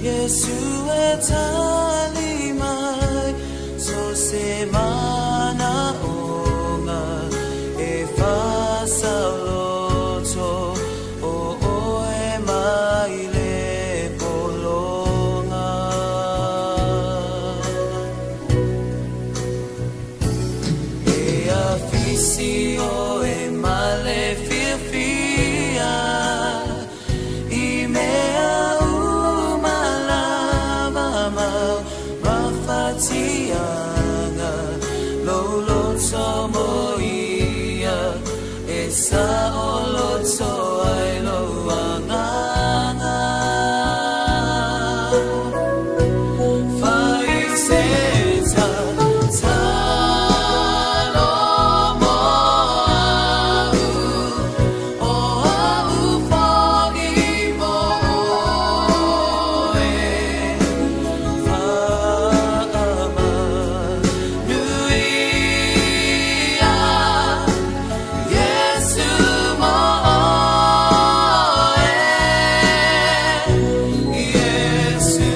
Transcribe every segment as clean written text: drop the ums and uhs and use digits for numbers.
Iesu e tali mai, so se manaʻoga e faasaoloto o ʻoe mai le pologa. E afisi ʻoe ma le fiafia i mea uma lava mau mafatiaga lou loto mo ia e saoloto ai lou agaga. Fai se tatalo mo a'u, o a'u fo'i mo ʻoe. Faamanuia Iesu mo ʻoe, Iesu.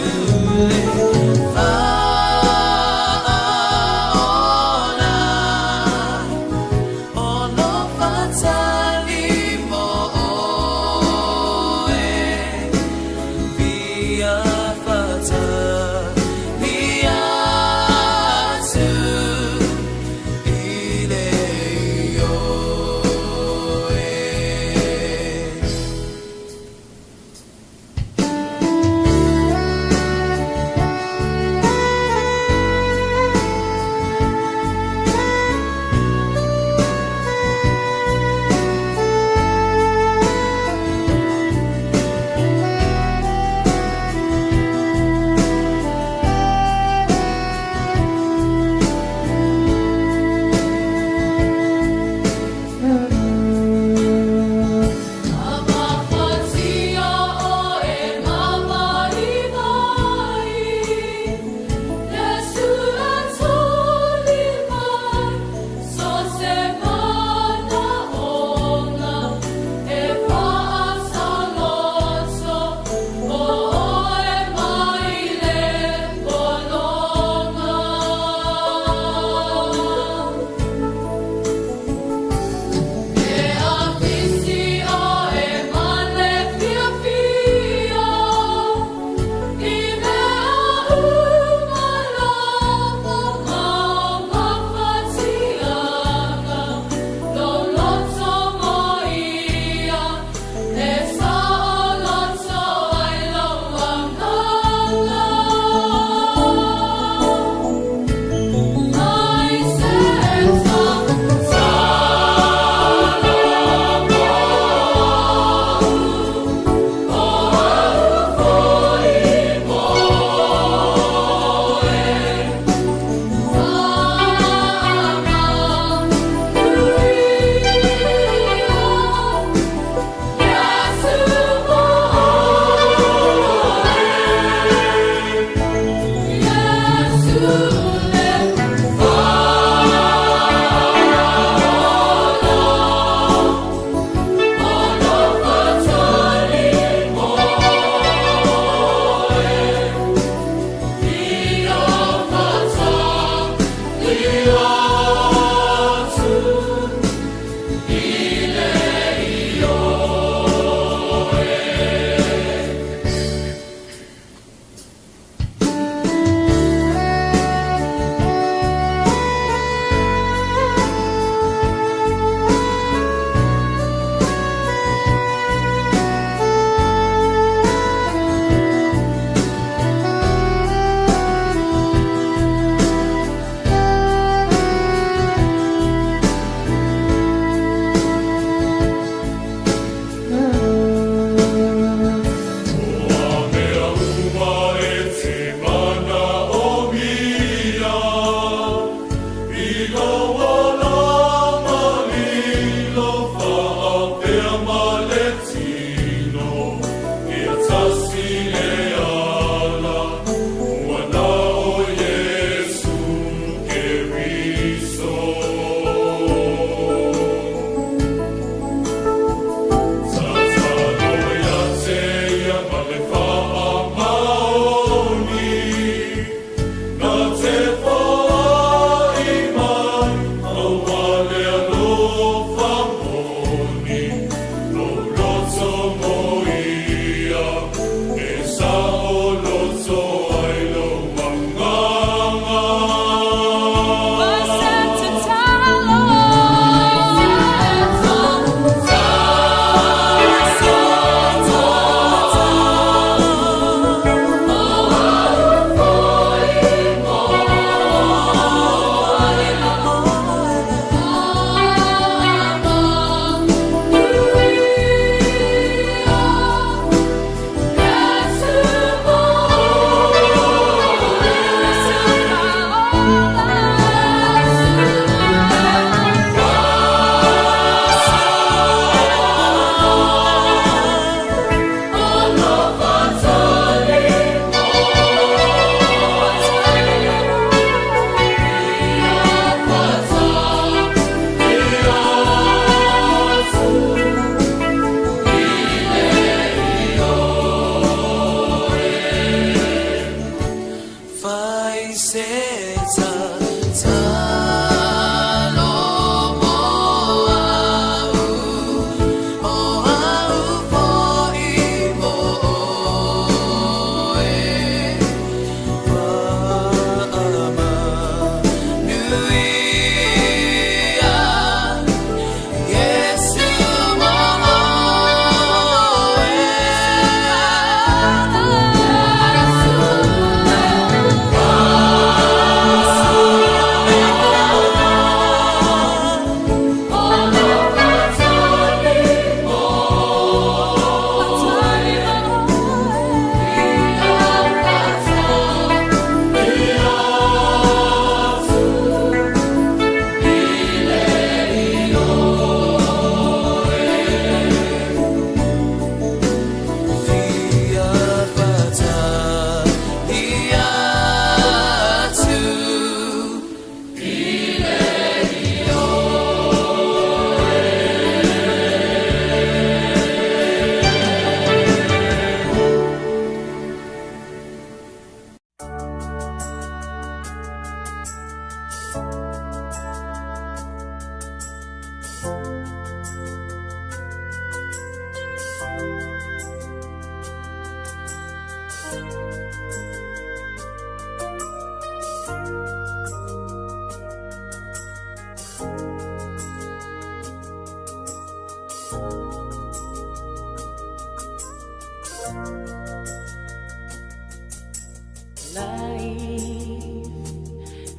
Life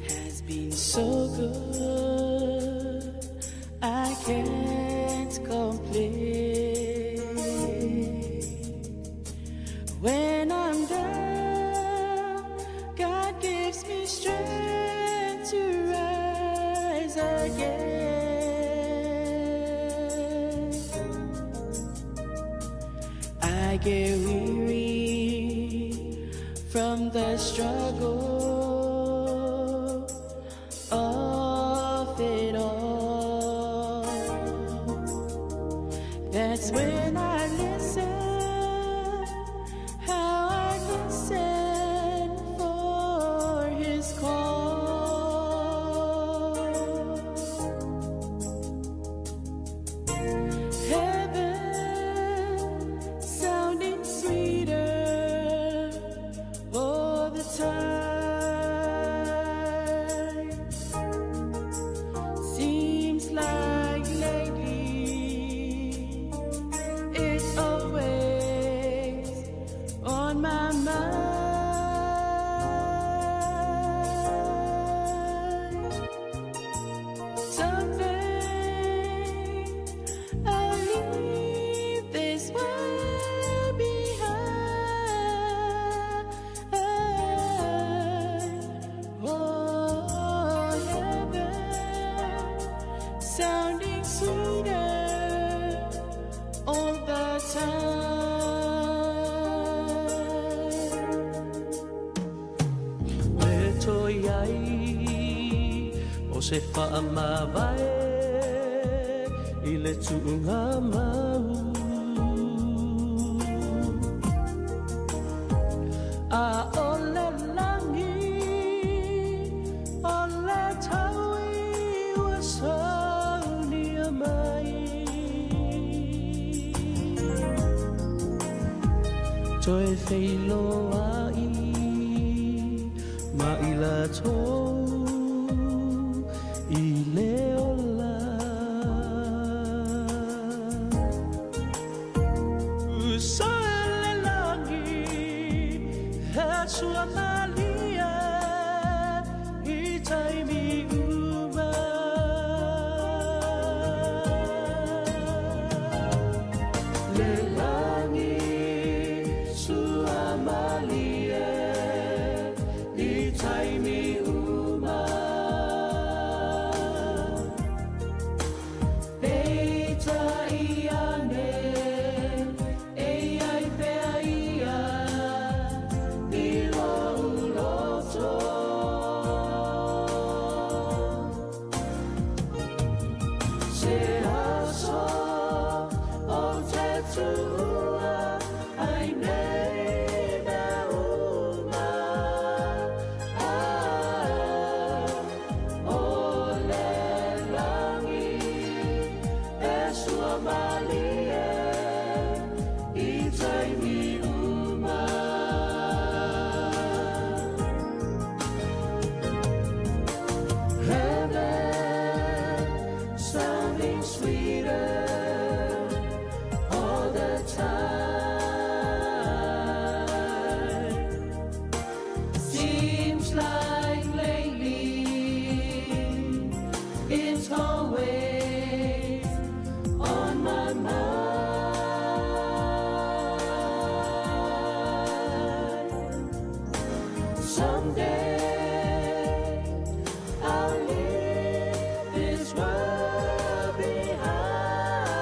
has been so good, I can't complain. When I'm down, God gives me strength to rise again. I get weary from the struggle of it all. That's when I listen, how I listen for His call. Heaven sounding sweeter all the time. Seems like lately it's always on my mind. Someday I'll leave this world behind. Oh, heaven sounding sweeter all the time. Le toi ai o se whaamavae i le tuunga mau. A o le langi o le taui ua saunia mai. Toe wheiloai ma i latou i le ola. Usa le langi he sua malie i taimi uma. Le langi sua malie i taimi uma. Peitai ane e ai pea ia i lou loto. Someday I'll leave this world behind.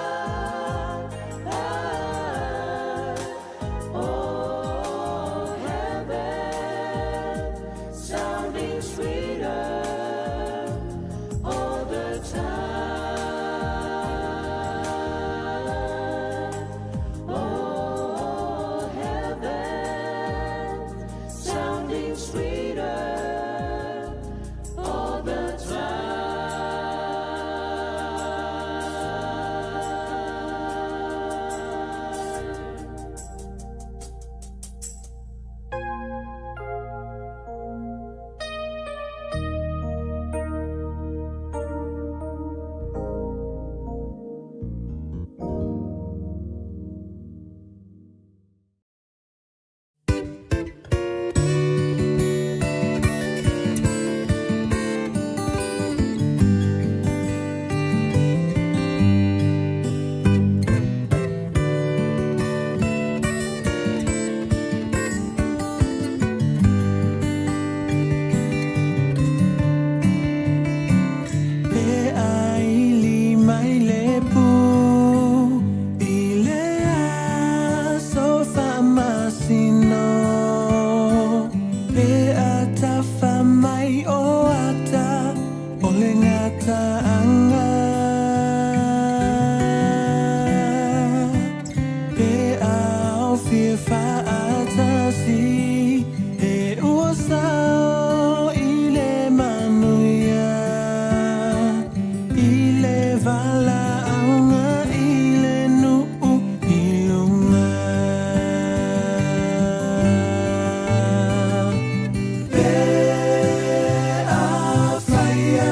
Oh, heaven, sounding sweeter all the time. Oh, heaven, sounding sweeter all the time. Pe ai li mai le pu i le aso faamasino pe atafa mai o ata o le gataaga pe aofia faatasi e ua sao i le manuia i le valaauga i le nuu i luga pe afaia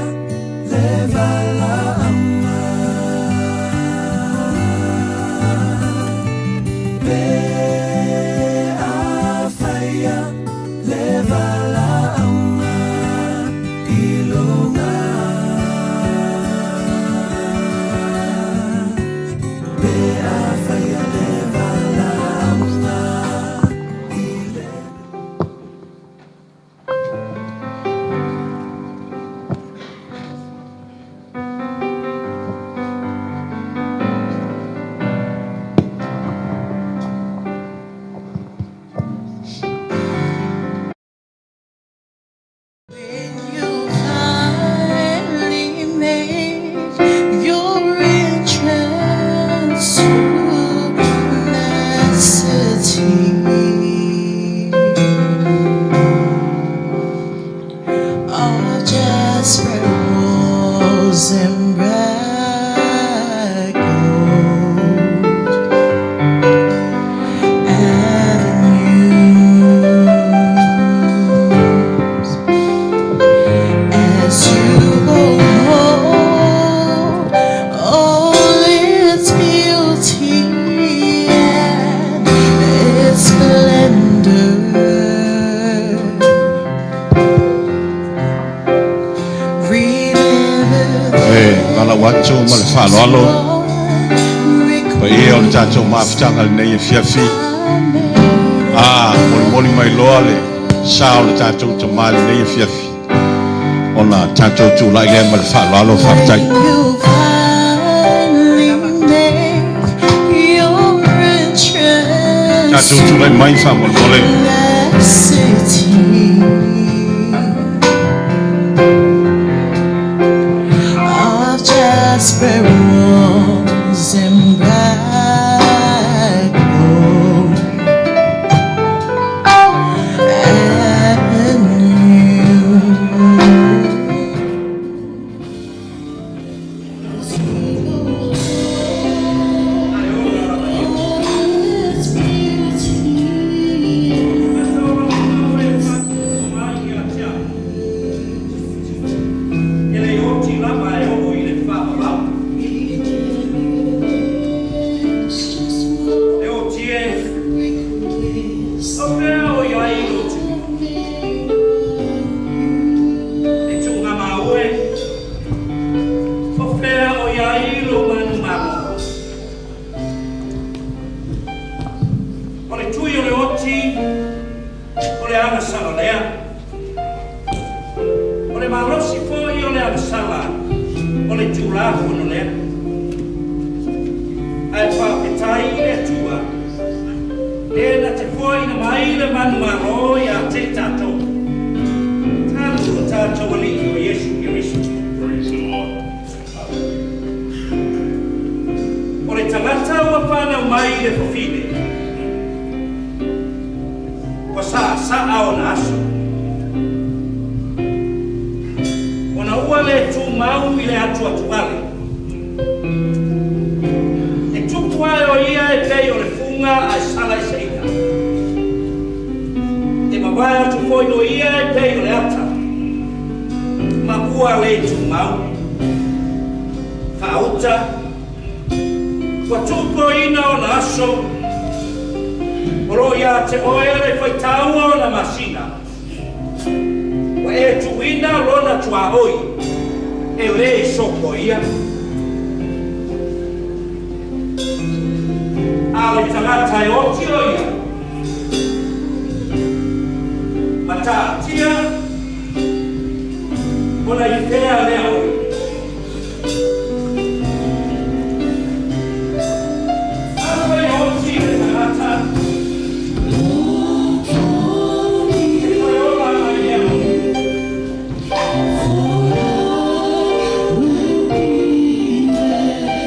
le valaauga pe afaia le valaauga i luga pe afaia le valaauga i le. When you finally make your entrance to that city, all jasper walls and bright gold avenues. As you go home, all its beauty and its splendor. Remember E valaau atu ma le this faaaloalo one paia o le tatou request mafutaga lenei e fiafi I made. a molimoli mai loa le sa o le tatou tamā lenei e fiafi ona tatou tulai lea ma le faaaloalo faafetai. When you finally make your entrance Tatou tulai mai faamolemole. that city of jasper walls and bright gold avenues. E le oti lava e oo i le faavavau. E oti e, o pea o iai i lo tui. E tuuga maue, o fea o iai lo manumalo. O le tui o le oti, o le agasala lea. le malosi foi o le agasala o le Tulafono lea. Ae faafetai i le Atua, le na te foaina mai le manumalo ia te i tatou, talu lo tatou Alii o Iesu Keriso. Praise the Lord. O le tagata ua fanau mai i le fafine, ua saasaa ona aso, ona ua le tumau i le atuatuale. E tupu ae o ia e pei o le fuga ae sala i seina. E mavae atu foi o ia e pei o le ata, ma ua le tumau. Faauta, ua tuupoina ona aso, o lo o ia te oe le faitaua ona masina, ua e tuuina lona tuaoi e le sopoia. A o le tagata e oti o ia, ma taatia ona i pea lea oe. Afai e oti le tagata, e toe ola mai lea oe.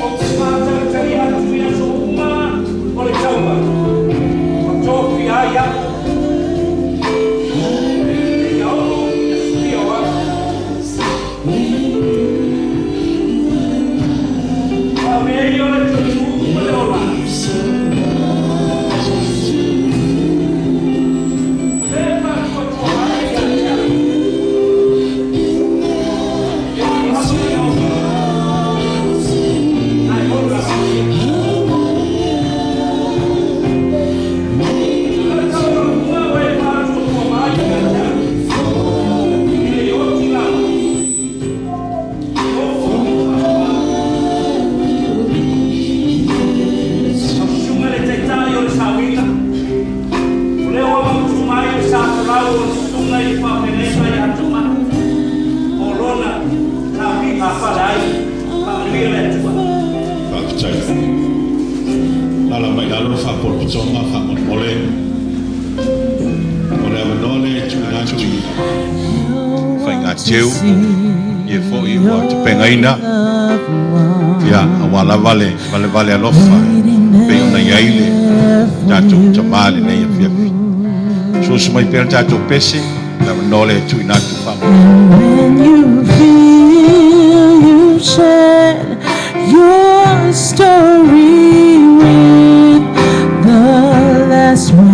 Ou te faatalitali atu i aso uma o le taua, ua tofia ai au, seia oo ina suia o au. A o mea ia o le toetu'u ma le ola. O mea e faatuatua ai ia te au, e mamalu le ola, ae ola malie. O le taua uma ua e faatuatua mai ia te au, e le oti lava, e ofo i faavavau. Lau Susuga i le Taitai o le Saoiga, o lea ua mautu mai le sa folau o le Susuga i le Faafeagaiga ia Toma o lona taofiga a fale ai. Faamanuia le Atua. Faafetai. Lala mai lalo le faapolapotoga faamolemole. O le avanoa lea e tuuina atu i faigateu ia foi ua tapegaina ia aua lava le valevale alofa e pei ona i ai le tatou tama i lenei afiafi. Susu mai pea le tatou pese, le avanoa lea e tuuina atu faamolemole. When you feel you shared your story with the last one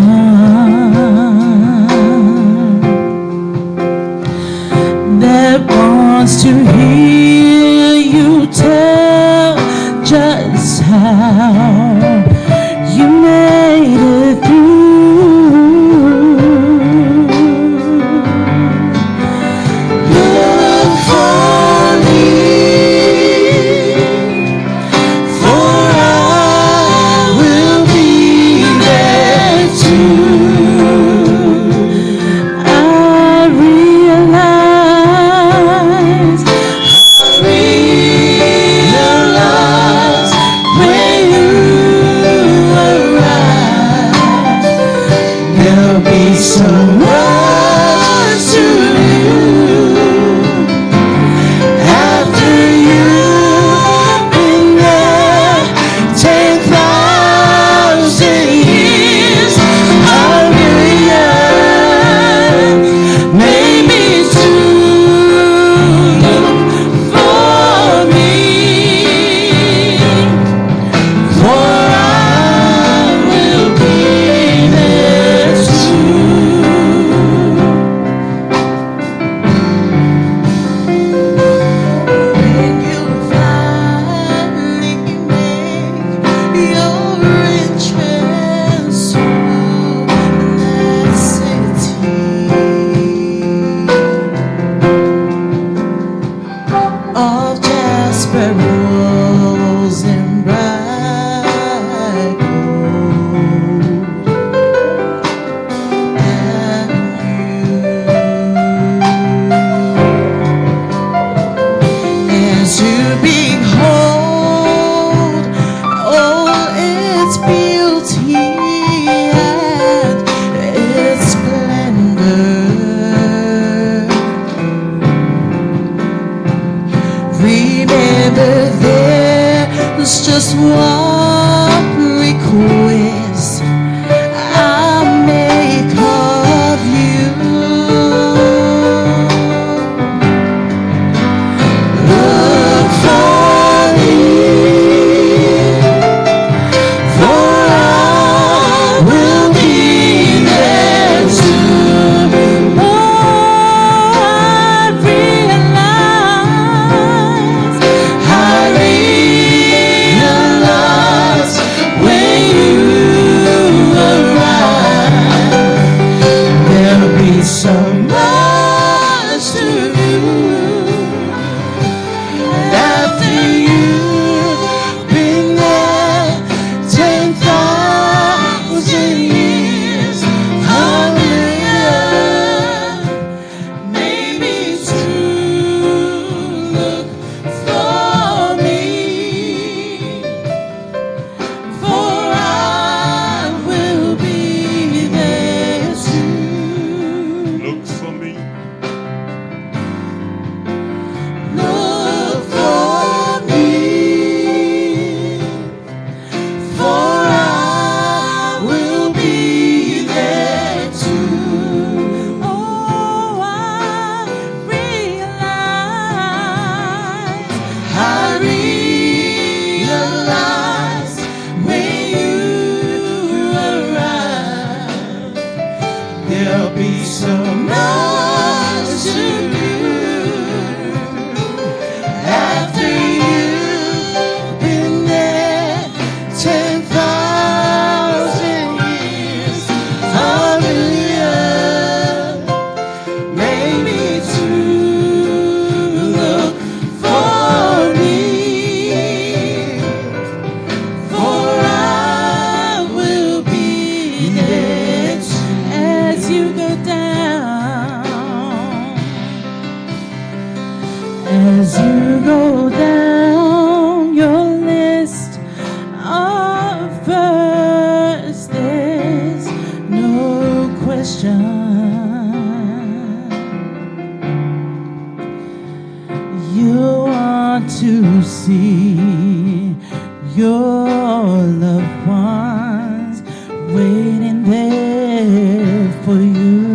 that wants to hear you tell just how you made it through. Look for me, for I will be there too. I realize Just one request I make of you. Look for me, for I will be there too. Oh, I realize, I realize when you arrive, there'll be so much to do. After you've been there 10,000 years, hallelujah. Maybe to look for me, for I will be there too. Look for me. Look for me, for I will be there too. Oh, I realize, I realize when you arrive, there'll be so much to do. After you've been there 10,000 years, hallelujah. Maybe to look for me, for I will be there as you go down. As you go down your list of first, there's no question. You want to see your loved ones waiting there for you.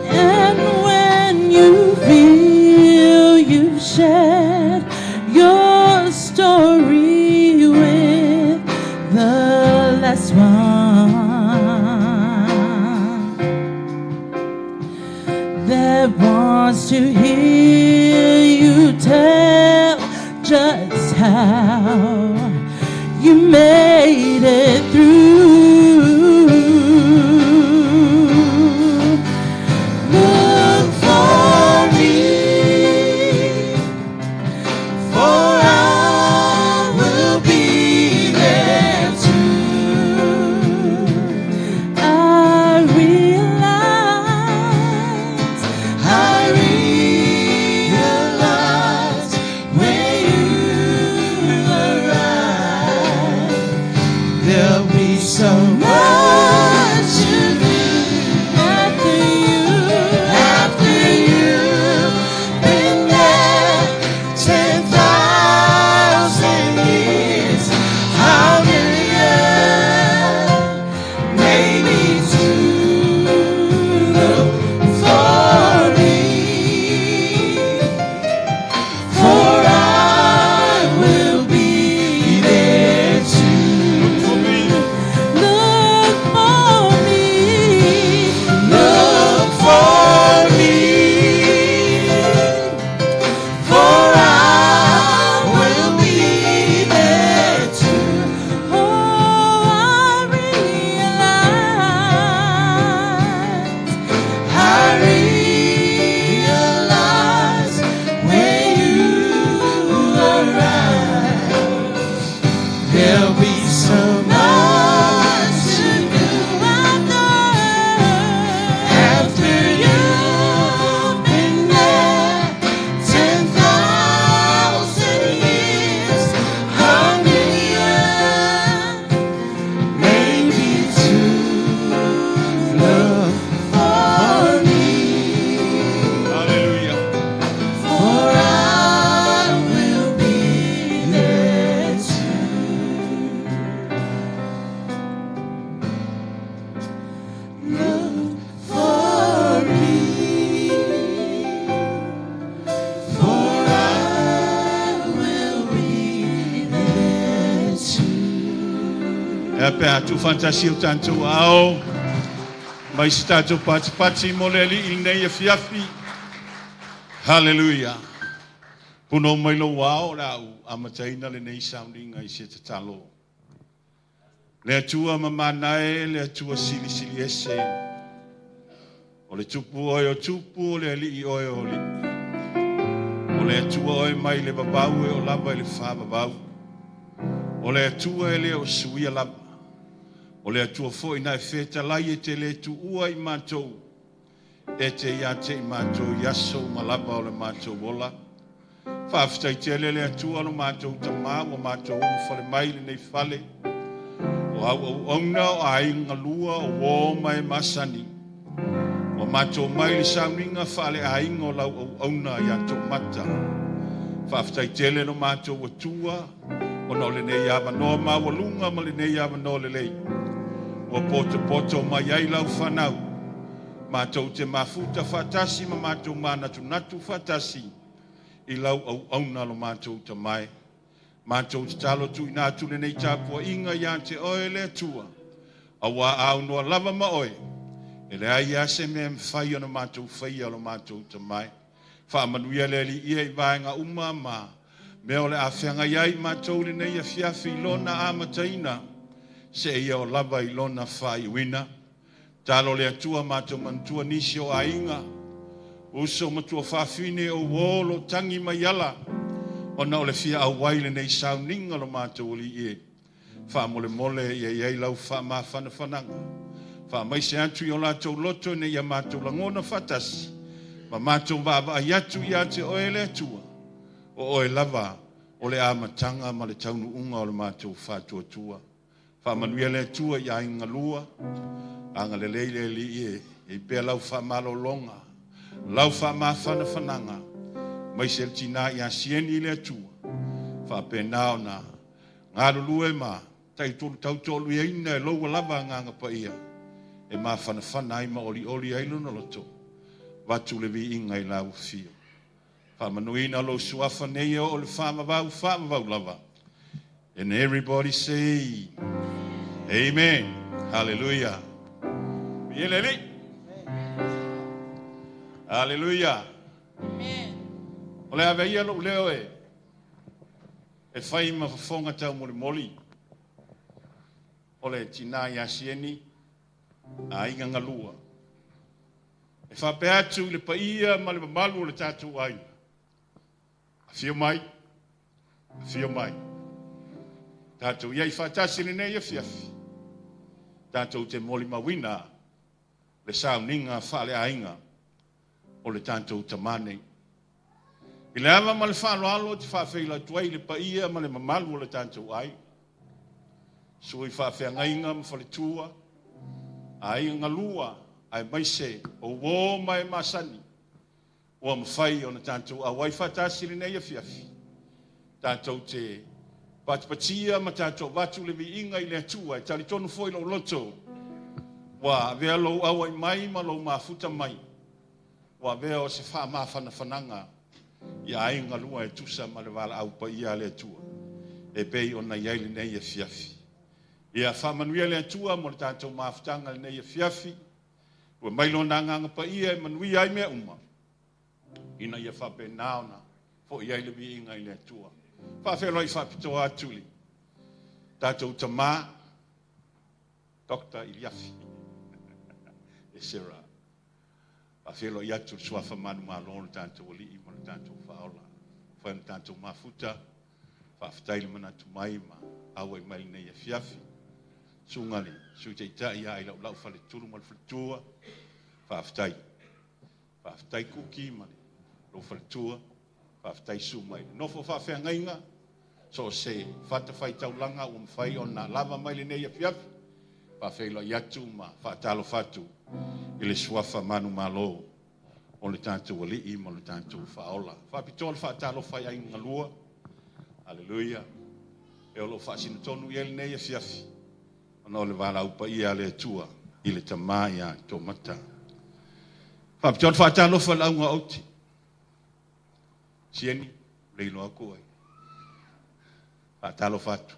And when you feel you've shared your story with the last one that wants to hear you tell just how you made it through. Look for me, for I will be there too. I realize, I realize when you arrive, pe a tuufaatasi o tatou aao mai se tatou patipati mo le Alii i lenei afiafi. Haleluia. Punou mai lou ao o le a ou amataina lenei sauniga i se tatalo. Le Atua mamana e, le Atua silisili ese, o le Tupu oe o tupu, o le Alii oe o alii. O le Atua oe mai le vavau e oo lava i le faavavau. O le Atua e le o suia lava. O le Atua foi na e fetalai e te le tuua i matou, e te ia te i matou i aso uma lava o le matou ola. Faafetai tele le Atua lo matou Tamā ua matou ulufale mai i lenei fale o auauauna o aiga galua o uō ma e masani. Ua matou mai i le sauniga faaleaiga o lau auauna ia Toomata. Faafetai tele lo matou Atua ona o lenei avanoa maualuga ma lenei avanoa lelei ua potopoto mai ai lau fanau. Matou te mafuta faatasi ma matou manatunatu faatasi i lau auauna lo matou Tama e. Matou tatalo tuuina atu lenei tapuaiga ia te oe le Atua, auā a aunoa lava ma oe, e leai lava se mea e mafai ona matou faia lo matou Tama e. Faamanuia le Alii ia i vaega uma ma mea o le a feagai ai matou i lenei afiafi i lona amataina seia oo lava i lona faaiuina. Tatalo le Atua matou manatua nisi o aiga, uso ma tuafafine o uo o lo o tagi mai ala ona o le fia auai i lenei sauniga lo matou Alii e. Faamolemole ia i ai lau faamafanafanaga. Faamaise atu i o latou loto ina ia matou lagona faatasi ma matou vaavaai atu ia te oe le Atua, o oe lava o le amataga ma le taunuuga o le matou faatuatua. Faamanuia le Atua i aiga galua, agalelei le Alii e i ai pea lau faamalologa, lau faamafanafanaga, aemaise le tina ia Sieni i le Atua, faapena ona galulue ma tautoaluaina e loua lava agaga paia e mafanafana ai ma olioli ai lona loto, avatu le viiga i lau afio. Faamanuina lou suafa nei e oo i le faavavau, faavavau lava. And everybody say, Amen. Hallelujah. Viia le Alii. Hallelujah. O le a avea ia lou leo e e fai ma fofoga taumolimoli o le tina ia Sieni, aiga galua. E faapea atu i le paia ma le mamalu o le tatou aiga, afio mai, afio mai. Tatou i ai faatasi i lenei afiafi, tatou te molimauina le sauniga faaleaiga o le tatou Tamā nei. I le ava ma le faaaloalo ou te faafeila atu ai i le paia ma le mamalu o le tatou aiga, sui faafeagaiga ma faletua, aiga galua aemaise o uo ma e masani ua mafai ona tatou auai faatasi i lenei afiafi. Tatou te patipatia ma tatou avatu le viiga i le Atua. E talitonu foi lou loto ua avea lou auai mai ma lou mafuta mai, ua avea o se faamafanafanaga i aiga galua e tusa ma le valaau paia a le Atua e pei ona i ai lenei afiafi. Ia faamanuia le Atua mo le tatou mafutaga i lenei afiafi. Ua mai Lona Agaga Paia e manuia ai mea uma, ina ia faapena ona foi ai le viiga i le Atua. Faafeiloai faapitoa atu i le tatou tama, Doctor Iliafi Esera. Faafeiloai atu i le Suafa manumalo o le tatou Alii ma le tatou Faaola. Fai ma tatou mafuta, faafetai le manatu mai ma auai mai lenei afiafi. Susuga le Sui Taitai ia Ailaulau Faletulu ma le Faletua, faafetai. Faafetai Kuki ma lou faletua, faafetai susu mai. Nofo faafeagaiga, so o se fatafaitaulaga ua mafai ona lava mai lenei afiafi, faafeiloai atu ma faatalofa atu i le Suafa manumalo o le tatou Alii ma le tatou Faaola. Faapitoa le faatalofa i aiga galua, haleluia, e o lo o faasino tonu i ai lenei afiafi, ona o le valaau paia a le Atua i le tama ia Tomata. Faapitoa le faatalofa i le auga aute. Sieni, le iloa aku ai. Faatalofa atu.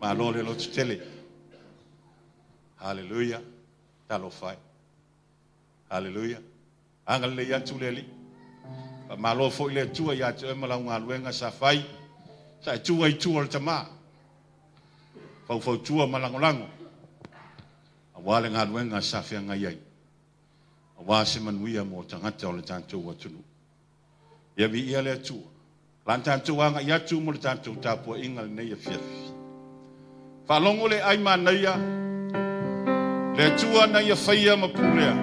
Malo le loto tele. Hallelujah. Talofa e. Hallelujah. Agalelei atu le Alii. Faamalo foi le Atua ia te oe ma lau galuega sa fai. Sa e tu ai i tua o le tama. Faufautua ma lagolago aua le galuega sa feagai ai aua se manuia mo tagata o le tatou atunuu. Ia viia le Atua. La tatou agai atu mo le tatou tapuaiga lenei afiafi. Faalogo le ai manaia, le Atua na ia faia ma pulea.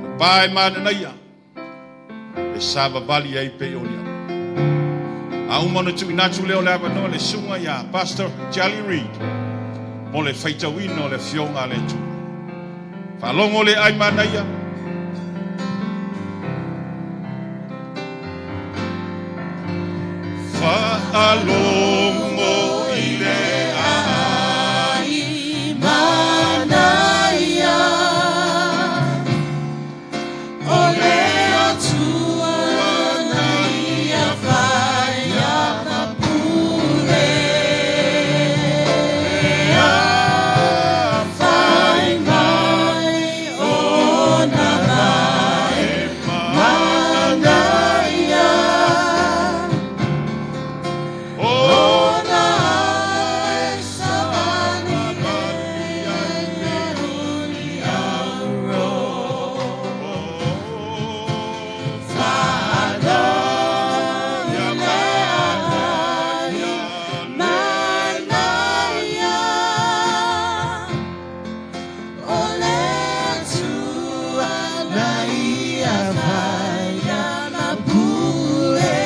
Na pa e mananaia, e savavali ai pei o ni au. A uma ona tuuina atu lea o le avanoa le susuga ia Pastor Charlie Reid mo le faitauina o le Afioga a le Atua. Faalogo le ai manaia. Faalogo i le ai manaia o le Atua na ia faia ma pule fai mai ona vae manaia ona ala e savali ai e o ni auro. Faalogo i le ai manaia o le Atua na ia faia ma pule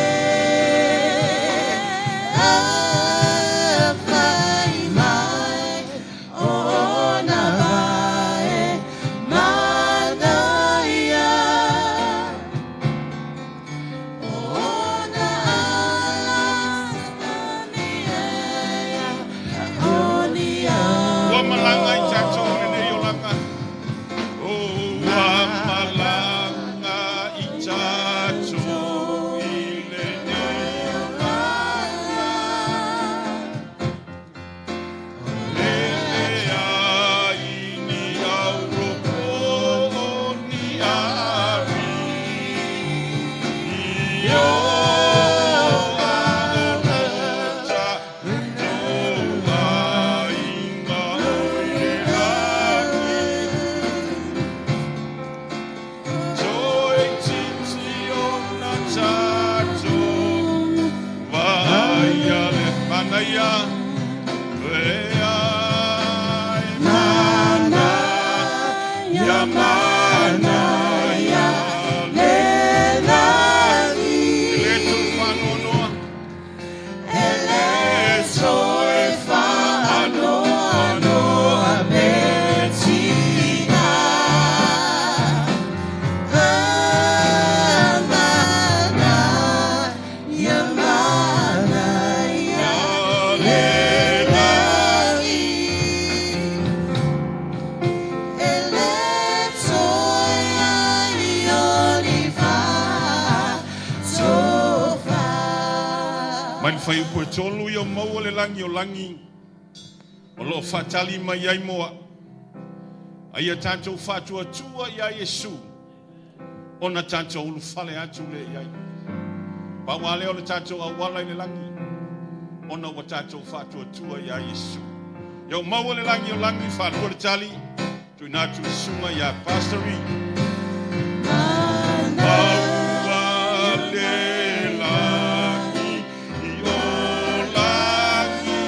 fai mai ona vae manaia ona ala e savali ai o ni Ua malaga i auro. tatou lenei olaga. Ua malaga i tatou i lenei olaga. E leai ni auro po o ni afi. I o a o tatou aiga o le lagi. Toeitiiti ona tatou vaaia le manaia le ai manaia manaia le lagi. E le toe faanoanoa. E le toe faanoanoa pe tiga. Manaia, manaia le lagi. E le toe ai o ni fa'atofa. Mai le fuaiupu e 3 ia maua le lagi o lagi o loo faatali mai ai mo a'u. A ia tatou faatuatua iā Iesu ona tatou ulufale atu lea i ai. Pau lava lea o le tatou auala i le lagi ona ua tatou faatuatua iā Iesu. Ia maua le lagi o lagi faalua le tali tuuina atu le susuga iā Pastor Reid. Maua le lagi o lagi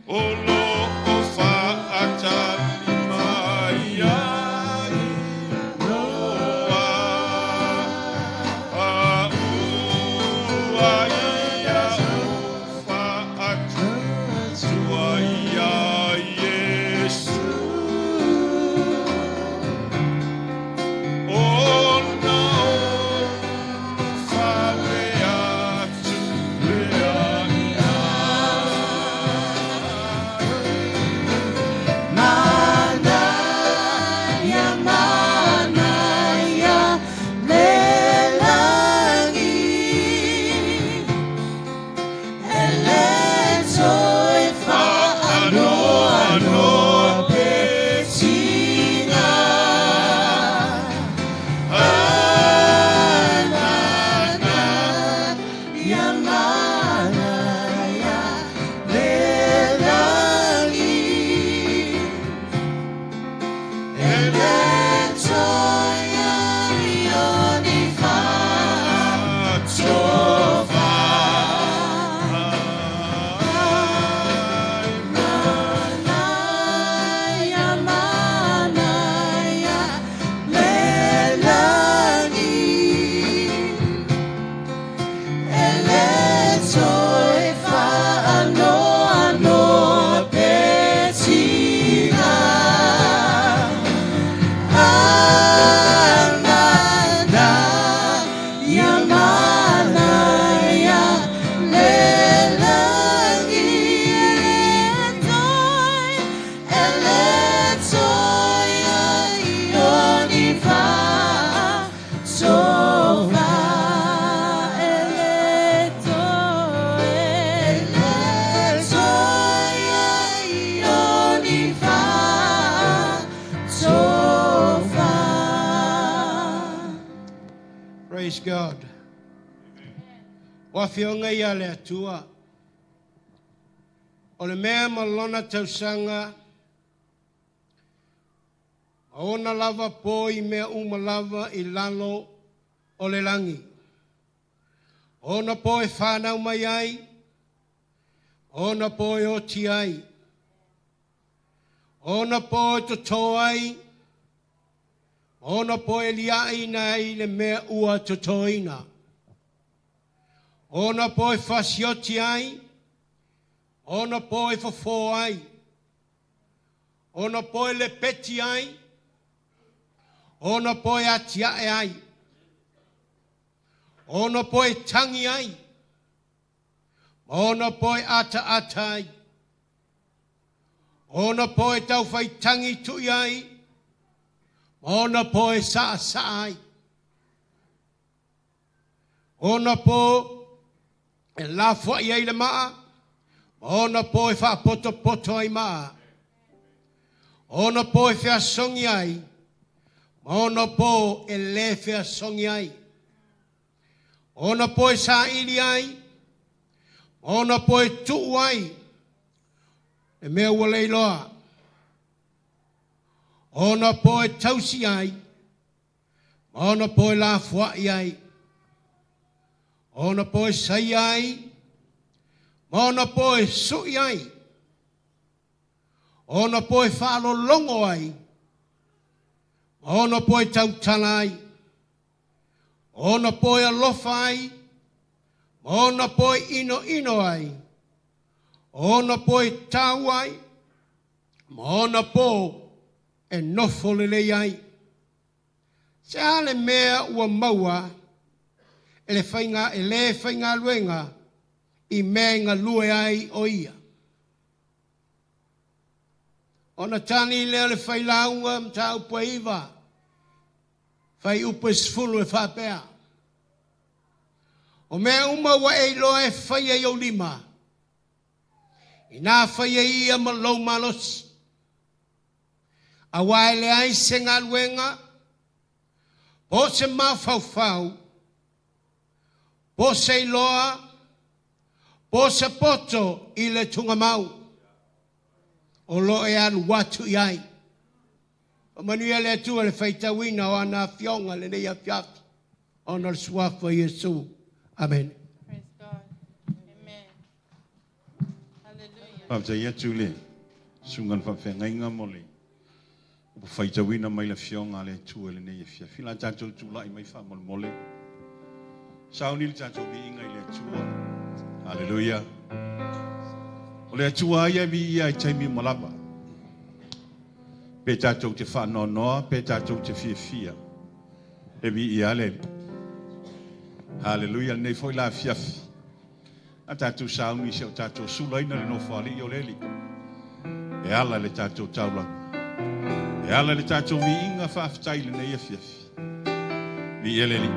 o loo faatali mai ai mo a'u a ia faatuatua iā Iesu. Praise God. O afioga ia a le Atua. O le mea ma lona tausaga, ma ona lava po i mea uma lava i lalo o le lagi. O ona po e fanau mai ai, o ona po e oti ai, o ona po e totō ai, ma ona po e liaʻiina ai le mea ua totōina. O ona po e fasioti ai, o ona po e fofō ai, o ona po e lepeti ai, o ona po e atiaʻe ai, o ona po e tagi ai, ma ona po e ataata ai, o ona po e taufaitagi tui ai, ma ona po e saasaa ai. O ona po e lafoai ai le maa, ma ona po e faapotopoto ai maa. O ona po e feasogi ai, ma ona po e lē feasogi ai. O ona po e saili ai, ma ona po e tuu ai, le mea ua leiloa. O ona po e tausi ai, ma ona po e lafoai ai. O ona po e saia ai, ma ona po e sui ai. O ona po e faalologo ai, ma ona po e tautala ai. O ona po e alofa ai, ma ona po e inoino ai. O ona po e tau ai, ma ona po e nofo lelei ai. Se a le mea ua maua e le faiga e lē faigaluega i mea e galue ai o ia? Ona tali lea o le Failauga mataupu e 9, fuaiupu e 10 e faapea, O mea uma ua e iloa e faia i ou lima, inā faia ia ma lou malosi. Auā e leai se galuega, po o se mafaufau, po o se iloa, po o se poto i le tugamau o lo o e alu atu i ai. Faamanuia le Atua i le faitauina o ana afioga i lenei afiafi ona o le suafa o Iesu. Amene. Praise God. Amen. Hallelujah. Faafetai atu i le Susuga i le Faafeagaiga mo le upu faitauina mai le Afioga a le Atua i lenei afiafi. O le a tatou tulai mai faamolemole. Sauni le tatou viiga i le Atua. Haleluia. O le Atua ia e viia i taimi uma lava. Pe tatou te faanoanoa, pe tatou te fiafia, e viia le Alii. Haleluia. Lenei foi la afiafi. A tatou sauni se o tatou sulaina le nofoalii o le Alii. E ala i le tatou taulaga. E ala i le tatou viiga faafetai i lenei afiafi. Viia le Alii.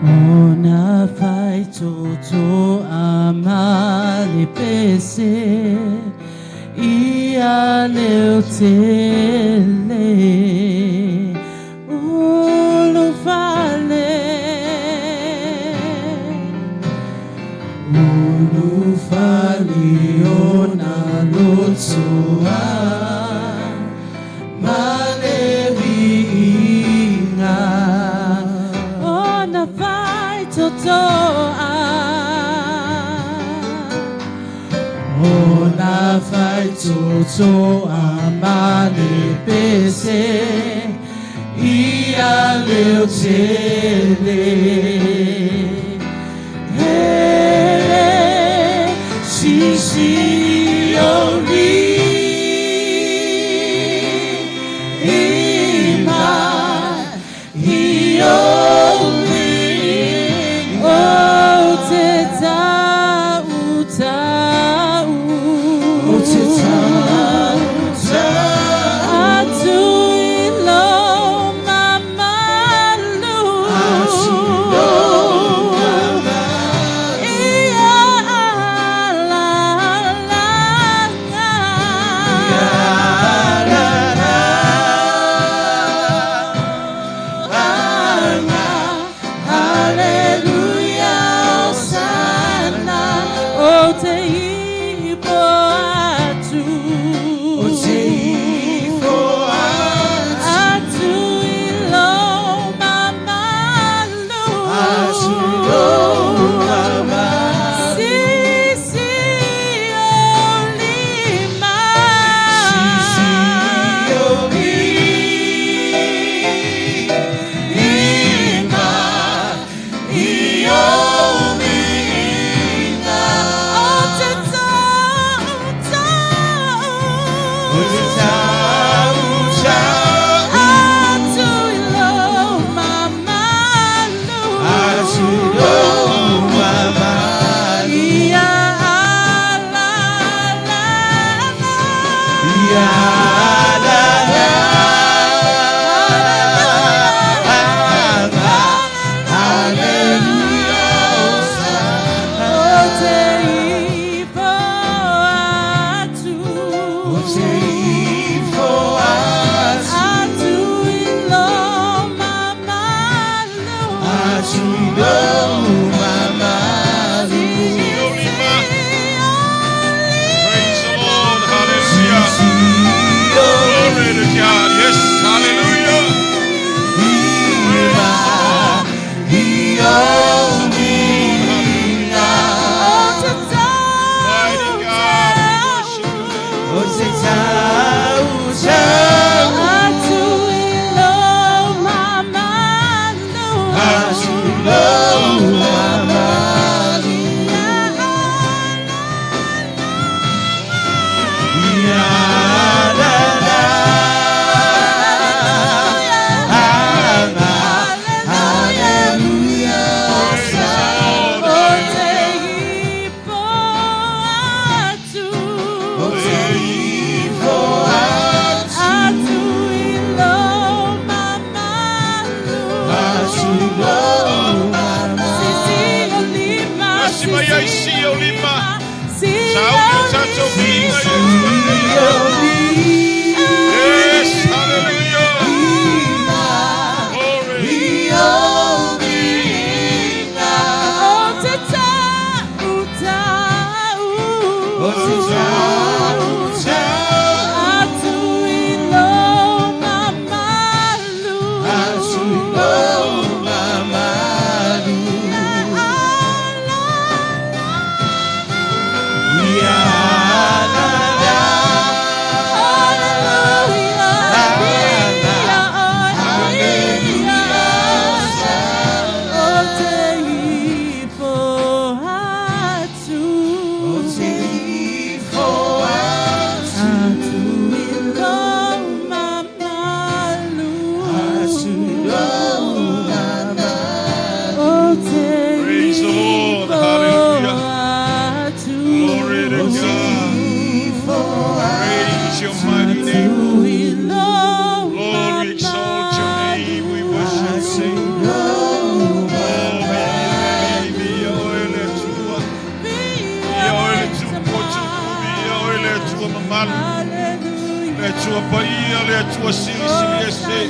Ona faitoto a ma le pese ia leo tele ulufale ulufale ona lotoa ma le viiga ona faitotoa ona faitotoa ma le pese ia leo tele Hele sisi o lima i o liga o te tautau o te tautau Sisi o lima. Sauni o tātou viiga i le Atua lenei. Yes, hallelujah. Glory. Praise the Lord. Hallelujah. Glory to God. Praise your mighty name, Lord. Lord, we exalt your name. We worship your name. Oh, be, be, be, oe le Atua. Ia oe le tupu o tupu, ia oe le Atua mamalu. Le Atua paia, le Atua silisili ese.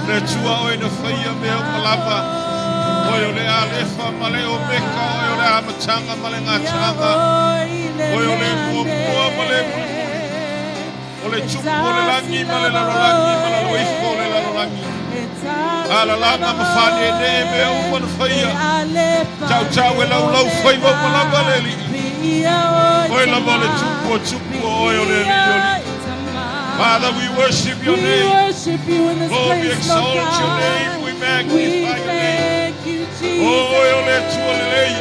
Le Atua oe na faia mea uma lava. Oe o le Alefa ma le Omeka, oe o le Amataga ma le Gataaga. Oe o le muamua ma le mulimuli. O le tupu o le lagi ma le lalolagi ma lalo ifo o le lalolagi. Alalaga ma faaneenee mea uma na faia. Tautau e laulau faiva uma lava le Alii. Oe lava o le tupu o tupu o oe o le Alii o alii. Father, we worship your We name. worship you in this Lord, we place, Lord exalt your God. name. We We magnify your name. thank you, Jesus. Oh, oe o le Atua lelei.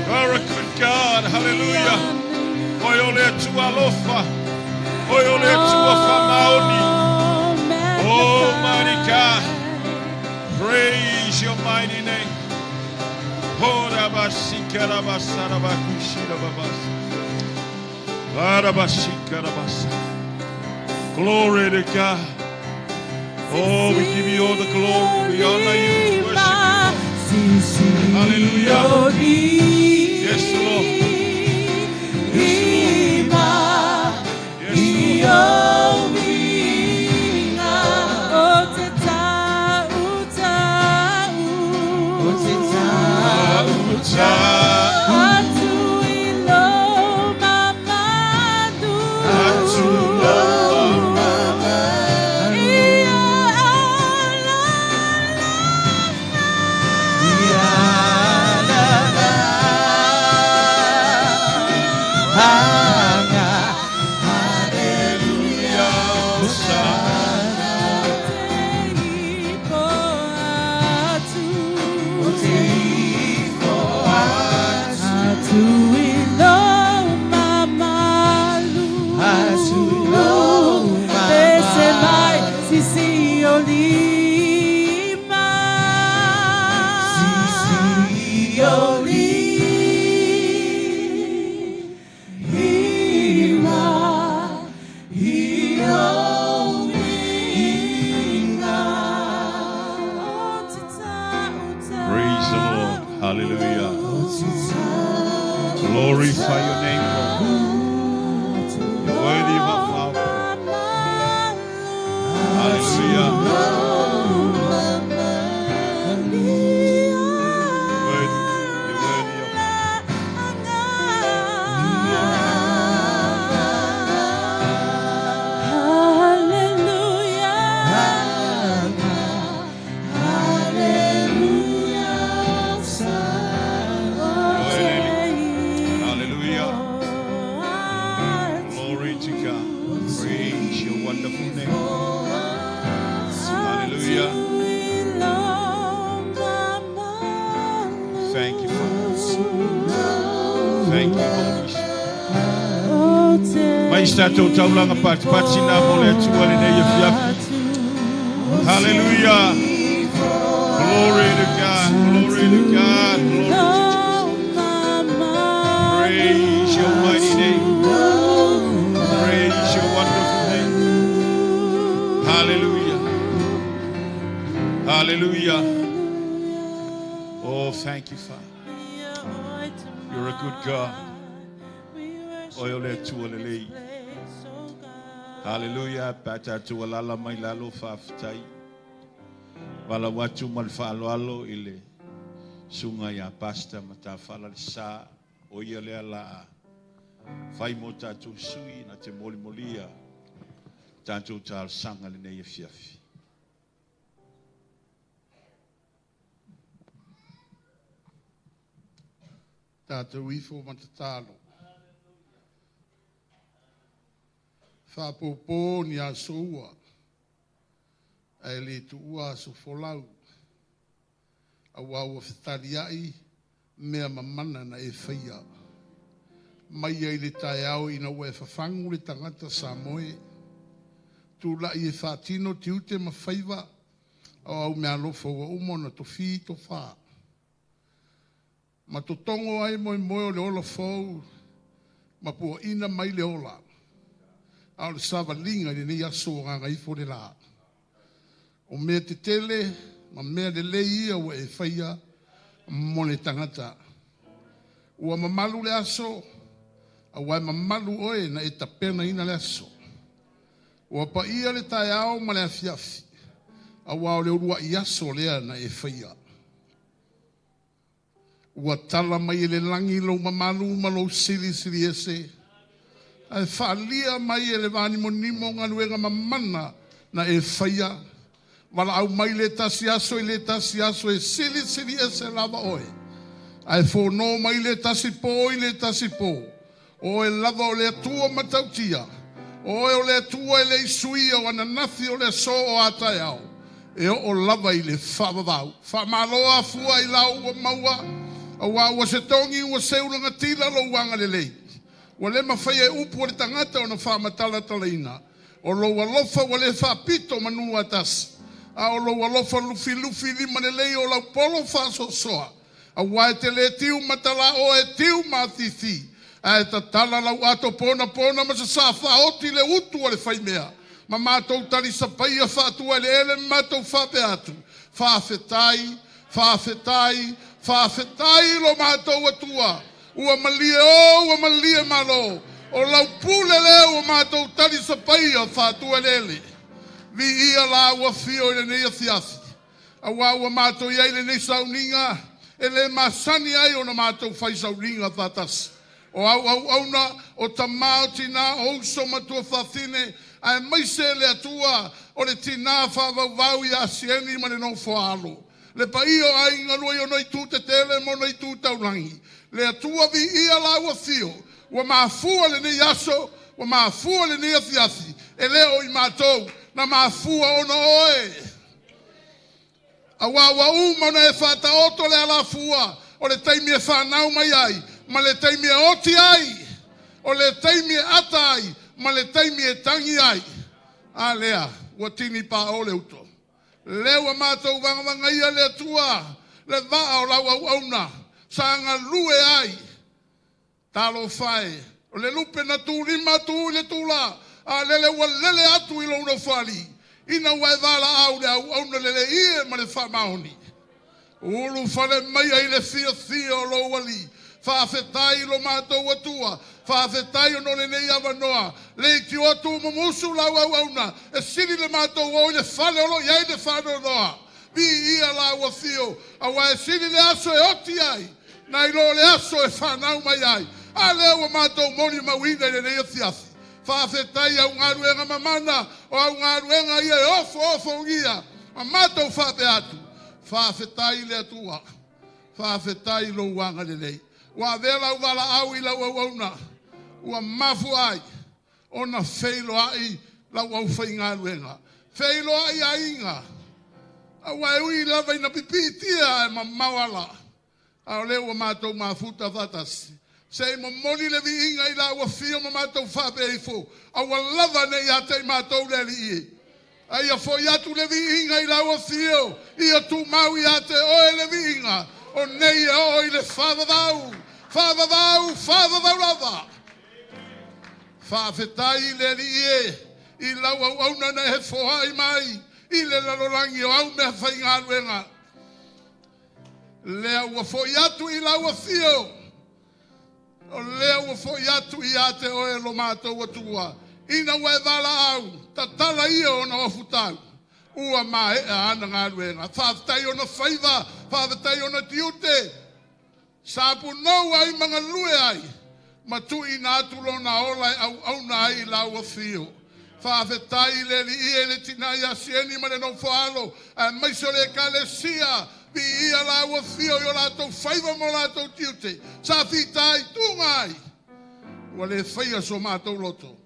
You are a good God. Hallelujah. Oe o le Atua alofa. Oe o le Atua faamaoni. Oh, mighty God. Praise your mighty name. Oh, rabasikarabasarabakushirababasa. Arabasikarabasa. Glory to God. Oh, we give you all the glory. We honor you. We worship you. Hallelujah. Yes, Lord. Yes, Lord. Yes, Lord. Praise the Lord. Hallelujah. Glorify your name, Lord. You're worthy of our praise. Hallelujah. Worthy. You're worthy of glory. Hallelujah. Glory to God. Praise your wonderful name. Hallelujah. Thank you, Father. Thank you, Holy Spirit. Mai sa tatou taulaga patipati na mo le Atua lenei afiafi. Hallelujah. Glory to God. Glory to God. Glory to Jesus. Praise your mighty name. Praise your wonderful name. Hallelujah. Hallelujah. Oh, thank you, Father. You're a good God. Oe o le Atua lelei. Hallelujah. Pe a tatou alala mai lalo faafetai. Valaau atu ma le faaaloalo i le susuga ia Pastor Matafala Lesa. O ia lea la a fai mo tatou sui na te molimolia tatou talosaga lenei afiafi. Tatou ifo ma tatalo. Faapopo ni aso ua, ae le tuua aso folau, auā ua fetaliai mea mamana na e faia. Mai ai le taeao ina ua e fafagu le tagata Samoe, tulai e faatino tiute ma faiva, o au meaalofa ua uma ona tofi tofa. Ma totogo ai moemoe o le ola fou, ma puaina mai le ola. A o le savaliga i lenei aso ua gagaifo le la. O mea tetele ma mea lelei ia ua e faia mo le tagata. Ua mamalu le aso, auā e mamalu oe na e tapenaina le aso. Ua paia le taeao ma le afiafi, auā o le uluai aso lea na e faia. Ua tala mai e le lagi lou mamalu ma lou silisili ese, ae faaalia mai e le vanimonimo galuega mamana na e faia. Valaau mai le tasi aso i le tasi aso e silisili ese lava oe, ae fono mai le tasi po i le tasi po. O oe lava o le Atua matautia, o oe o le Atua e le i suia o ananafi o le aso o a taeao, e oo lava i le faavavau. Faamalo afua i lau ua maua, auā ua se togi ua seu lagatila lou agalelei. Ua le mafai e upu a le tagata ona faamatalatalaina. O lou alofa ua le faapito manu a tasi, a o lou alofa lufilufi lima lelei o lau polo faasoasoa. Auā e te le tiu matala oe e tiu ma afifi, ae tatala lau ato ponapona ma sasaa faaoti le utu a le faimea. Ma matou talisapaia faatuaeleele ma matou faapea atu, Faafetai, faafetai, faafetai lo matou Atua, ua malie o, ua malie malo, o lau pule lea ua matou talisapaia faatuaeleele. Viia la ua afio i lenei afiafi, auā ua matou i ai lenei sauniga e le masani ai ona matou fai sauniga faatasi. O au auauna, o tamā, o tinā, o uso ma tuafafine, aemaise le Atua o le tinā faavauvau ia Sieni ma le nofo a alo. Le paia o aiga lua i ona itu tetele ma ona itu taulagi. Le Atua viia la ua afio, ua mafua lenei aso, ua mafua lenei afiafi, e le o i matou, na mafua ona oe. Auā ua uma ona e faataoto le alafua o le taimi e fanau mai ai, ma le taimi e oti ai, o le taimi e ata ai, ma le taimi e tagi ai. A lea, ua tini paʻo le uto. Lea ua matou vagavagaia le Atua, le vaa o lau auauna, sa galue ai. Talofa e, o le lupe na tulima atu i le tula, a lele ua lele atu i lou nofoalii, ina ua e valaau le auauna lelei e ma le faamaoni. Ulufale mai ai le fiafia o lou alii. Faafetai lo matou Atua, faafetai ona o lenei avanoa. Leitioa tumumusu lau auauna, e sili le matou o i le fale o lo o i ai le faanoanoa. Viia la ua afio, auā e sili le aso e oti ai, nai lo le aso e fanau mai ai. A lea ua matou molimauina i lenei afiafi. Faafetai au galuega mamana, o au galuega ia e ofoofogia, ma matou faapea atu. Faafetai le Atua, faafetai lou agalelei. Ua avea lau valaau i lau auauna, ua mafua ai ona feiloai lau aufaigaluega. Feiloai aiga, auā e ui lava ina pipiitia ae mamao ala. A o lea ua matou mafuta faatasi. Se i momoli le viiga i lau afio ma matou faapea ifo, aua lava ne i ia te i matou le Alii e. A ia foi atu le viiga i lau afio, ia tumau ia te oe le viiga, o nei e oo i le faavavau, faavavau, faavavau lava. Faafetai le Alii e, i lau auauna na e foai mai i le lalolagi o au mea faigaluega. Lea ua fo'i atu i lau afio. O lea ua fo'i atu ia te oe lo matou Atua. Ina ua e valaau, tatala ia ona ofutau. Ua mae'a ana galuega. Faafetai ona faiva, faafetai ona tiute. Sa punou ai ma galue ai, ma tuuina atu lona ola e auauna ai i lau afio. Faafetai i le Alii e le tina ia Sieni ma le nofo alo, aemaise o le Ekalesia, viia lau afio i o latou faiva ma o latou tiute, sa fitaituga ai. Ua le faia so matou loto,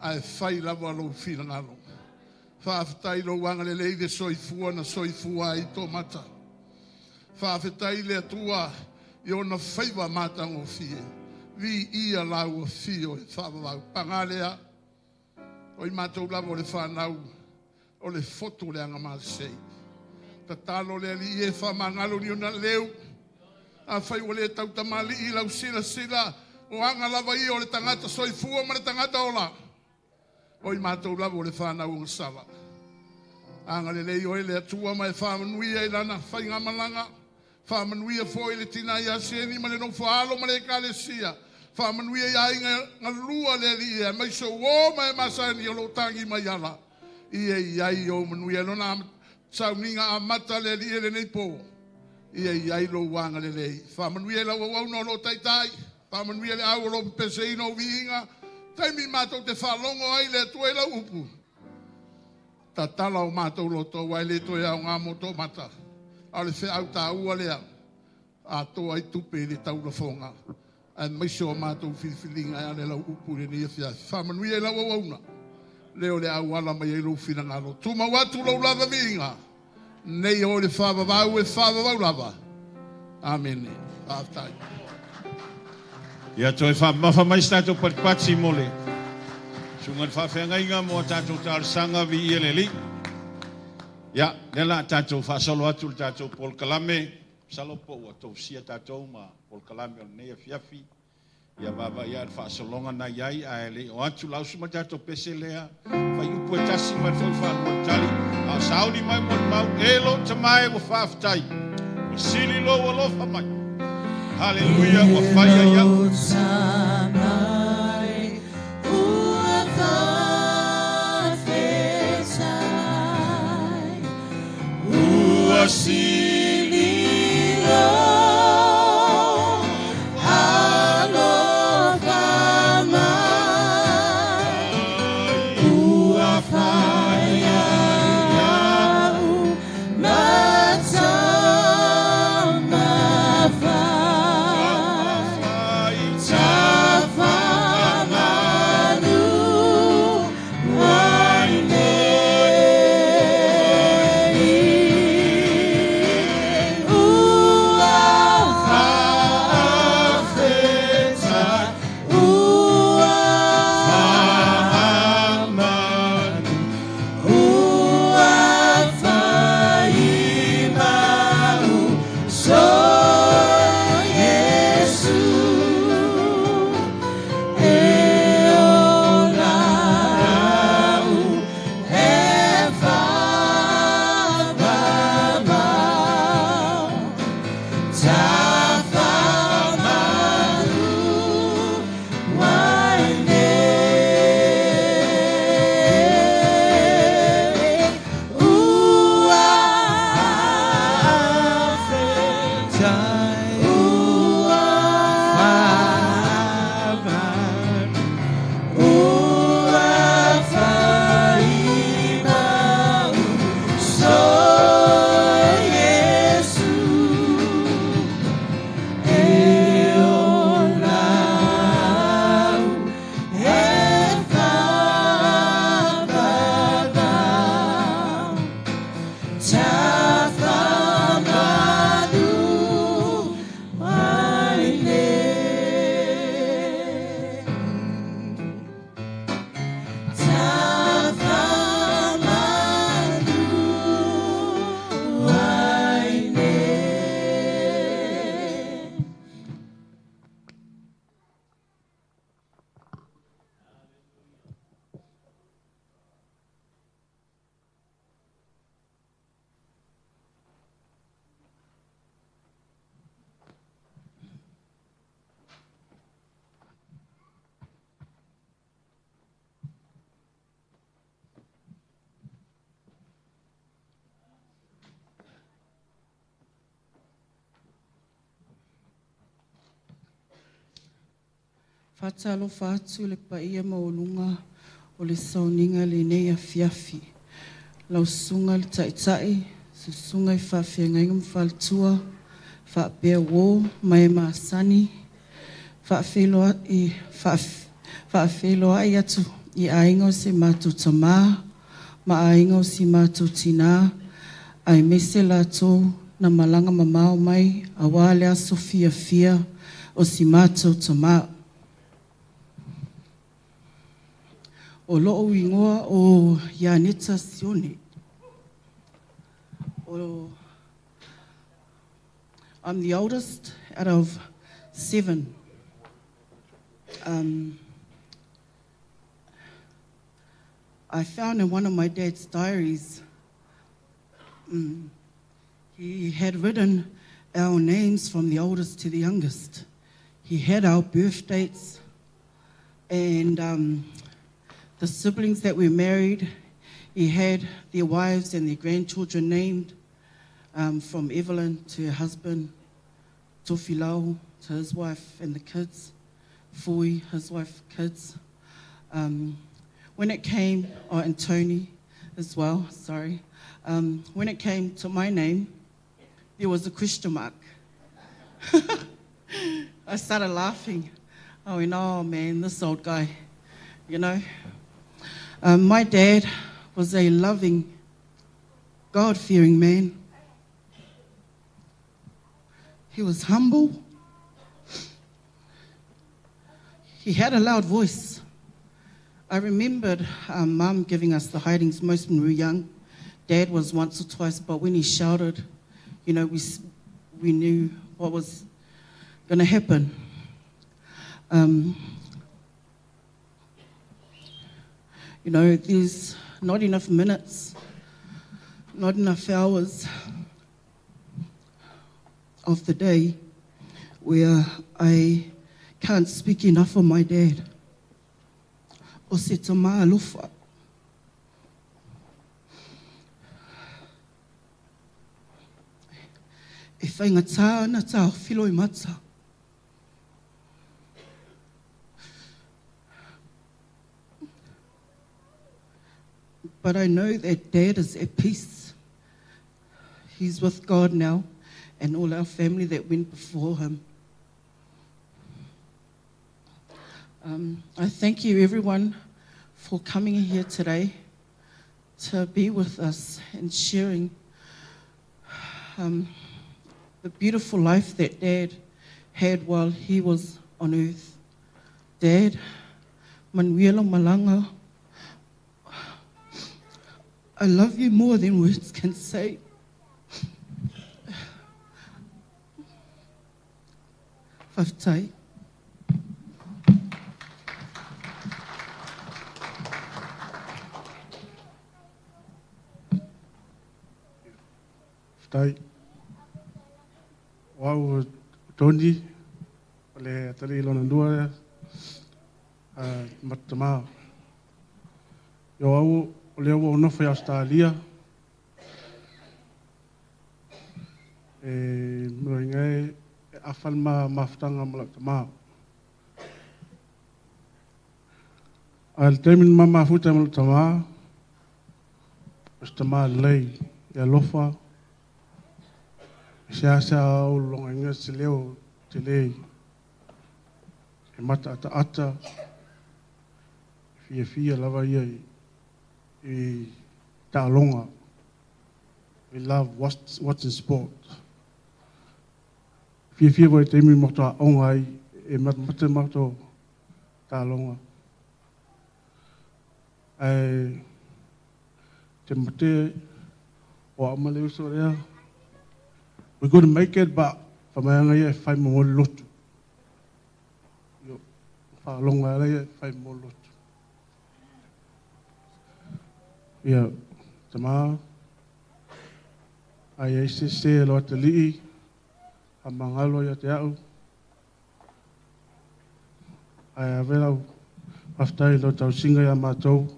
ae fai lava lou finagalo. Faafetai lou agalelei i le soifua na soifua ai Tomata. Faafetai i le Atua i ona faiva matagofie. Viia lau afio e faavavau. Paga lea, o i matou lava o le fanau o le fotu le agamasei. Tatalo le Alii e faamagalo ni ona leu. Afai ua le tautamalii i lau silasila, o aga lava ia o le tagata soifua ma le tagata ola. O i matou lava o le fanau ogasala. Agalelei oe le Atua ma e faamanuia i lana faigamalaga. Faamanuia foi le tina ia Sieni ma le nofo a alo ma le Ekalesia. Faamanuia i aiga galua le Alii e aemaise o uo ma e masani o lo o tagi mai ala. Ia i ai ou manuia lona sauniga amata le Alii e lenei po. Ia i ai lou agalelei. Faamanuia i lau auauna o lo o taitai. Faamanuia le au o lo o pepeseina o viiga. Taimi matou te faalogo ai le Atua i lau upu. Tatala o matou loto aua e le toe aoga mo Tomata. A o le feau taua lea. Atoa ai tupe i le taulafoga. Aemaise o matou filifiliga e ala i lau upu i lenei afiafi. Faamanuia i lau auauna. Lea o le auala mai ai lou finagalo. Tumau atu lou lava viiga. Nei o le faavavau e faavavau lava. Amene. Faafetai. Ia toe faamamafa mai se tatou patipati mo le susuga i le faafeagaiga mo a tatou talosaga viia le Alii. Ia, lea la a tatou faasolo atu le tatou polokalame. Masalo po ua tofusia tatou ma polokalame o lenei afiafi. Ia vaavaai lava i le faasologa na i ai, ae le i o atu lausu mai le tatou pese lea, fuaiupu e tasi ma le foi faalua le tali, a o sauni mai molimau, e lou tama e ua faafetai, ua sili lou alofa mai. Haleluia, ua fai ai au. Ua sili lou alofa mai, ua fai au ma taumafai, tafamanu ai nei. Faatalofa atu le paia maualuga o le sauniga i lenei afiafi. Lau susuga i le Taitai, susuga i faafeagaiga ma faletua, faapea uo ma e masani, faafeiloai atu i aiga o si matou tama ma aiga o si matou tinā, aemaise latou na malaga mamao mai aua le aso fiafia o si matou tama. O lo'u igoa o Ianeta Sione. I'm the oldest out of seven. I found in one of my dad's diaries, he had written our names from the oldest to the youngest. He had our birth dates and the siblings that were married. He had their wives and their grandchildren named, from Evelyn to her husband, Tofilau to his wife and the kids, Fui, his wife, kids. When it came, oh, and Tony as well, sorry. When it came to my name, there was a question mark. I started laughing. I went, oh man, this old guy, you know. My dad was a loving, God-fearing man. He was humble. He had a loud voice. I remembered Mum giving us the hidings most when we were young. Dad was once or twice, but when he shouted, we knew what was going to happen. There's not enough minutes, not enough hours of the day where I can't speak enough of my dad. O se tama alofa. E whaingatā ana tā o whiro i mata. But I know that Dad is at peace. He's with God now and all our family that went before him. I thank you, everyone, for coming here today to be with us and sharing the beautiful life that Dad had while he was on earth. Dad, manuia lau malaga, I love you more than words can say. Faafetai. Faafetai. O au o Tony, o le atalii lona lua ma tamā. O au o lea ua ou nofo i Ausetalia, e maloiga e afa le mafutaga ma lau tamā. A le taimi na ma mafuta ma lau tamā, o se tamā lelei e alofa, e seasea ou lologaina se leo tele e mataataata, e fiafia lava ia i taaloga. We love watching sport. Fiafia foi i taimi matou aoga ai e matamata matou taaloga. Ae te mate o au ma le uso lea, we couldn't make it, but faamaiaga ia e fai mo le lotu. Io, faalogo ala ia e fai mo le lotu. Ia, tamā, ai ai se se lo atalii, a mangalo ia te au, ai ave lau faafetai i lau tausiga iā matou,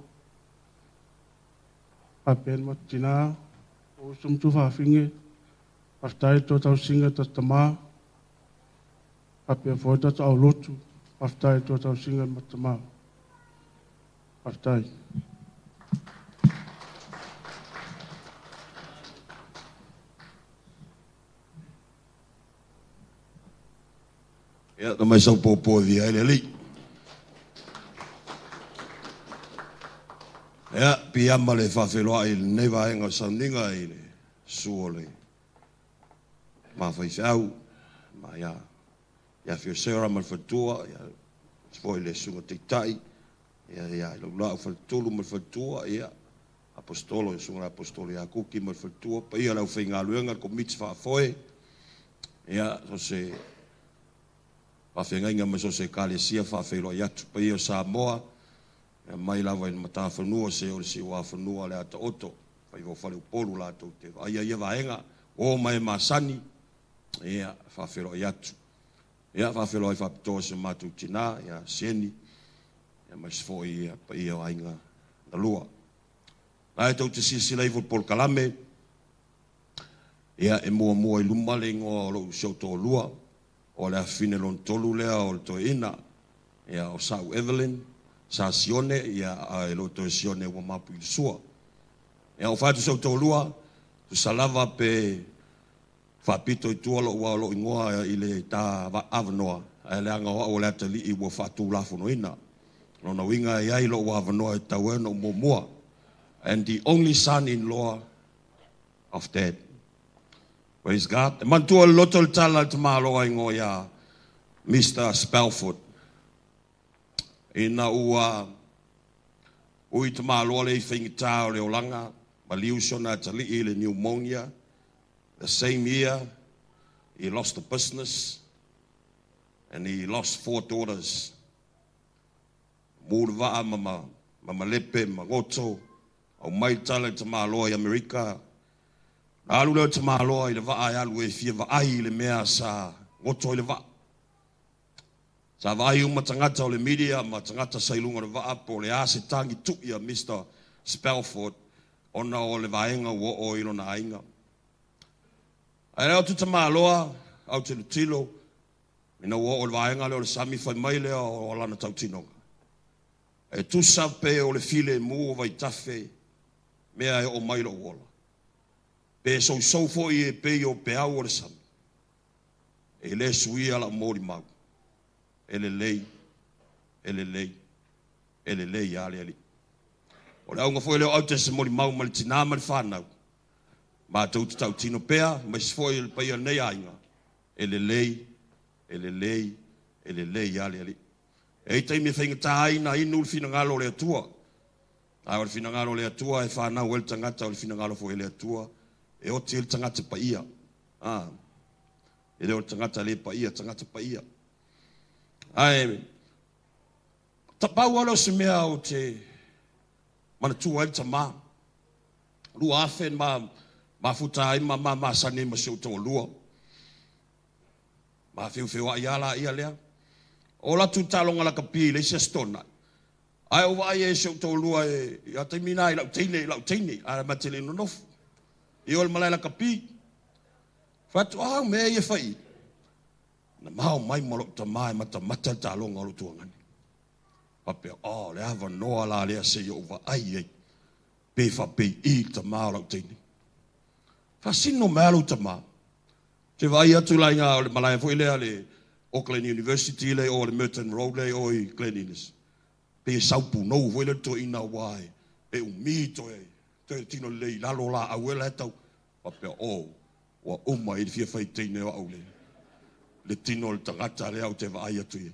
faapea le matou tinā, o uso ma tuafafine, faafetai i le tou tausiga e tatou tamā, faapea foi tatou aulotu. Faafetai i tua tausiga ma tamau. Faafetai. Ia, na mai sau pōpō e via ai le Alii. Ia, piama le faafeiloai i lenei vaega o le sauniga i le susu o le mafaifeau, ma ia, ia Fiosera ma le faletua, ia, foi le susuga taitai, ia, ia, Laulaa faletolu ma le faletua, ia, Aposetolo, le Susuga i le Aposetolo ia Kuki ma le faletua, paia o le aufaigaluega, le Komiti Faafoe, ia, so se faafeagaiga ma so se Ekalesia faafeiloai atu, paia o Samoa, ia, mai lava i le matafanua seia oo i le siuafanua o le ata oto, faiva o faleupolu latou te vaaia ia vaega, o ma e masani, ia, faafeiloai atu. Ia, faafeiloai faapitoa i si o matou tinā, ia Sieni, ia aemaise foi ia paia o aiga na lua. La e tou te silasila ifo i le polokalame, ia e muamua i luma le igoa o lou si ou toalua, o le afafine lona tolu lea o le toeaina, ia o Sa'u Evelyn, sa Sione, ia ae e le o toe Sione ua mapu i le sua. Ia ua fai atu si ou toalua, tusa lava pe faapito i tua lou lou igoa i le ta avanoa, ae leaga o au o le atalii ua faatulafonoina. Lona uiga e i ai lou avanoa e tatau ai ona ou muamua. And the only son-in-law of Dad. Praise God. E manatua le loto le tala a le tamaloa igoa ia Mister Spelford. Ina ua ui tamaloa le i faigata o le olaga, maliu si ona atalii i le pneumonia. The same year, he lost the business and he lost 4 daughters. Mu le vaa ma ma, ma malepe ma goto, au mai tala i tamaloa i Amerika. Na alu lea o tamaloa i le vaa e alu e fia vaai i le mea sa goto i le vaa. Sa vaai uma tagata o le media ma tagata sa i luga o le vaa po o le a se tagi tui a Mister Spelford ona o le vaega ua oo i lona aiga. Ae lea o tu tamaloa au te lutilo, ina ua oo i le vaega lea o le sami fai mai lea o lana tautinoga. E tusa pe o le file mu o vaitafe mea e oo mai lou ola. Pe sousou foi e pei o peau o le sami. E le suia lau molimau. E lelei, e lelei, e lelei a le Alii. O le auga foi lea o au te se molimau ma le tinā ma le whānau. Mātou te tautino pea, mais foi le paia nei aiga. E lelei, e lelei, e lelei a le Alii. E i taimi e whaingata ai na inu le finagalo o le Atua. A o le finagalo o le Atua e whānau e le tangata, o le finagalo foi e le Atua. E oti e le tangata paia. Ah, e le o le tangata le paia, tangata paia. Ae, tapau alo se mea o te manatua ai le tamā. 2000 ma mafuta ai ma ma masani ma si ou toalua. Ma whiuwhiu ai ala ia lea. O la tu talonga la kapi le isi astona. Ai o vai e si ou toalua e ia te mina i lau teine, i lau teine, a ma te le nonofu. I o le malai la kapi. Whatu au mea ia whai. Na mau mai ma lou tamā e matamata le taaloga o lou tuagane. Faapea, oh, le avanoa la lea se i ou vaai ai. Pe faapei i le tamā o lau teine. Faasino mai a lou tamā. Te vaai atu la i ngā o le malae foi lea le Auckland University le o le Merton Road le o i Glen Innes. Pe sau punou foi le toeaina ua e, e umi toe, toe tino lelei i lalo la au e la e tau. Faapea, oh, ua uma i le fia fai teine o au le, le tino o le tagata lea au te vaai atu i ai.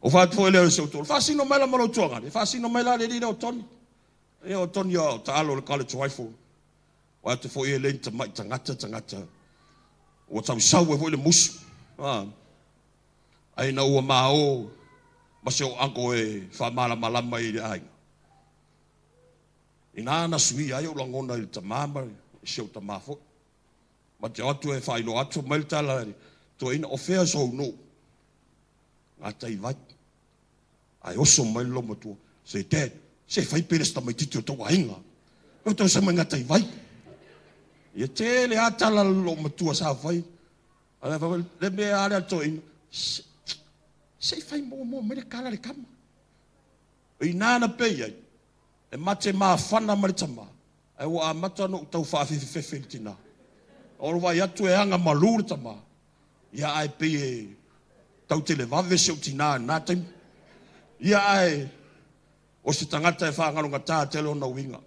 O whaatu foi lea o se utolu. Faasino mai la ma lou tuagane. Faasino mai la le lile o Tony. Ia o Tony o taalo le college rifle. O atu foi e le ni tamai tagata tagata. Ua tausau e foi le musu. Ah. Ai na ua mao ma se o anko e whaamalamalama i le aiga. Ina na sui ai o langona i le tamama, i se o tamā foi. Ma te atu e whailo atu mai le tala toeaina o fea sou no. Ngā tai vai. Ai oso mai le matua. Se te, se whai pere sta mai titi o tau ainga. O tau sa mai ngā tai vai. Ia te le a tala lo matua sa whai. Ai whai, le mea ale a toeaina. Se i fai muamua mai le tala a le tama. O i ina na pei ai, e mate mafana ma le tama, ae ua amata ona ou tau faafefefefe i le tina. O le vaai atu e aga malu le tama, ia ae pei e tau televave si ou tina i lena taimi. Ia ae o se tagata e faagalogata tele ona uiga,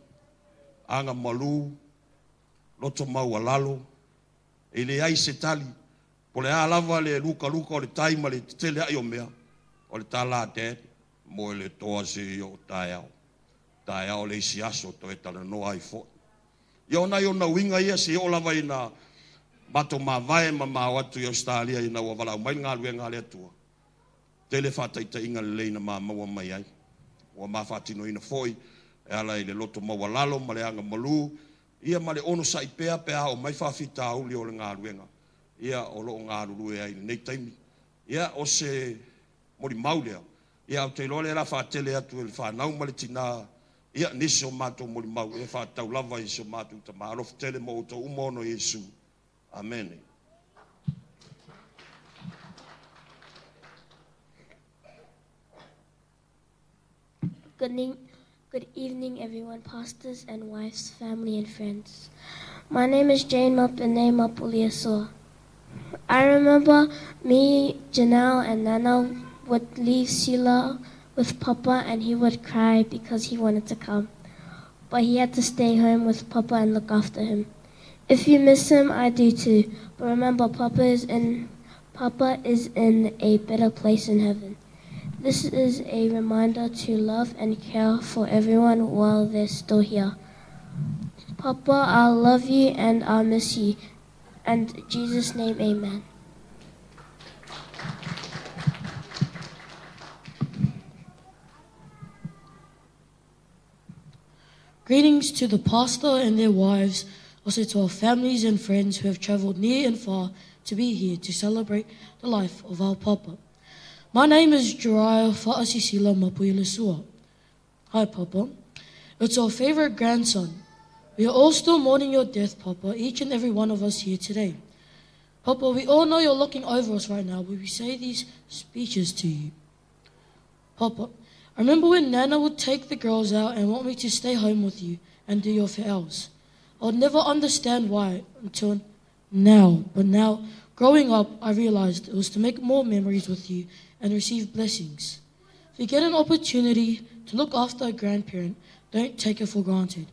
aga malu, loto maualalo, e leai se tali, po o le a lava le lukaluka o le tai ma le teteleai o mea, o le tala a Dad, moe le toa seia oo taeao. Taeao le isi aso toe talanoa ai foi. Ia o nai ona uiga ia seia oo lava ina matou mavae ma ma o atu i Ausetalia ina ua valaau mai le galuega a le Atua. Tele faataitaiga lelei na ma maua mai ai. Ua ma faatinoina foi e ala i le loto maualalo ma le aga malu, ia ma le onosai pea pe a oo mai faafitauli o le galuega ia o lo o galulue ai i lenei taimi. Ia o se molimau lea, ia ae ou te iloa lea o le a faatele atu e le fanau ma le tina ia nisi o matou molimau e faatatau lava i si o matou tama. Alofa tele mo outou uma ona o Iesu. Amene. Good, good evening, everyone, pastors and wives, family and friends. My name is Jane Mapene Mapuliasua. I remember me, Janelle, and Nana would leave Sila with Papa and he would cry because he wanted to come. But he had to stay home with Papa and look after him. If you miss him, I do too. But remember, Papa is in Papa is in a better place in heaven. This is a reminder to love and care for everyone while they're still here. Papa, I love you and I miss you. And Jesus' name, amen. Greetings to the pastor and their wives, also to our families and friends who have traveled near and far to be here to celebrate the life of our Papa. My name is Jariah Fa'asisila Mapuilesua. Hi, Papa. It's our favorite grandson. We are all still mourning your death, Papa, each and every one of us here today. Papa, we all know you're looking over us right now when we say these speeches to you. Papa, I remember when Nana would take the girls out and want me to stay home with you and do your fe'aus. I would never understand why until now, but now, growing up, I realized it was to make more memories with you and receive blessings. If you get an opportunity to look after a grandparent, don't take it for granted.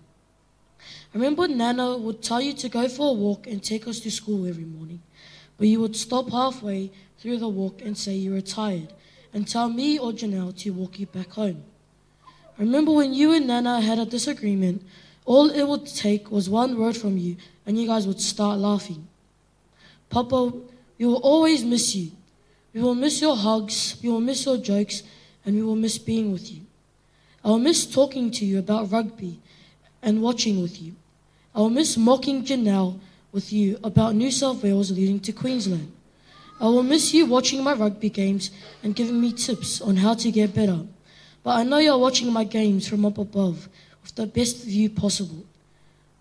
I remember Nana would tell you to go for a walk and take us to school every morning, but you would stop halfway through the walk and say you were tired and tell me or Janelle to walk you back home. I remember when you and Nana had a disagreement, all it would take was one word from you and you guys would start laughing. Papa, we will always miss you. We will miss your hugs, we will miss your jokes, and we will miss being with you. I will miss talking to you about rugby and watching with you. I will miss mocking Janelle with you about New South Wales leading to Queensland. I will miss you watching my rugby games and giving me tips on how to get better. But I know you're watching my games from up above with the best view possible.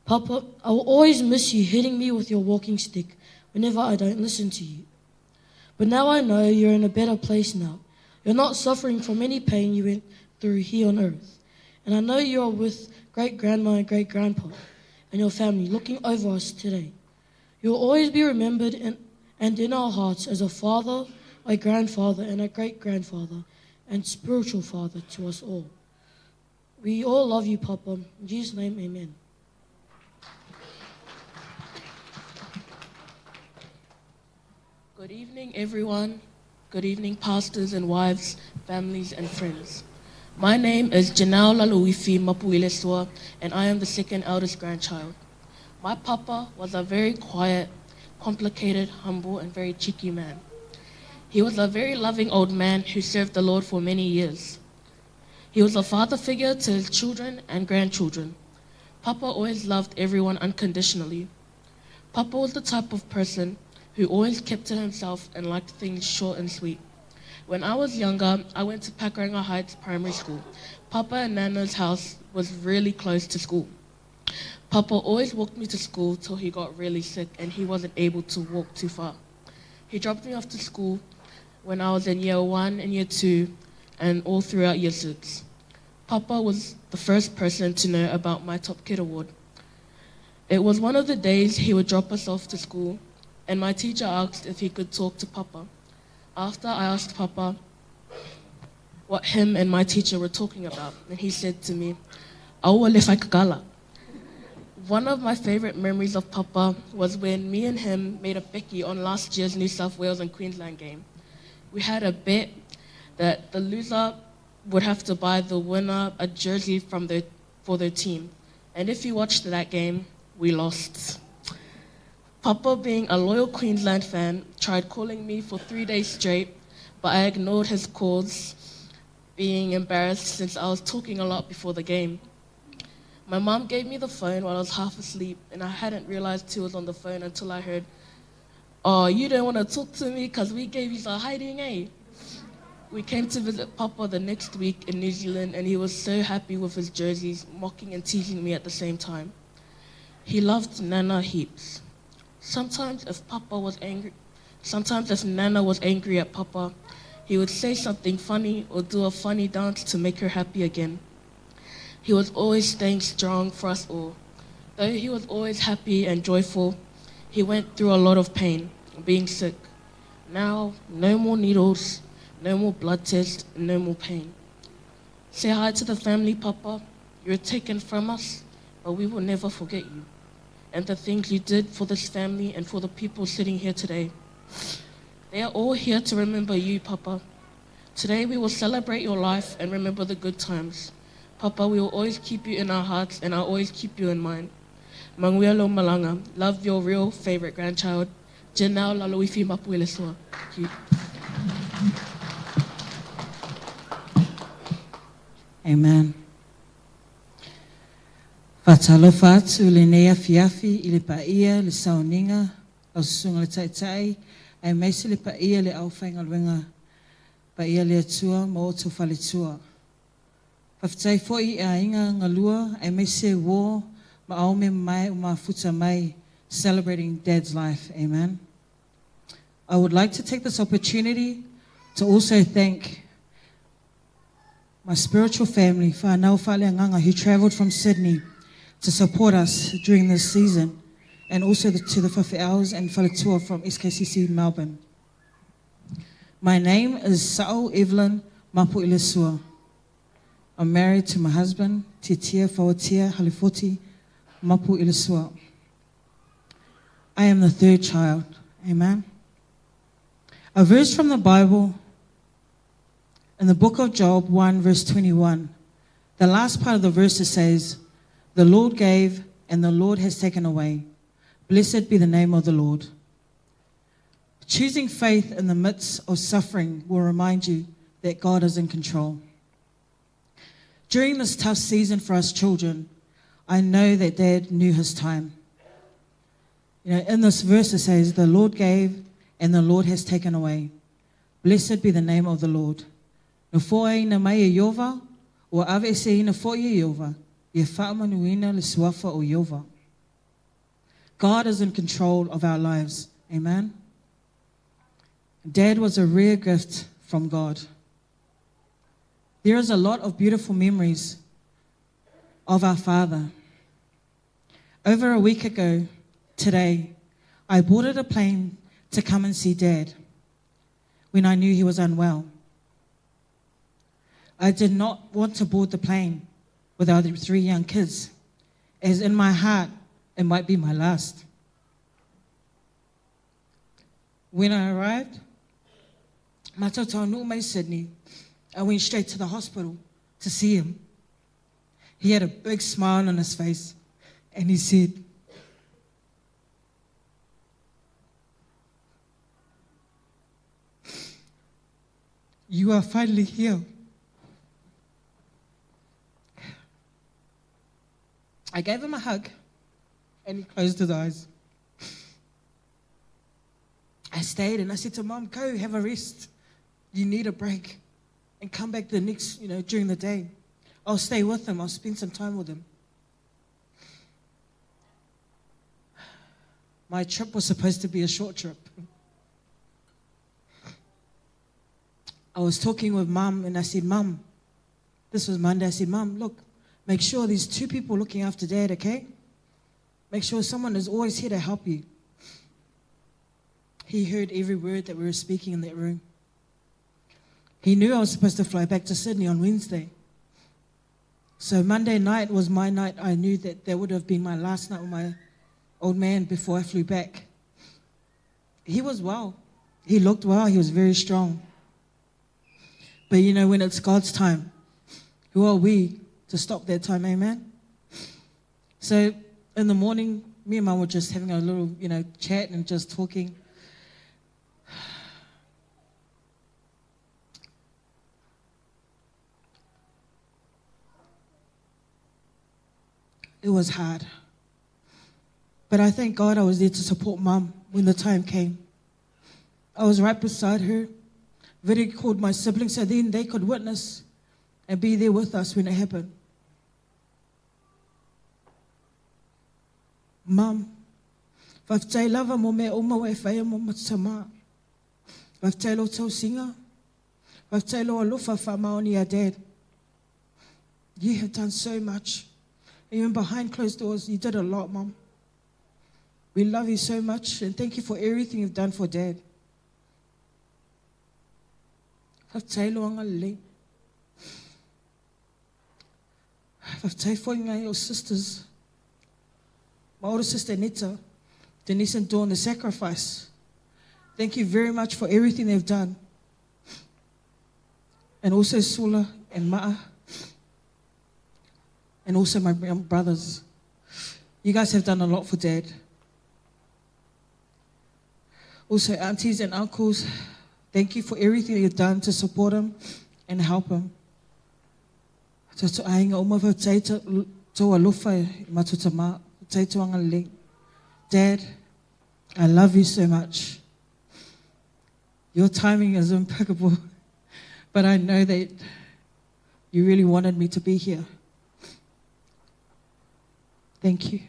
Papa, I will always miss you hitting me with your walking stick whenever I don't listen to you. But now I know you're in a better place now. You're not suffering from any pain you went through here on earth. And I know you are with great grandma and great grandpa and your family looking over us today. You will always be remembered in, and in our hearts as a father, a grandfather, and a great grandfather, and spiritual father to us all. We all love you, Papa. In Jesus' name, amen. Good evening, everyone. Good evening, pastors and wives, families and friends. My name is Janelle Laluifi Mapuilesua, and I am the second eldest grandchild. My papa was a very quiet, complicated, humble, and very cheeky man. He was a very loving old man who served the Lord for many years. He was a father figure to his children and grandchildren. Papa always loved everyone unconditionally. Papa was the type of person who always kept to himself and liked things short and sweet. When I was younger, I went to Pakuranga Heights Primary School. Papa and Nana's house was really close to school. Papa always walked me to school till he got really sick and he wasn't able to walk too far. He dropped me off to school when I was in year 1 and year 2 and all throughout year 6. Papa was the first person to know about my Top Kid award. It was one of the days he would drop us off to school, and my teacher asked if he could talk to Papa. After I asked Papa what him and my teacher were talking about, and he said to me, Aua le whaikakala. One of my favorite memories of Papa was when me and him made a becky on last year's New South Wales and Queensland game. We had a bet that the loser would have to buy the winner a jersey from their, for their team. And if you watched that game, we lost. Papa, being a loyal Queensland fan, tried calling me for 3 days straight, but I ignored his calls, being embarrassed since I was talking a lot before the game. My mom gave me the phone while I was half asleep, and I hadn't realized he was on the phone until I heard, Oh, you don't want to talk to me because we gave you some hiding, eh? We came to visit Papa the next week in New Zealand, and he was so happy with his jerseys, mocking and teasing me at the same time. He loved Nana heaps. Sometimes if Papa was angry, sometimes if Nana was angry at Papa, he would say something funny or do a funny dance to make her happy again. He was always staying strong for us all. Though he was always happy and joyful, he went through a lot of pain, being sick. Now, no more needles, no more blood tests, no more pain. Say hi to the family, Papa. You're taken from us, but we will never forget you and the things you did for this family and for the people sitting here today. They are all here to remember you, Papa. Today we will celebrate your life and remember the good times. Papa, we will always keep you in our hearts and I'll always keep you in mind. Manguelo Malanga, love your real favorite grandchild, Janelle Laloifi Mapuelesua. Thank you. Amen. Faatalofa atu lenei afiafi i le paia, le sauniga, lau susuga le Taitai, aemaise le paia le aufaigaluega paia le Atua ma outou faletua. Faafetai foi i aiga galua aemaise uō ma aome mamae ua mafuta mai celebrating Dad's life. Amen. I would like to take this opportunity to also thank my spiritual family, whānau faaleagaga, who travelled from Sydney to support us during this season, and also to the Fafeaus and Faletua from SKCC Melbourne. My name is Sa'o Evelyn Mapuilesua. I'm married to my husband, Titia Fawatia Halifoti Mapuilesua. I am the third child. Amen. A verse from the Bible in the book of Job 1, verse 21. The last part of the verse it says, The Lord gave and the Lord has taken away. Blessed be the name of the Lord. Choosing faith in the midst of suffering will remind you that God is in control. During this tough season for us children, I know that Dad knew his time. You know, in this verse it says, The Lord gave and the Lord has taken away. Blessed be the name of the Lord. Na foaiina mai e Iova, ua aveeseina foi e Iova, ia faamanuina le suafa o Iova. God is in control of our lives. Amen. Dad was a rare gift from God. There is a lot of beautiful memories of our father. Over a week ago today, I boarded a plane to come and see Dad when I knew he was unwell. I did not want to board the plane with our 3 young kids, as in my heart, it might be my last. When I arrived, Matataunu mai Sydney, I went straight to the hospital to see him. He had a big smile on his face, and he said, You are finally here. I gave him a hug, and he closed his eyes. I stayed and I said to Mom, go have a rest. You need a break. And come back the next, you know, during the day. I'll stay with him. I'll spend some time with him. My trip was supposed to be a short trip. I was talking with Mum and I said, Mum, this was Monday. I said, Mum, look, make sure there's two people looking after Dad, okay? Make sure someone is always here to help you. He heard every word that we were speaking in that room. He knew I was supposed to fly back to Sydney on Wednesday. So Monday night was my night. I knew that that would have been my last night with my old man before I flew back. He was well. He looked well. He was very strong. But you know, when it's God's time, who are we to stop that time, amen? So in the morning, me and Mum were just having a little, you know, chat and just talking. It was hard. But I thank God I was there to support Mum when the time came. I was right beside her. Video called my siblings so then they could witness and be there with us when it happened. Mum, faafetai lava mo mea uma ua e faia mo matou tama. Faafetai lo tausiga. Faafetai lou alofa faamaoni iā Dad. You have done so much. Even behind closed doors, you did a lot, Mum. We love you so much and thank you for everything you've done for Dad. Faafetai lou agalelei. Faafetai foi i nai ou sisters. My older sister Anita, Denise and Dawn, the sacrifice. Thank you very much for everything they've done. And also Sula and Ma'a. And also my brothers. You guys have done a lot for Dad. Also, aunties and uncles, thank you for everything you've done to support him and help him. Tātou aiga uma faafetai tou alofa i matou tama, faafetai tou agalelei. Dad, I love you so much. Your timing is impeccable, but I know that you really wanted me to be here. Thank you.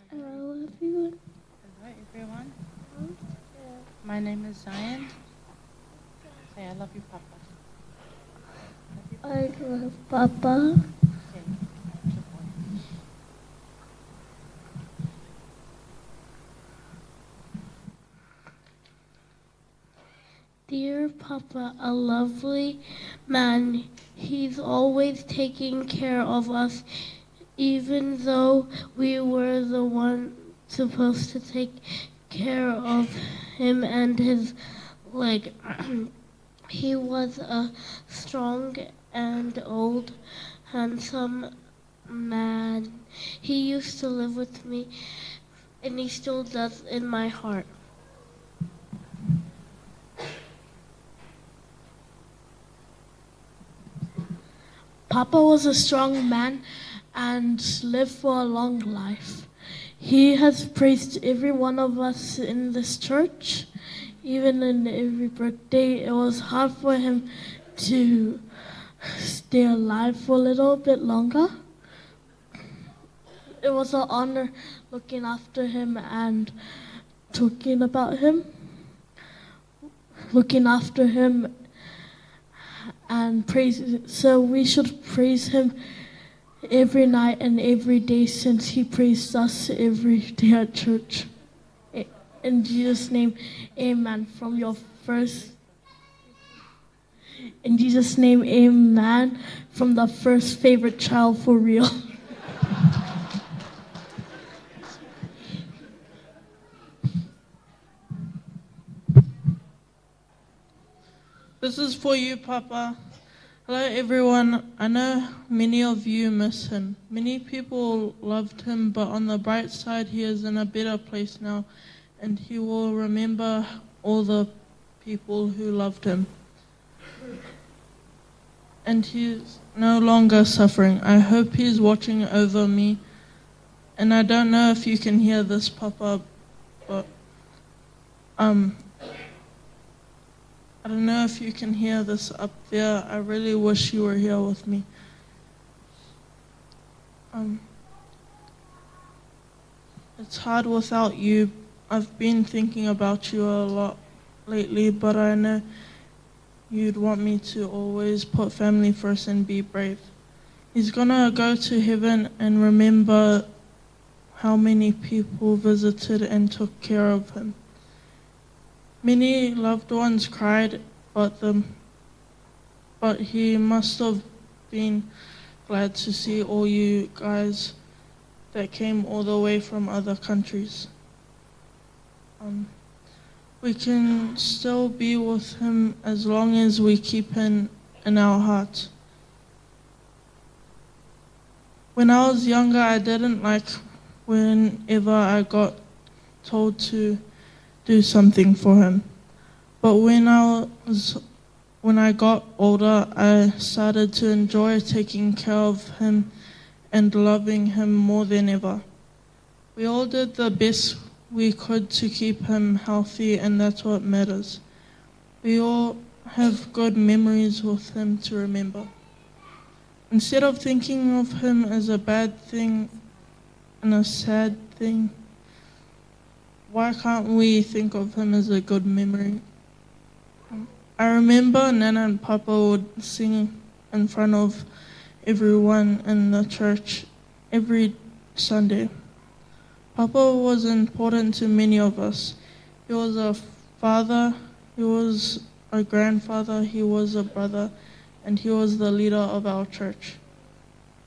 Hello, everyone. Hello, everyone. My name is Zion. Say, I love you, Papa. I love Papa. Dear Papa, a lovely man. He's always taking care of us, even though we were the one supposed to take care of him and his leg. He was a strong and old, handsome man. He used to live with me, and he still does in my heart. Papa was a strong man and lived for a long life. He has praised every one of us in this church, even in every birthday. It was hard for him to stay alive for a little bit longer. It was an honor looking after him and talking about him. Looking after him and praise. So we should praise him every night and every day since he praised us every day at church. In Jesus' name, amen. From your first, in Jesus' name, amen. From the first favorite child for real. This is for you, Papa. Hello, everyone. I know many of you miss him. Many people loved him, but on the bright side, he is in a better place now, and he will remember all the people who loved him. And he's no longer suffering. I hope he's watching over me. And I don't know if you can hear this, Papa, But I don't know if you can hear this up there. I really wish you were here with me. It's hard without you. I've been thinking about you a lot lately, but I know you'd want me to always put family first and be brave. He's gonna go to heaven and remember how many people visited and took care of him. Many loved ones cried, but he must have been glad to see all you guys that came all the way from other countries. We can still be with him as long as we keep him in our hearts. When I was younger, I didn't like whenever I got told to do something for him. But when I got older, I started to enjoy taking care of him and loving him more than ever. We all did the best we could to keep him healthy, and that's what matters. We all have good memories with him to remember. Instead of thinking of him as a bad thing and a sad thing, why can't we think of him as a good memory? I remember Nana and Papa would sing in front of everyone in the church every Sunday. Papa was important to many of us. He was a father, he was a grandfather, he was a brother, and he was the leader of our church.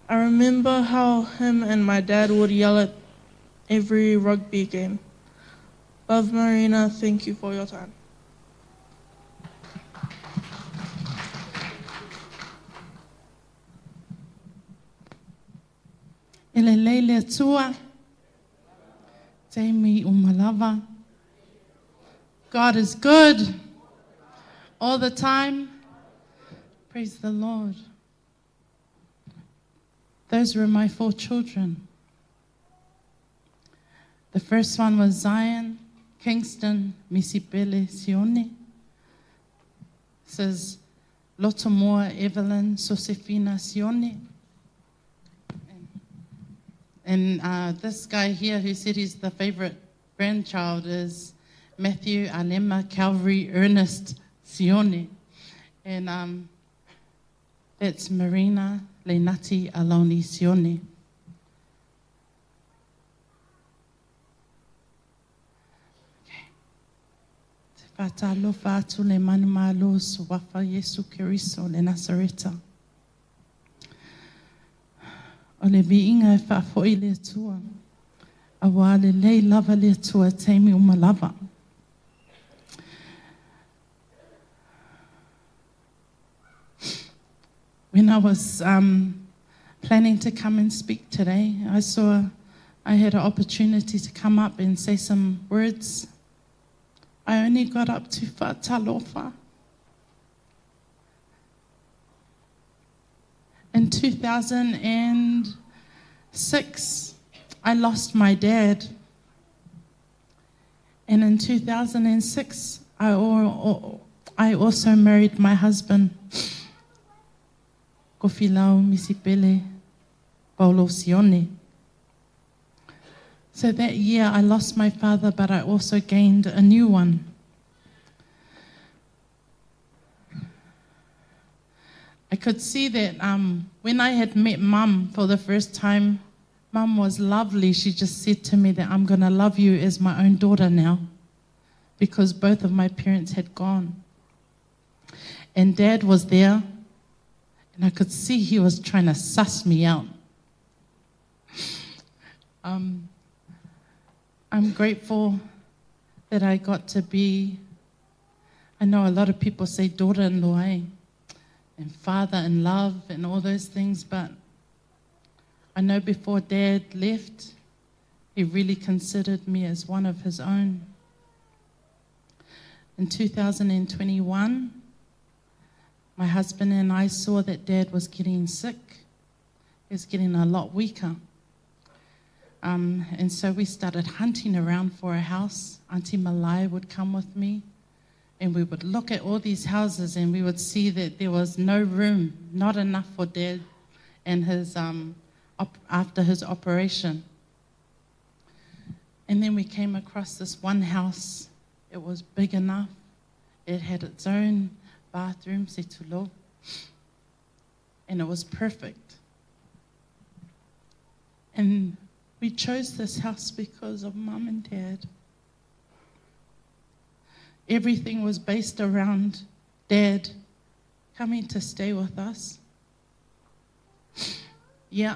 I remember how him and my dad would yell at every rugby game. Love, Marina. Thank you for your time. Ele leile tua, Jamie Umalava. God is good all the time. Praise the Lord. Those were my 4 children. The first one was Zion, Kingston, Misipele, Sione. This is Lotomoa, Evelyn, Sosefina, Sione. And this guy here who said he's the favorite grandchild is Matthew Alema Calvary Ernest Sione. And that's Marina Lenati Aloni Sione. Okay. Te whātalofa atu le manu mālo suafa Yesu Keriso le Nazareta. O le viinga e whaafoi le atua. A wā le lei lava le atua teimi o malava. When I was planning to come and speak today, I had an opportunity to come up and say some words. I only got up to whātalofa. In 2006, I lost my dad. And in 2006, I also married my husband, Kofilau Misipele Paulo Sione. So that year I lost my father, but I also gained a new one. I could see that when I had met Mum for the first time, Mum was lovely. She just said to me that I'm going to love you as my own daughter now, because both of my parents had gone. And Dad was there, and I could see he was trying to suss me out. I'm grateful that I got to be, I know a lot of people say daughter-in-law, eh? And father in love and all those things, but I know before Dad left, he really considered me as one of his own. In 2021, my husband and I saw that Dad was getting sick. He was getting a lot weaker. Um, and so we started hunting around for a house. Auntie Malai would come with me, and we would look at all these houses and we would see that there was no room, not enough for Dad and his, um, op- after his operation. And then we came across this one house. It was big enough. It had its own bathroom, setulo, and it was perfect. And we chose this house because of mum and dad. Everything was based around dad coming to stay with us. Yeah.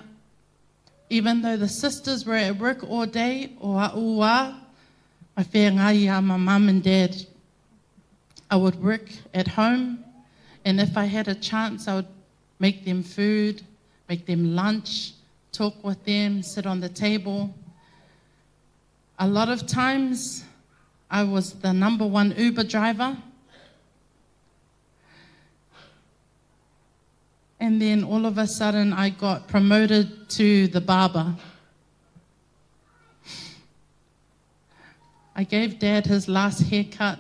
Even though the sisters were at work all day, o ua, my whengai my mum and dad. I would work at home, and if I had a chance, I would make them food, make them lunch, talk with them, sit on the table. A lot of times, I was the number one Uber driver. And then all of a sudden, I got promoted to the barber. I gave Dad his last haircut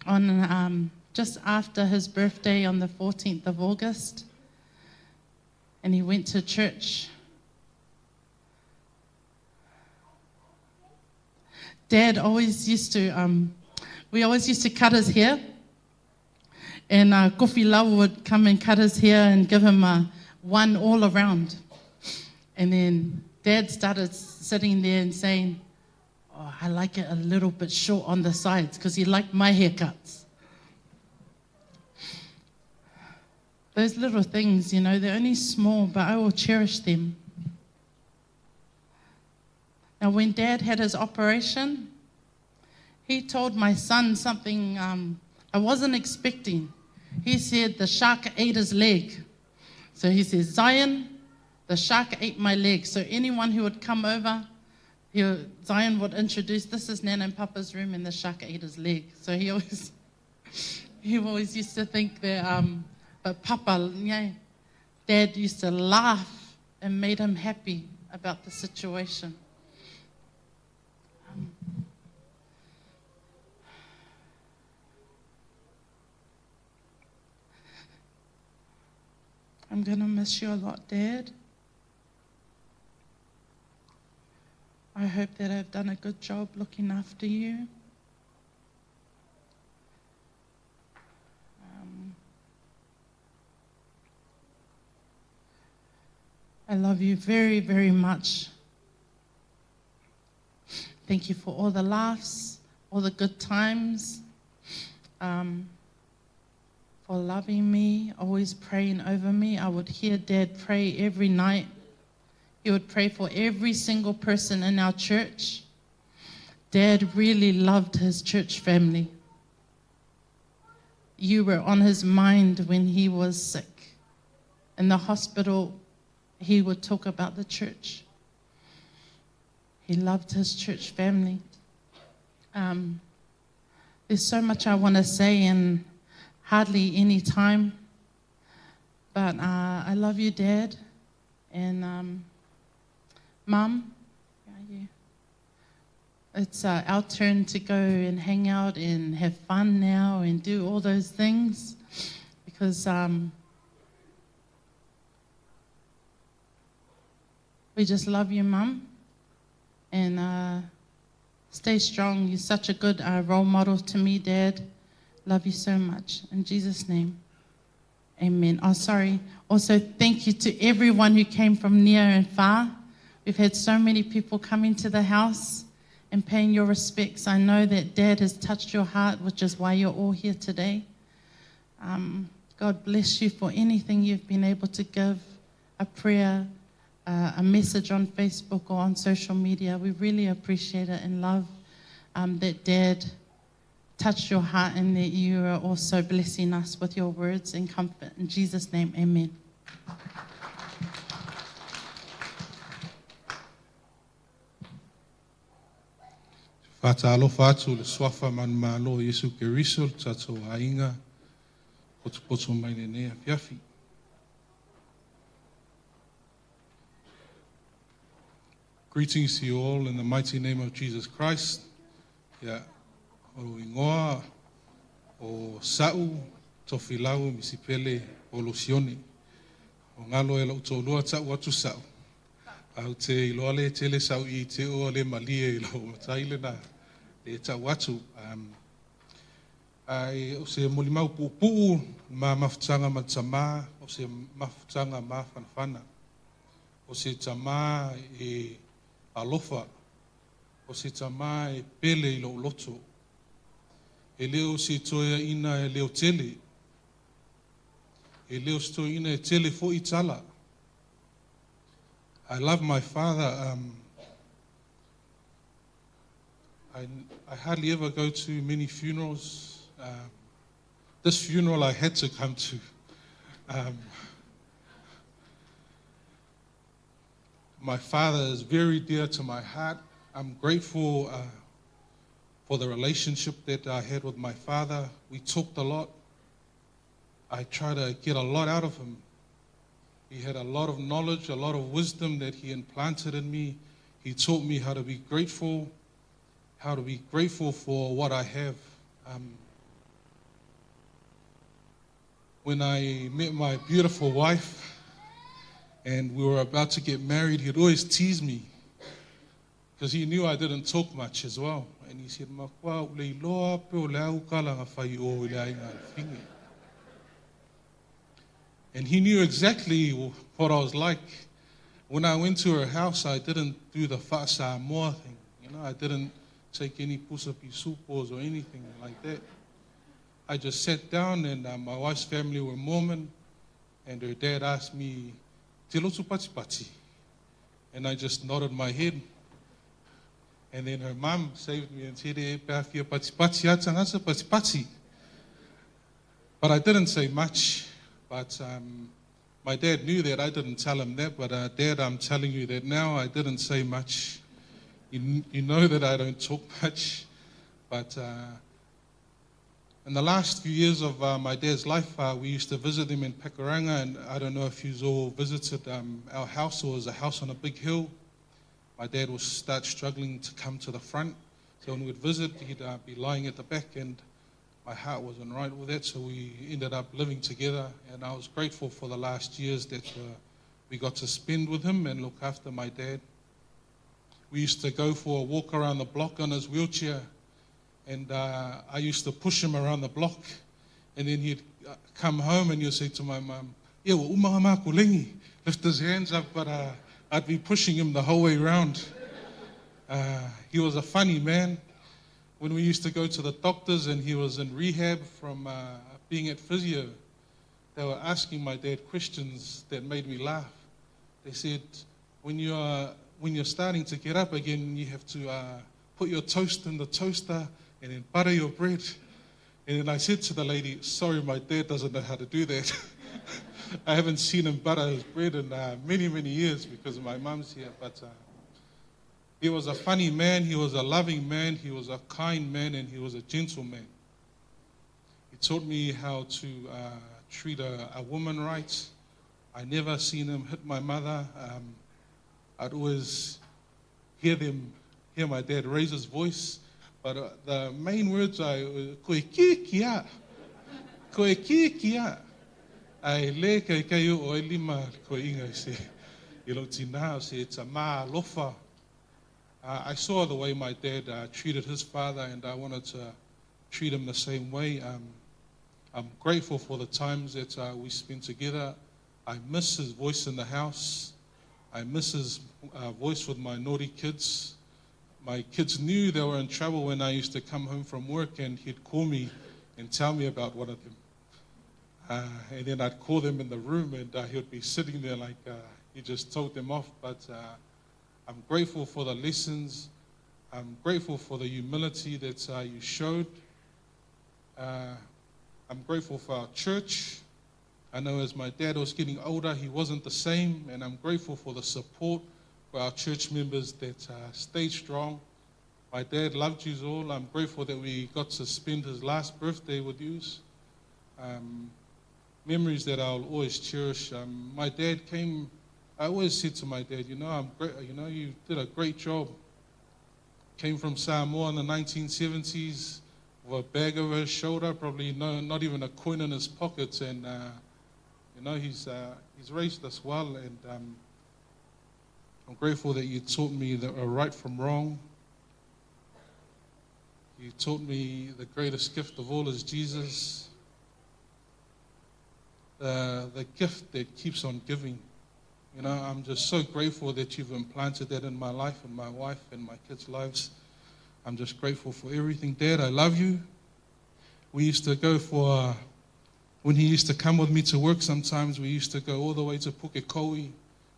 on um, just after his birthday on the 14th of August. And he went to church. Dad always used to, um, we always used to cut his hair. And uh, Kofi Lau would come and cut his hair and give him a one all around. And then Dad started sitting there and saying, oh, I like it a little bit short on the sides because he liked my haircuts. Those little things, you know, they're only small, but I will cherish them. Now, when Dad had his operation, he told my son something um, I wasn't expecting. He said the shark ate his leg. So he says, Zion, the shark ate my leg. So anyone who would come over, he, Zion would introduce, this is Nana and Papa's room, and the shark ate his leg. So he always, he always used to think that, um, but Papa, yeah, Dad used to laugh and made him happy about the situation. Um, I'm going to miss you a lot, Dad. I hope that I've done a good job looking after you. Um, I love you very, very much. Thank you for all the laughs, all the good times, um, for loving me, always praying over me. I would hear Dad pray every night. He would pray for every single person in our church. Dad really loved his church family. You were on his mind when he was sick. In the hospital, he would talk about the church. He loved his church family. Um, there's so much I want to say and hardly any time. But uh, I love you, Dad. And um, Mum, it's uh, our turn to go and hang out and have fun now and do all those things because um, we just love you, Mum. And uh, stay strong. You're such a good uh, role model to me, Dad. Love you so much. In Jesus' name. Amen. Oh, sorry. Also, thank you to everyone who came from near and far. We've had so many people coming to the house and paying your respects. I know that Dad has touched your heart, which is why you're all here today. Um, God bless you for anything you've been able to give a prayer, uh, a message on Facebook or on social media. We really appreciate it and love um, that Dad touched your heart and that you are also blessing us with your words and comfort. In Jesus' name, amen. Whātālofa atu le suafa manumalo o Iesu Keriso le tātou aiga potopoto mai lenei afiafi. Greetings to you all in the mighty name of Jesus Christ. Ia, o lou igoa o Sa'u Tofilau Misipele o Lusione. O galo e lou toalua ta'u atu Sa'u. Ae ou te iloa le tele sa'u i te o le malie i lou matai lena le ta'u atu. Um, ae o se molimau puupuu ma mafutaga ma le tamā, o se mafutaga mafanafana. O se tamā e alofa, o se tamā e pele i lou loto. E le o se toeaina e leo tele, e le o se toeaina e tele fo'i tala. I love my father. I hardly ever go to many funerals. This funeral I had to come to. My father is very dear to my heart. I'm grateful for the relationship that I had with my father. We talked a lot. I try to get a lot out of him. He had a lot of knowledge, a lot of wisdom that he implanted in me. He taught me how to be grateful, how to be grateful for what I have. When I met my beautiful wife and we were about to get married, he'd always tease me because he knew I didn't talk much as well. And he said, Makua ua le iloa pe o le a ukala nga fai o i le aiga a Lifige. And he knew exactly what I was like. When I went to her house, I didn't do the fa'asamoa thing. I didn't take any pusapi supos or anything like that. I just sat down, and my wife's family were Mormon, and her dad asked me, Te lotu pati pati. And I just nodded my head. And then her mum saved me and said, E pea fia pati pati, a tangata pati pati. But I didn't say much. But my dad knew that. I didn't tell him that. But Dad, I'm telling you that now. I didn't say much. You know that I don't talk much. But in the last few years of my dad's life, we used to visit them in Pakuranga, and I don't know if you've all visited our house, or it was a house on a big hill. My dad would start struggling to come to the front. So when we'd visit, he'd be lying at the back, and my heart wasn't right with that, so we ended up living together. And I was grateful for the last years that we got to spend with him and look after my dad. We used to go for a walk around the block on his wheelchair, and I used to push him around the block. And then he'd come home and he'd say to my mum, Yeah, well, uma lengi. Lift his hands up, but I'd be pushing him the whole way round. He was a funny man. When we used to go to the doctors and he was in rehab from being at physio, they were asking my dad questions that made me laugh. They said, when you're starting to get up again, you have to put your toast in the toaster and then butter your bread. And then I said to the lady, sorry, my dad doesn't know how to do that. I haven't seen him butter his bread in many, many years because my mum's here. But he was a funny man, he was a loving man, he was a kind man, and he was a gentleman. He taught me how to treat a woman right. I never seen him hit my mother. I'd always hear my dad raise his voice, but the main words I, koe ki kia, koe ki kia. Ai le kai kai o e lima koe inga i se, i lo tina o se ta ma alofa. I saw the way my dad treated his father, and I wanted to treat him the same way. I'm grateful for the times that we spent together. I miss his voice in the house. I miss his voice with my naughty kids. My kids knew they were in trouble when I used to come home from work, and he'd call me and tell me about one of them. And then I'd call them in the room, and he would be sitting there like he just told them off. But I'm grateful for the lessons. I'm grateful for the humility that you showed. I'm grateful for our church. I know as my dad was getting older, he wasn't the same, and I'm grateful for the support for our church members that stayed strong. My dad loved you all. I'm grateful that we got to spend his last birthday with you. Memories that I'll always cherish. My dad came I always said to my dad, you know, I'm great, you know, you did a great job. Came from Samoa in the 1970s with a bag over his shoulder, probably no, not even a coin in his pockets, and you know, he's he's raised us well, and I'm grateful that you taught me the right from wrong. You taught me the greatest gift of all is Jesus, the gift that keeps on giving. You know, I'm just so grateful that you've implanted that in my life and my wife and my kids' lives. I'm just grateful for everything. Dad, I love you. We used to go for, when he used to come with me to work sometimes, we used to go all the way to Pukekohe,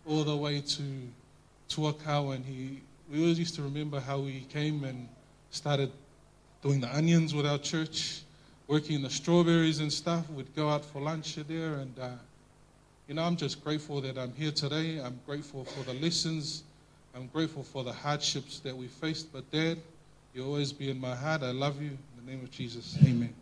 all the way to Tuakau, and he, we always used to remember how he came and started doing the onions with our church, working the strawberries and stuff. We'd go out for lunch there, and you know, I'm just grateful that I'm here today. I'm grateful for the lessons. I'm grateful for the hardships that we faced. But Dad, you'll always be in my heart. I love you. In the name of Jesus, amen.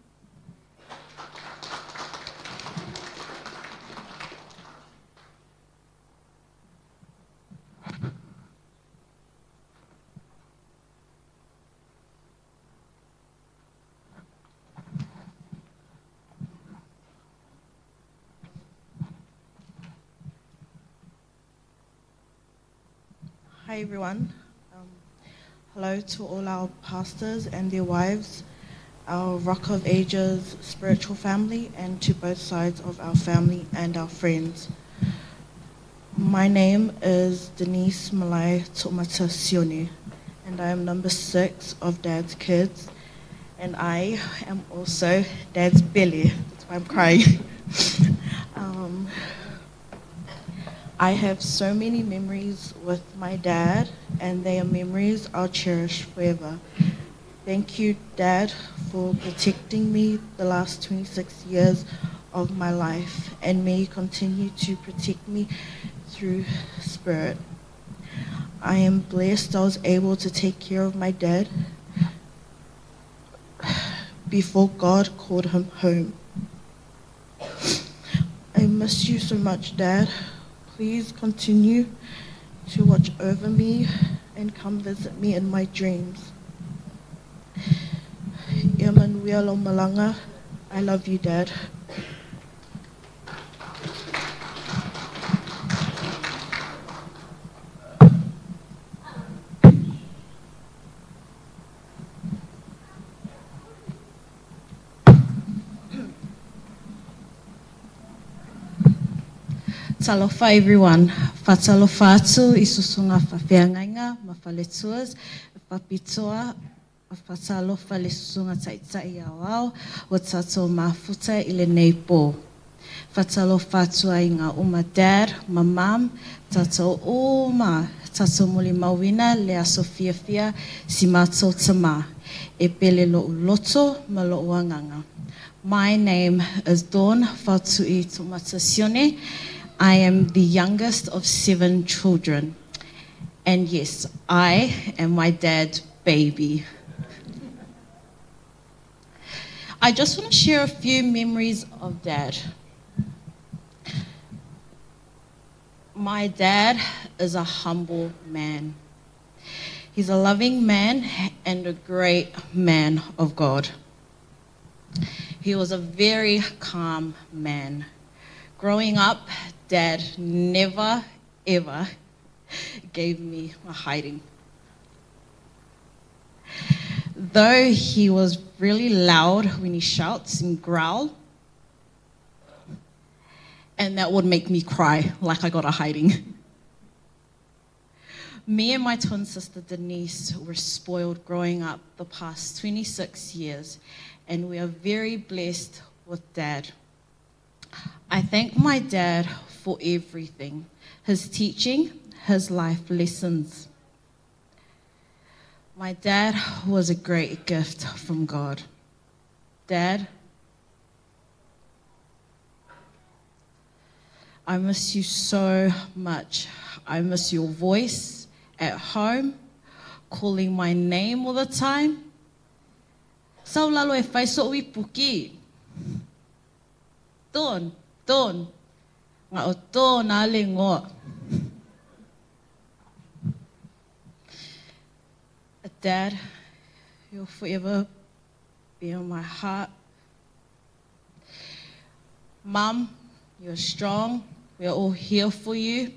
Hi everyone. Hello to all our pastors and their wives, our Rock of Ages spiritual family, and to both sides of our family and our friends. My name is Denise Malai Tomata Sione, and I am number 6 of Dad's kids, and I am also Dad's belly. That's why I'm crying. I have so many memories with my dad, and they are memories I'll cherish forever. Thank you, Dad, for protecting me the last 26 years of my life, and may you continue to protect me through spirit. I am blessed I was able to take care of my dad before God called him home. I miss you so much, Dad. Please continue to watch over me and come visit me in my dreams. Ia manuia lau malaga. I love you, Dad. Talofa everyone. Fatalofa atu i susunga whawheangainga ma whaletuas, whapitoa, fatalofa le susunga taitai ao ao, o tātou mafuta i le nei pō. Fatalofa atu ai ngā uma dad, ma mam, tātou o ma, tātou muli mauina le aso fiafia si mātou tama. E pele lo loto ma lo uanganga. My name is Dawn Fatui Tomatasione. I am the youngest of 7 children. And yes, I am my dad's baby. I just want to share a few memories of Dad. My dad is a humble man. He's a loving man and a great man of God. He was a very calm man. Growing up, Dad never, ever gave me a hiding. Though he was really loud when he shouts and growl, and that would make me cry like I got a hiding. Me and my twin sister Denise were spoiled growing up the past 26 years, and we are very blessed with Dad. I thank my dad for everything, his teaching, his life lessons. My dad was a great gift from God. Dad, I miss you so much. I miss your voice at home, calling my name all the time. Saulalo e whai so ui puki. Ton, ton. Ngā o tōna le ngoa. Dad, you'll forever be in my heart. Mum, you're strong. We are all here for you.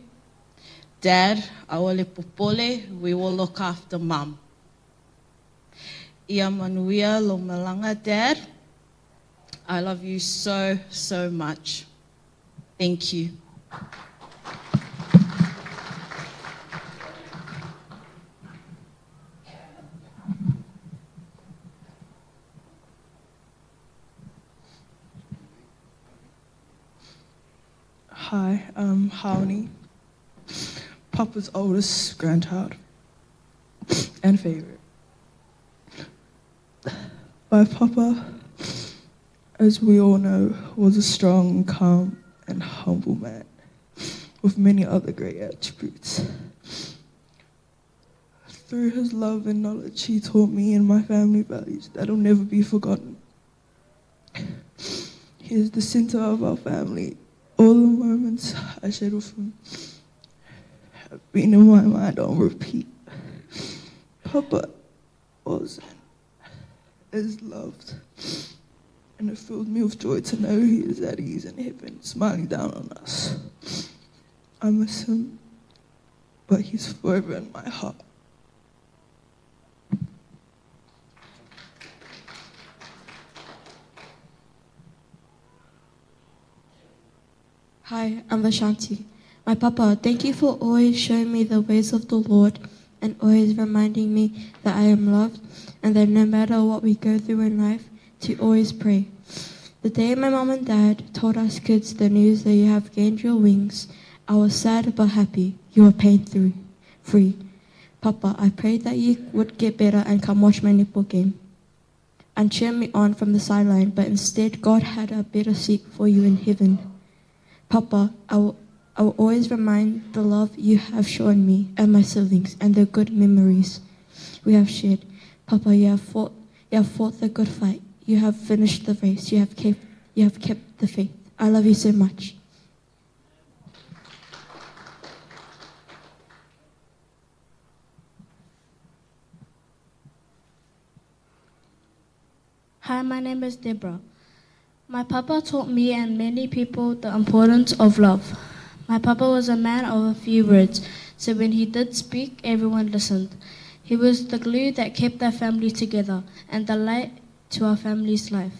Dad, aole popole, we will look after Mum. Ia manuia lo malanga, Dad. I love you so, so much. Thank you. Hi, I'm Harmony, Papa's oldest grandchild and favorite. My papa, as we all know, was a strong, calm, and humble man with many other great attributes. Through his love and knowledge, he taught me and my family values that'll never be forgotten. He is the center of our family. All the moments I shared with him have been in my mind on repeat. Papa was and is loved, and it filled me with joy to know he is at ease in heaven, smiling down on us. I miss him, but he's forever in my heart. Hi, I'm Vashanti. My papa, thank you for always showing me the ways of the Lord and always reminding me that I am loved and that no matter what we go through in life, to always pray. The day my mom and dad told us kids the news that you have gained your wings, I was sad but happy. You were pain through, free. Papa, I prayed that you would get better and come watch my netball game and cheer me on from the sideline, but instead God had a better seat for you in heaven. Papa, I will, I will always remind the love you have shown me and my siblings and the good memories we have shared. Papa, you have fought, you have fought the good fight. You have finished the race. You have kept, you have kept the faith. I love you so much. Hi, my name is Deborah. My papa taught me and many people the importance of love. My papa was a man of a few words, so when he did speak, everyone listened. He was the glue that kept our family together and the light to our family's life.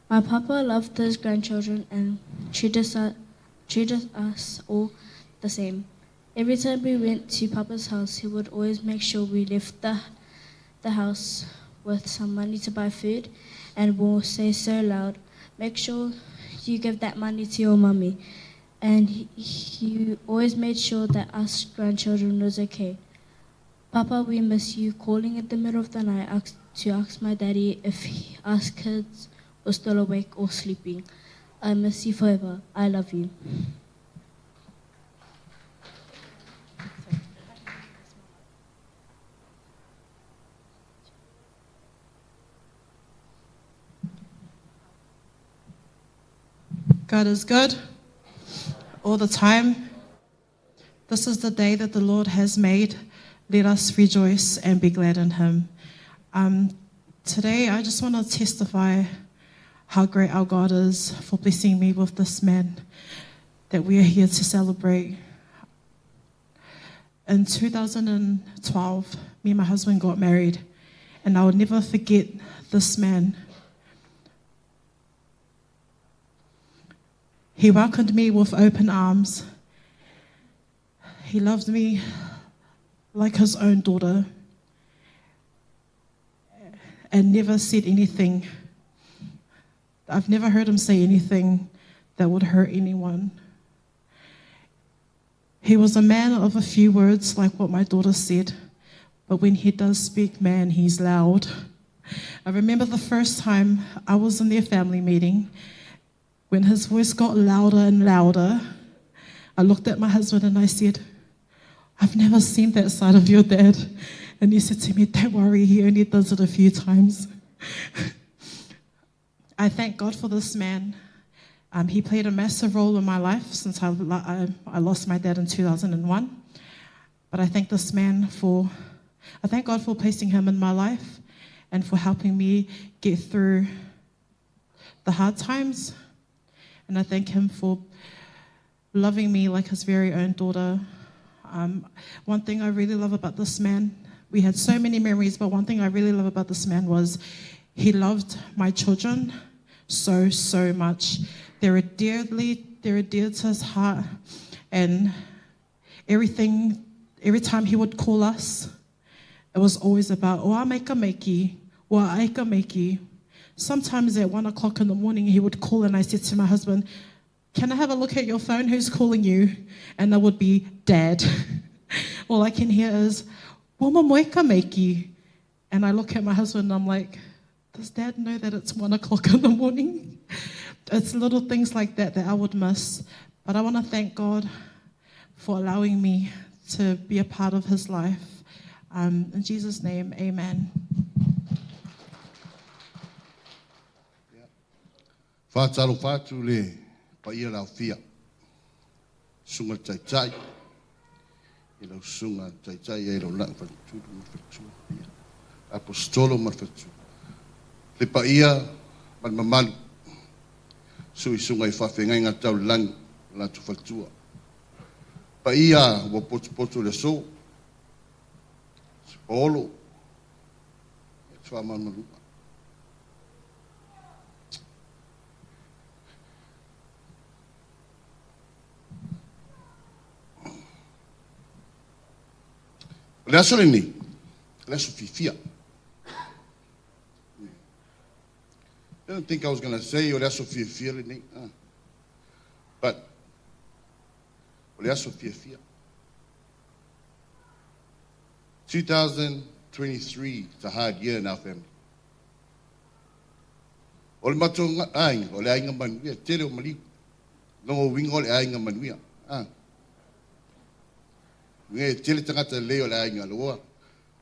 My papa loved his grandchildren and treated us, treated us all the same. Every time we went to Papa's house, he would always make sure we left the, the house with some money to buy food and will say so loud, Make sure you give that money to your mummy. And he, he always made sure that us grandchildren was okay. Papa, we miss you. Calling in the middle of the night ask, to ask my daddy if he, us kids were still awake or sleeping. I miss you forever. I love you. God is good all the time. This is the day that the Lord has made. Let us rejoice and be glad in Him. Um, today, I just want to testify how great our God is for blessing me with this man that we are here to celebrate. In 2012, me and my husband got married, and I will never forget this man. He welcomed me with open arms. He loved me like his own daughter and never said anything. I've never heard him say anything that would hurt anyone. He was a man of a few words, like what my daughter said, but when he does speak, man, he's loud. I remember the first time I was in their family meeting, when his voice got louder and louder, I looked at my husband and I said, I've never seen that side of your dad. And he said to me, Don't worry, he only does it a few times. I thank God for this man. Um, he played a massive role in my life since I, I, I lost my dad in 2001. But I thank this man for I thank God for placing him in my life and for helping me get through the hard times. And I thank him for loving me like his very own daughter. Um, one thing I really love about this man, we had so many memories, but one thing I really love about this man was he loved my children so, so much. They were dearly, they were dear to his heart, and everything, every time he would call us, it was always about, oh, I make a makey, wa aika makey. Sometimes at one o'clock in the morning, he would call, and I said to my husband, Can I have a look at your phone? Who's calling you? And that would be Dad. All I can hear is, Wama moeka makey. And I look at my husband and I'm like, Does Dad know that it's one o'clock in the morning? It's little things like that that I would miss. But I want to thank God for allowing me to be a part of his life. Um, in Jesus' name, amen. Whātalo whātu le paia lau fia. Sunga taitai. I lau sunga taitai e lau lau whaturu ma whatua. Ia. Apostolo ma whatua. Le paia ma le mamalu. Sui sunga i whawhengai ngā tau langi la tu whatua. Paia ua poto poto le so. Se paolo. E te whaamalumalua. O le aso lenei, o le aso fiafia. I don't think I was going to say o le aso fiafia lenei. Ah. But, o le aso fiafia. 2023 is a hard year in our family. O le matou aiga, o le aiga manuia, tele o maliu. Longo uiga o le aiga manuia. Ah. Nge tele tagata lelei o le aiga loa.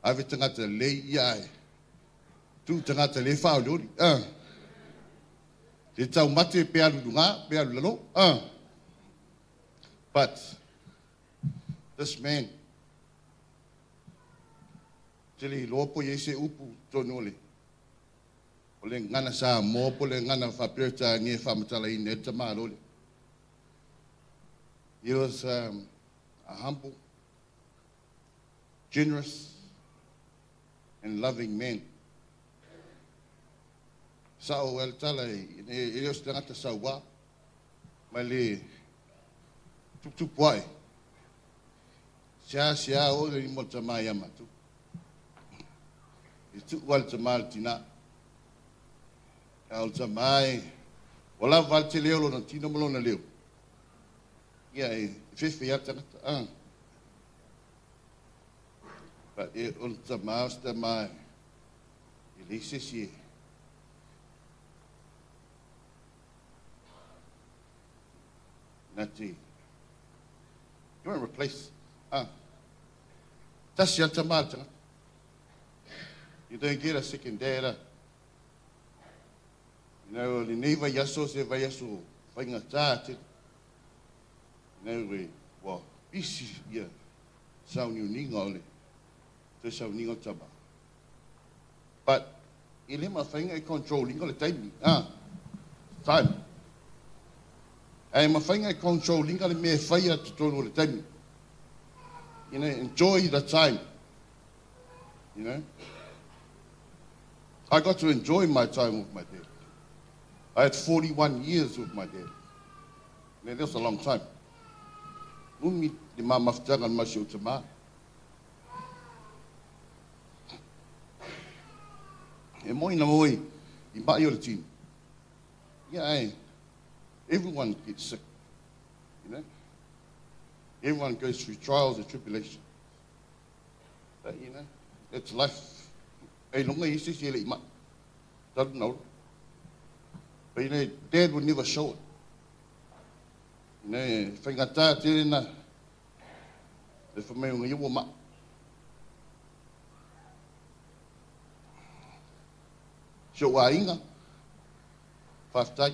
Ave tagata lelei ia ae. Tu tagata le whaolioli. Ah. Le tau mate pe alu lunga, pe alu lalo. Ah. But this man, tele iloa po i se upu tonu o le o le gagana Samoa po o le gagana faa-Peretania e faamatalaina ai le tamālo lea. He was um, a humble, generous, and loving man. Sa'o ai le tala e, e le o se tagata sauā, mai le tuputupu ae. Seasea oo le lima o le tamā iā matou. E tuu lava le tamā i le tinā. A o le tamā e, ua lava le tele o lona tino ma lona leo. Ia e fefe lava le tagata. Ah. But e, o le tamā o se tamā e leai se isi e. Na te. You won't replace. Ah. Tasi a tama le tagata. You don't get a second dad. Ah. You know, lenei vaiaso se vaiaso faigata tele. You know, e, ua pisi ia sauniuniga o le toe sauniga o tama. But e le mafai ona e control ina le taimi. Ah, time. Ae mafai ona e control ina le mea e faia totonu o le taimi. You know, enjoy the time. You know? I got to enjoy my time with my dad. I had 41 years with my dad. Now, that's a long time. Umi le ma mafutaga le masi o tama. E moi na moi i mai o le tino. Yeah, eh, everyone gets sick. You know? Everyone goes through trials and tribulations. But, you know, it's life. E longa i se se le i mai. Talu na ora. But, you know, Dad would never show it. You know, e whaingatā tere na e whamai o ngai ua mai. Si ou aiga, faafetai.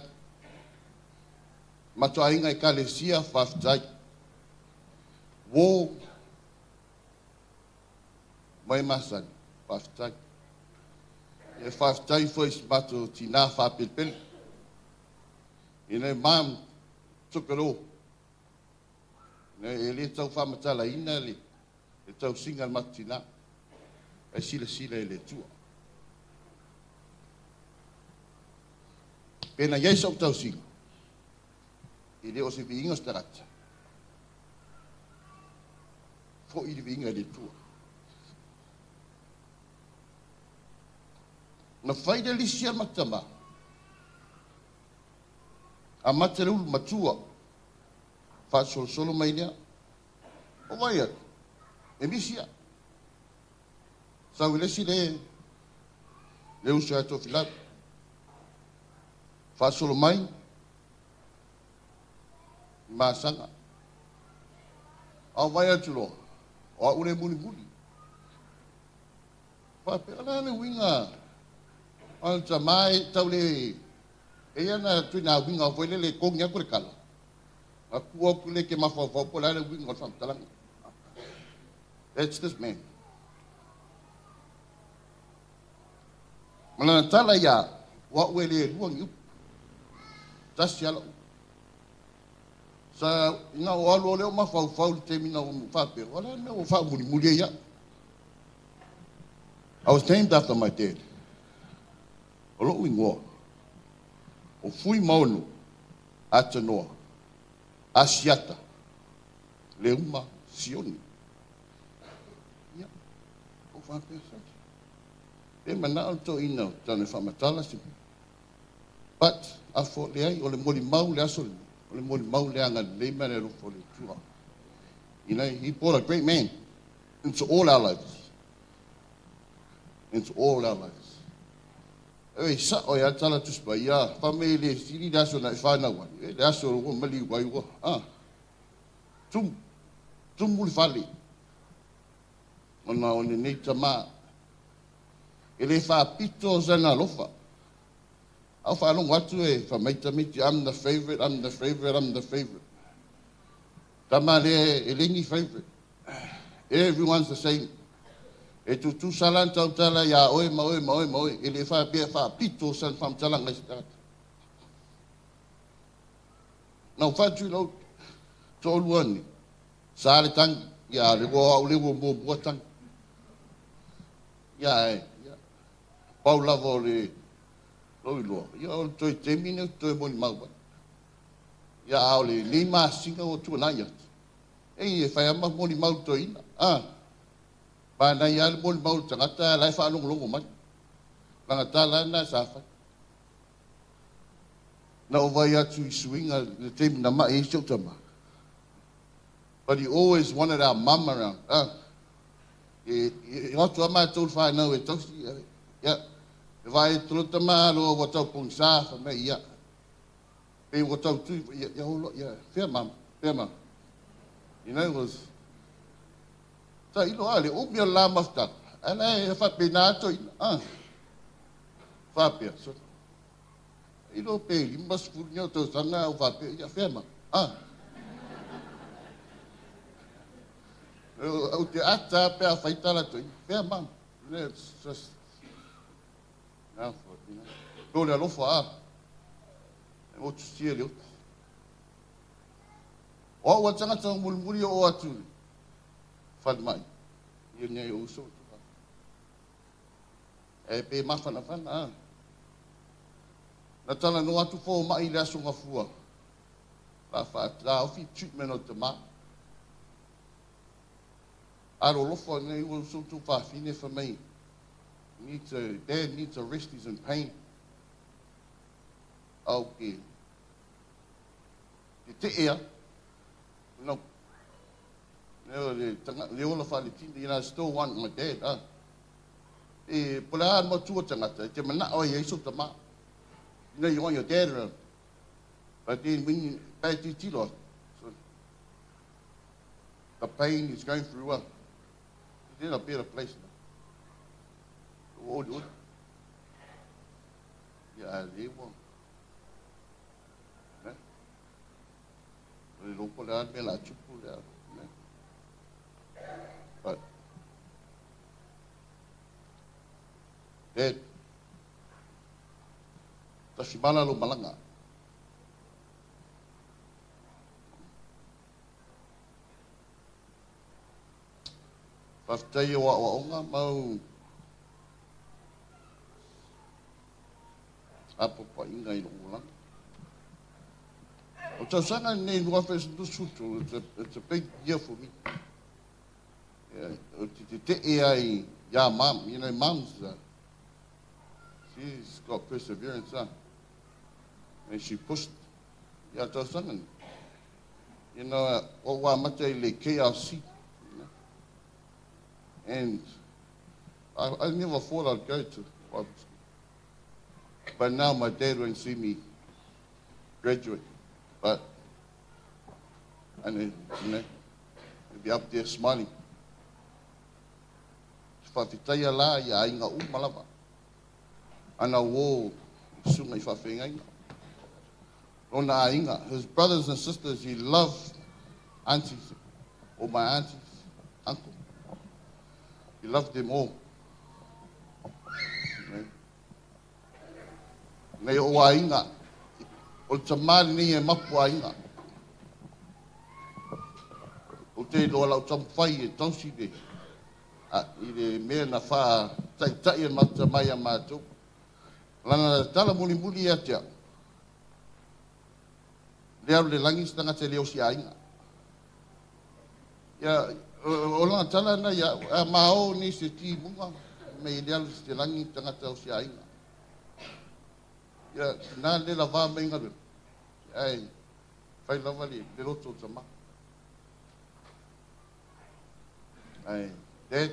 Matou aiga ekalesia, faafetai. Uo, mai masani, faafetai. E faafetai foi i si matou tinā faapelepele. You know, mom took it all. You know, e le tau faamatalaina le, le tausiga a le matou tinā. Ae silasila i le Atua. Pe na i ai sa'u tausiga, e le o se viiga o se tagata, fo'i le viiga i le Atua. Na fai le lisi a le matama, amata le ulu matua, faasolosolo mai lea. O vai atu, e misi ia. Sau i le isi le, le uso ia Tofilau. Faasolo mai, i Masaga. A o vai atu loa, o au le mulimuli. Faapea, o le a le uiga o le tama e tau le... E ia na tuina uiga foi lele e kogi atu le kala. A ku atu le ke mafaufau po o le a le uiga o le faamatalaga. That's this man. Ma lana tala ia, o au e le lua ni upu. Tasi lava lau upu. Sa, ina o alu o lea o mafaufau le taimi na ou faapea, o le a le mea ua faamulimuli ai au. I was named after my dad. O lou igoa, o Fuimaono Atanoa Asiata Leuma Sione. Ia, ou faapea, sole, pe manao le toeaina o tana e faamatala se mea. But, afo, leai, o le molimau le aso lenei, o le molimau le agalelei ma le alofa o le Atua. You know, he brought a great man into all our lives. Into all our lives. E sa'o ia tala tusi paia, fa mai le sili le aso na e whānau ai, e le aso ua maliu ai ua, ah, tumu, tumu le fale, ona o lenei tamā. E le faapito sana alofa. A o faalogo atu e fai mai tamaiti, I'm the favourite, I'm the favourite, I'm the favourite. Tama lea e le ni favourite. Everyone's the same. E tutusa la na tautala iā oe ma oe ma oe ma oe, e le faapea e faapito sana faamatalaga i se tagata. Na ou fatu i lou toalua nei, sa le tagi, ia le ua au le ua muamua tagi. Ia e, ia, pau lava o le lou iloa, ia o le toe taimi nei ou te toe molimau ai. Ia a o lenei masina ua tuanai atu, ei e fai lava ma molimau le toeaina, a. Manaia lava le molimau i le tagata a la e faalogologo mai. Lana tala lava lena sa fai. Na ou vaai atu i suiga i le taimi na mai ai si ou tama. But he always wanted our mum around. Ah, e, e atu lava matou le whanau e tausi. Ia, e vaai atu loa tama aloa ua tau pogisa, fai mai, ia. Pe ua tau tui, ia, ia, holo, ia, fea mama, fea mama. You know, it was, Tailo a le umi o le la mafutaga, ae la e faapena atu ina, ah. Faapea, so, tailo pe 50 ni o tausaga au faapea, ia fea ma, ah. Au te ata pe a whai tala toi, fea ma, it's just, now for, you know, pe o le alofa a, e motu sia le oti. O au a tangata o mulimuli o o atu, falemai, ia nei o uso tu E pe mafanafana a. Na talanoa atu fomai i le aso Gafua, la faataofi treatment o le tama. Alolofa nei ua uso tu fafine fai mai, needs to, dad needs a rest, he's in pain. Au ke te ea, no, le le tanga le ola faaletina, you know, I still want my dad, ah. E po o le a le matua tagata, e te manao ai i ai sou tama. You know, you want your dad around. But then when you, pe titilo atu, so, the pain he's going through, ah, he's in a better place now. Ua olioli. Ia, a le ua. Ne? O le iloa po o le a le mea o le a tupu le a. Ne? But, Dad, tasimala lou malaga. Faafetai i ou aoaoga ma ou apoapoaiga i lou olaga. O le tausaga lenei 2017, it's a, it's a big year for me. Yeah, o te tetee ai iā mom, you know, mom's, she's got perseverance, huh? And she pushed ia tausaga nei. You know, o ua amata i le KLC, you know. And I never thought I'd go to Bible school. But now my dad won't see me graduate. But, and then, you know, he'll be up there smiling. Te whawhitaia la i a inga uma lava. Ana uō i susuga i whawhengainga. Lona aiga, his brothers and sisters, he loved aunties, all my aunties, uncle. He loved them all. Nei o aiga, o le tamā lenei e mapu aiga. O te iloa lau taumafai e tausi le, a, i le mea na whātaitai e mata mai a mātou. Lana tala mulimuli ia te au. Le alu le lagi se tagata e le osi aiga. Ia, o lana tala na ia, a ma o ni se timuga, me le alu se te lagi tagata osi aiga. Ia, nā le la vā mai ngalu. Ai, whai lava le, le loto o tama. Ai, Dad,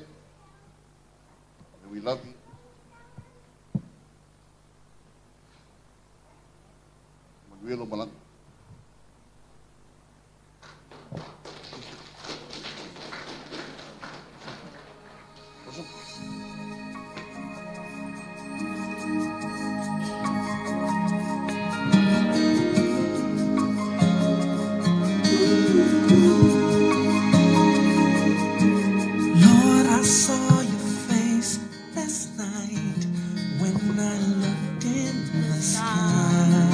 we love you. Manuia lou malaga. Lord, I saw your face last night when I looked in the sky.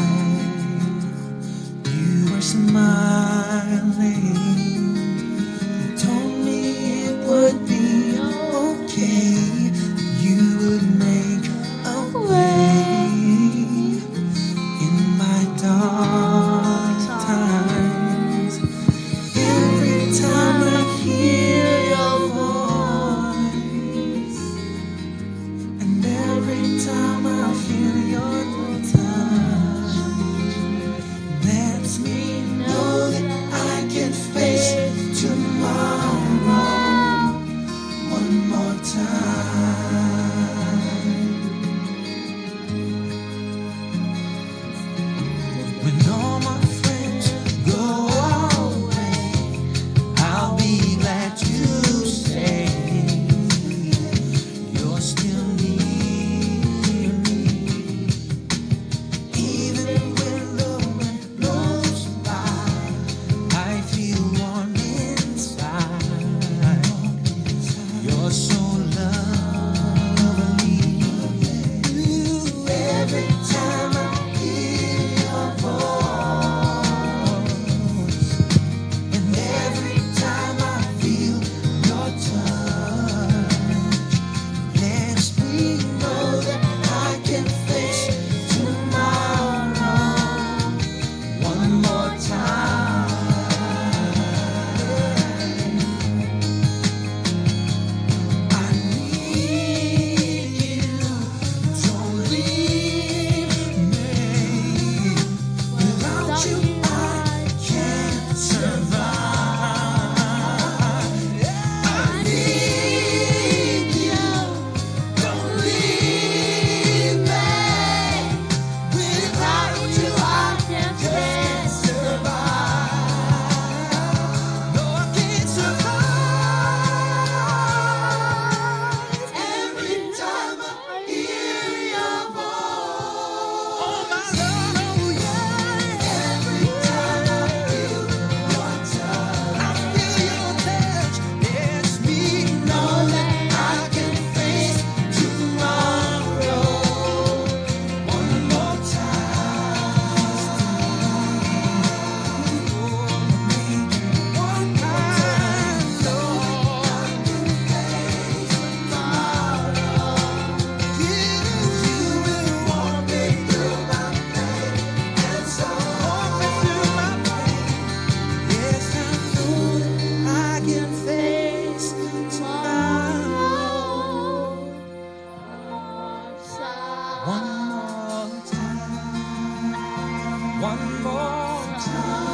One more time.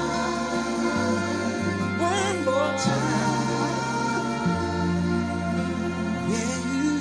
One more time. Yeah, you.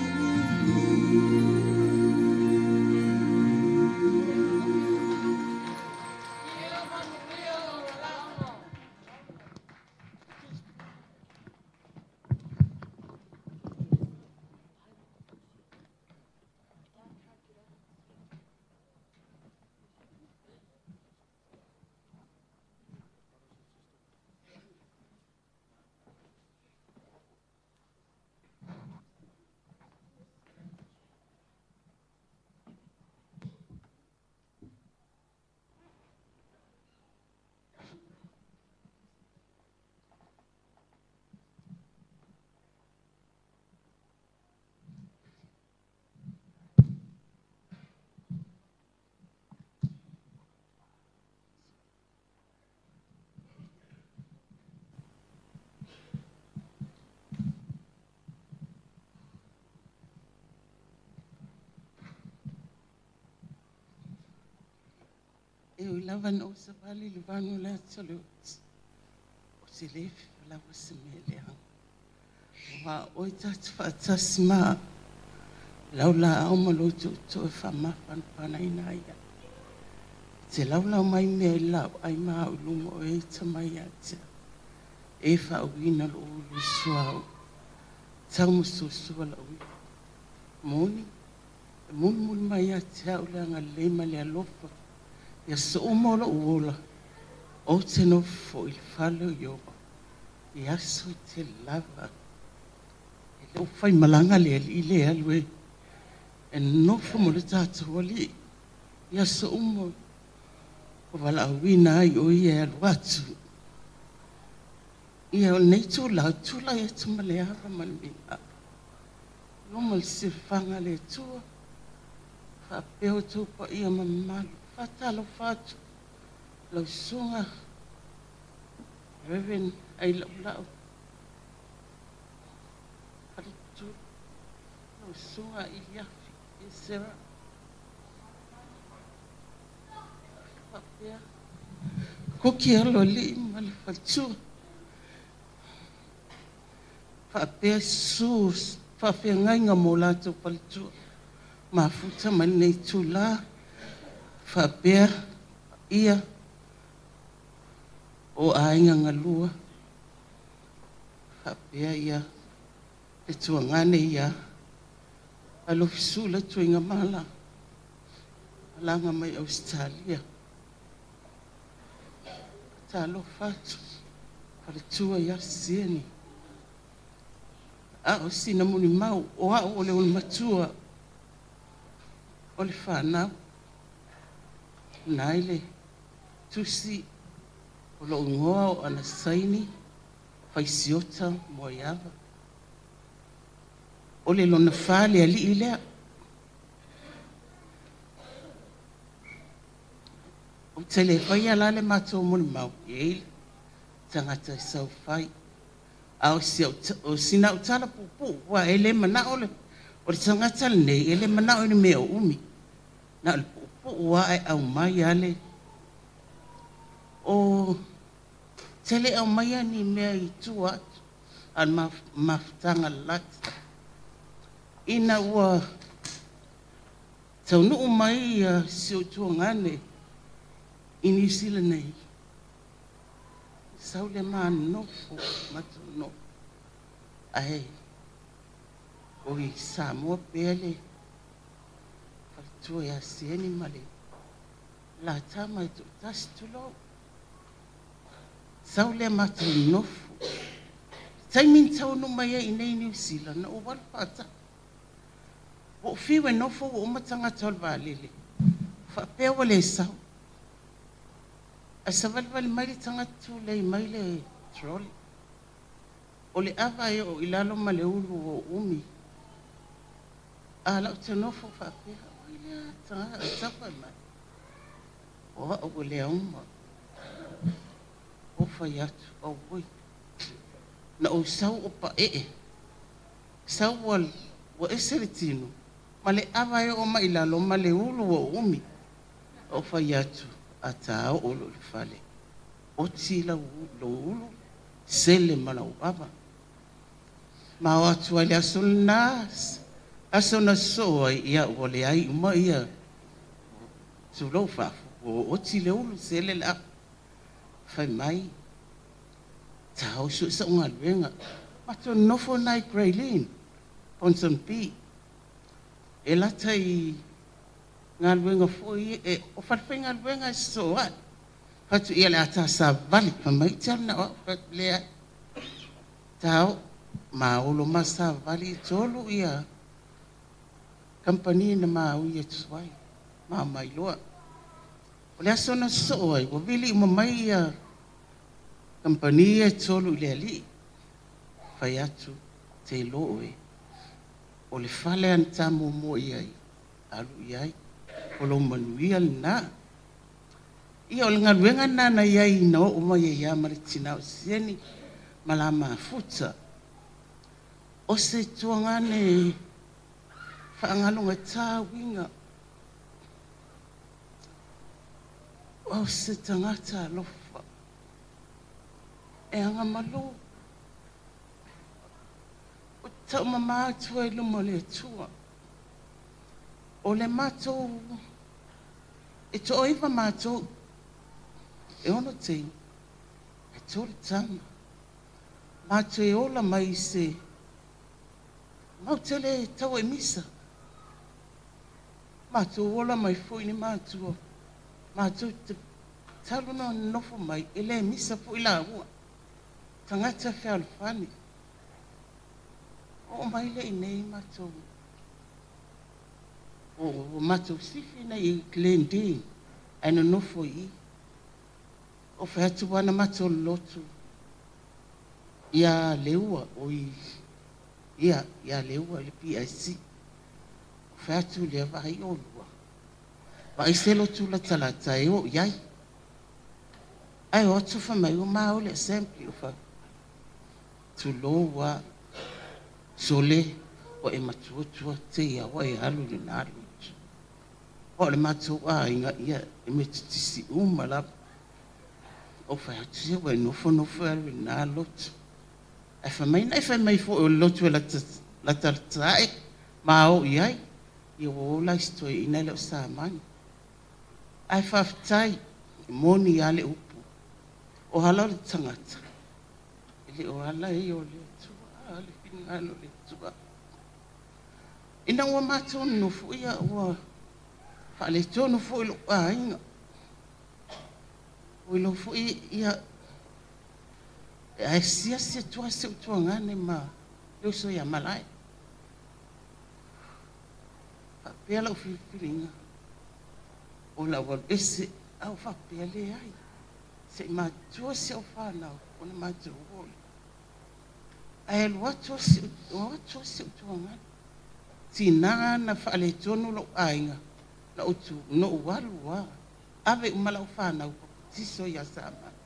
E o lava na o sa vali le vanu le atso le oti. O te le lava se mea leaga. Wa o i tatu whaatasi ma lau la au ma lo to e wha mawhanpana ina ia. Te lau lau mai mea i lau ai ma au lunga o e ta mai atia. E wha uina lo ulu suau. Tau musu sua la ui. Moni, e muli muli mai atia au le anga le ma le alofa. Ia so o lo uola. O te no fo i fale o ioa. Ia so te lava. E le o whai malanga le ali le alwe. E nofo mo le tātou ali. Ia so umo. O wala awina ai o ia alu atu. Ia o nei tū la ia tuma le ava ma le mina. Loma le sifanga le tua. Wha peo taupa ia mamalu. Whatalo whatu. Lau sunga. Reverend ai lau lau. Wharitu. Lau sunga i iafi. I Sarah. Whapea. Koki alo li ma le whatua. Whapea su. Whapea ngai ngā mō lātou whalitua. Mafuta mai nei tū la. Whapea ia o ainga ngalua. Whapea ia e tuangane ia. Alofisu la tuinga mala. Alanga mai Australia. Talo fatu. Whalitua ia sieni. A o sina muni mau o a o le o matua. O le whanau. Nai le tusi o lo ngoa o ana saini whaisiota moiava. O le lona whale ali i lea. O te le whai ala le mātou moni mau i eile. Tangata i sau whai. A o si o sina o tala pupu wa e le mana o le o le tangata le nei e le mana o ni mea o umi. Na le pupu wa e au mai ale. O te le au mai ani mea i tua atu al mafutanga lata. Ina ua taunuu mai ia si o tuangane i New Zealand nei. Sau le maa nofo, matu nofo. Ai, o i Samoa pea le whalitua ia sieni ma le la tama i tūtasi tulou. Sau le matu nofo. Taimin taunu mai ai nei New Zealand, na o walu whaata. O whiwe nofo o umatanga tau vālele. Whapea wa le sau. A sa valivali mai le tagata lei mai le trolley. O le ava e o ilalo ma le ulu o umi. A lau te nofo whapea. O ile a tanga e tapa mai. O a o le auma. O whai atu. O oi. Na o sau o pa ee. Sau wa ese le tino. Ma le ava e o mai lalo ma le ulu o umi. O whai atu. A ta oo loa i le fale, oti lau lou ulu, sele ma lau ava. Ma o atu ai le aso lena, aso na sosoo ai, ia ua leai uma ia tulou faafu, ua oti le ulu, sele le ava. Fai mai, ta o sue sa'u galuega. Matou nonofo i ina i Grey Lynn, Ponsonby. E lata i galuega foi e, o falefaigaluega e sosoo ae. Fai atu, ia o le a ta savali. Fai mai, e te alu na o au. Fai atu, leai. Ta o, ma olo ma savali e tolu ia kamupani na ma ui atu ai, ma omai loa. O le aso na sosoo ai, ua vili uma mai ia kamupani ia e tolu i le alii. Fai atu, te iloa oe, o le fale lava na ta muamua i ai, alu i ai, o lou manuia lena. Ia, o le galuega lena na i ai na oo mai ai lava ma le tina o Sieni ma la mafuta. O se tuagane faagalogata uiga o se tagata alofa e agamalu. Ou te taumama atu ai i luma o le Atua. O le matou, e toaiva matou, e ono teine, ae tolu tama. Matou e ola mai i se mau tele taua i misa. Matou ola mai foi i ni matua, matou te talu ona nonofo mai e le misa foi laua. Tagata fealofani. Oo mai lea i inei matou, ua matou sifi nei i Glendene ae nonofo i i. O fai atu ua na matou lotu ia Leua o i ia ia Leua i le PIC. O fai atu lea vaai olua, vaai se lotu latalata e o i ai. Ae o atu fai mai ua ma o i le assembly o fai tulou ua sole ua e matuatua te ia ua e alu i lena lotu. O le matou aiga ia e metotisi uma lava. Ou fai atu, se ua e nofonofo e alu i lena lotu. Ae fai mai, na e fai mai foi o le lotu e latalata ae ma o i ai. Ia ua ola isi toeaiina e le o samani. Ae faafetai, e moni lava le upu, o ala o le tagata, e le o ala ia o le Atua, a le finagalo o le Atua. Ina ua matou nonofo, ia ua faaletonu foi lou aiga. Ua iloa foi ia e asiasi atu lava si ou tuagane ma le uso ia Malae. Faapea lau filifiliga, o lau alu ese, a ua faapea, leai, se i matutua si au fanau ona matou o lea. Ae alu atu o atu si ou tuagane. Tina na faaletonu lou aiga, na ou tu, na ou alu lava, ave uma lau fanau papatiso ia Samani.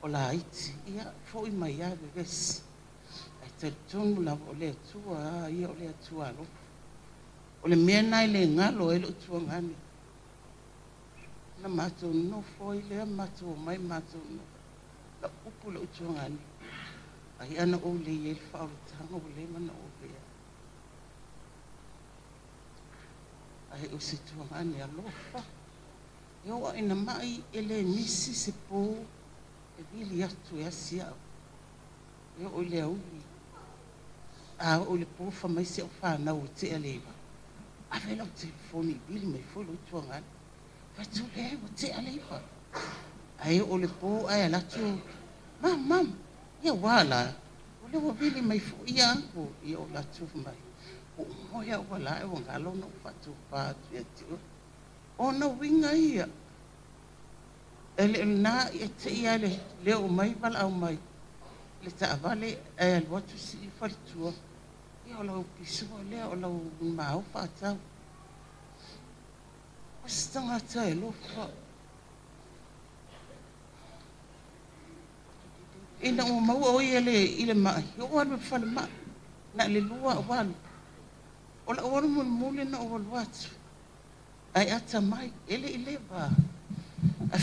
O laiti, ia, foi mai lava vevesi. Ae talitonu lava o le Atua lava ia o le Atua alofa. O le mea lena e le galo ai lou tuagane. Na matou nofo ai lea, matou omai matou nofo. Lau upu i lou tuagane, ai ana ou le i ai le faaolataga ua leva ona ou avea. Ae o se tuagane alofa. E oo ina mai e le misi se po e vili atu e asi au. E oo i le aoauli, a oo i le po fai mai si au fanau e tea le iva, ave lau telefoni i vili mai foi lou tuagane. Fai atu, leai ua tea le iva. Ae oo i le po ae alu atu, mum, mum, ia ua a la? O lea ua vili mai foi ia uncle. Ia o atu fai mai, ua ou moe au ua la ae ua galo ona ou faatofa atu ia te oe. O ona uiga ia, e le o lena e te i lava le le oo mai valaau mai le taavale ae alu atu sii faletua, ia o lau pisuga lea o lau mao faatau. O se tagata e alofa. Ina ua maua o ia i le mai, oo alu i le falemai, na o le lua au alu. O lau alu mulimuli na ou alu atu, ae ata mai, e le i leva. Ae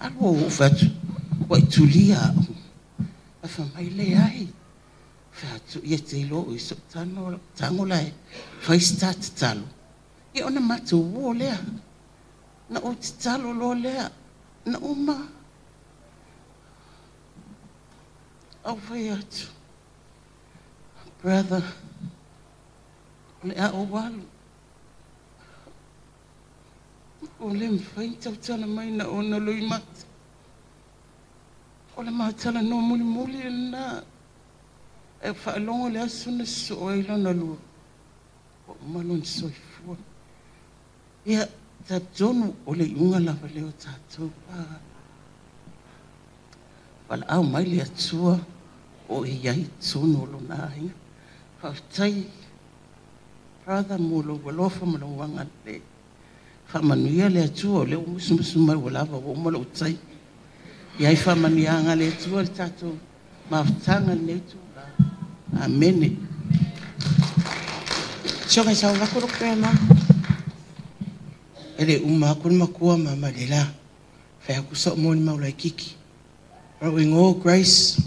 Alu ua ou fai atu, ua e tulia au. Ae fai mai, Leai. Fai atu, ia te iloa oe i so'u tago la e fai se ta tatalo, ia ona matou uo lea. Na ou tatalo loa lea, na uma. Ou fai atu, Brother, o le a ou alu. Ua le mafai ona tautala mai na ona loimata. O le ma talanoa mulimuli lena. Ae faalogo le aso na sosoo ai lona lua, ua uma lona soifua. Ia, talitonu o le iuga lava lea o tatou. Valaau mai le Atua o e i ai i totonu o lona aiga. Faafetai brother mo lou alofa ma lou agalelei. Faamanuia le Atua o lea ua musumusu mai ua lava ua uma lou taimi. Ia i faamanuiaga a le Atua le tatou mafutaga i lenei itula. Amene. Soka sa vaku lo grandma. E le uma aku le makua ma ma le la. Fai aku so'o moni mau laitiiti. Rauingo Grace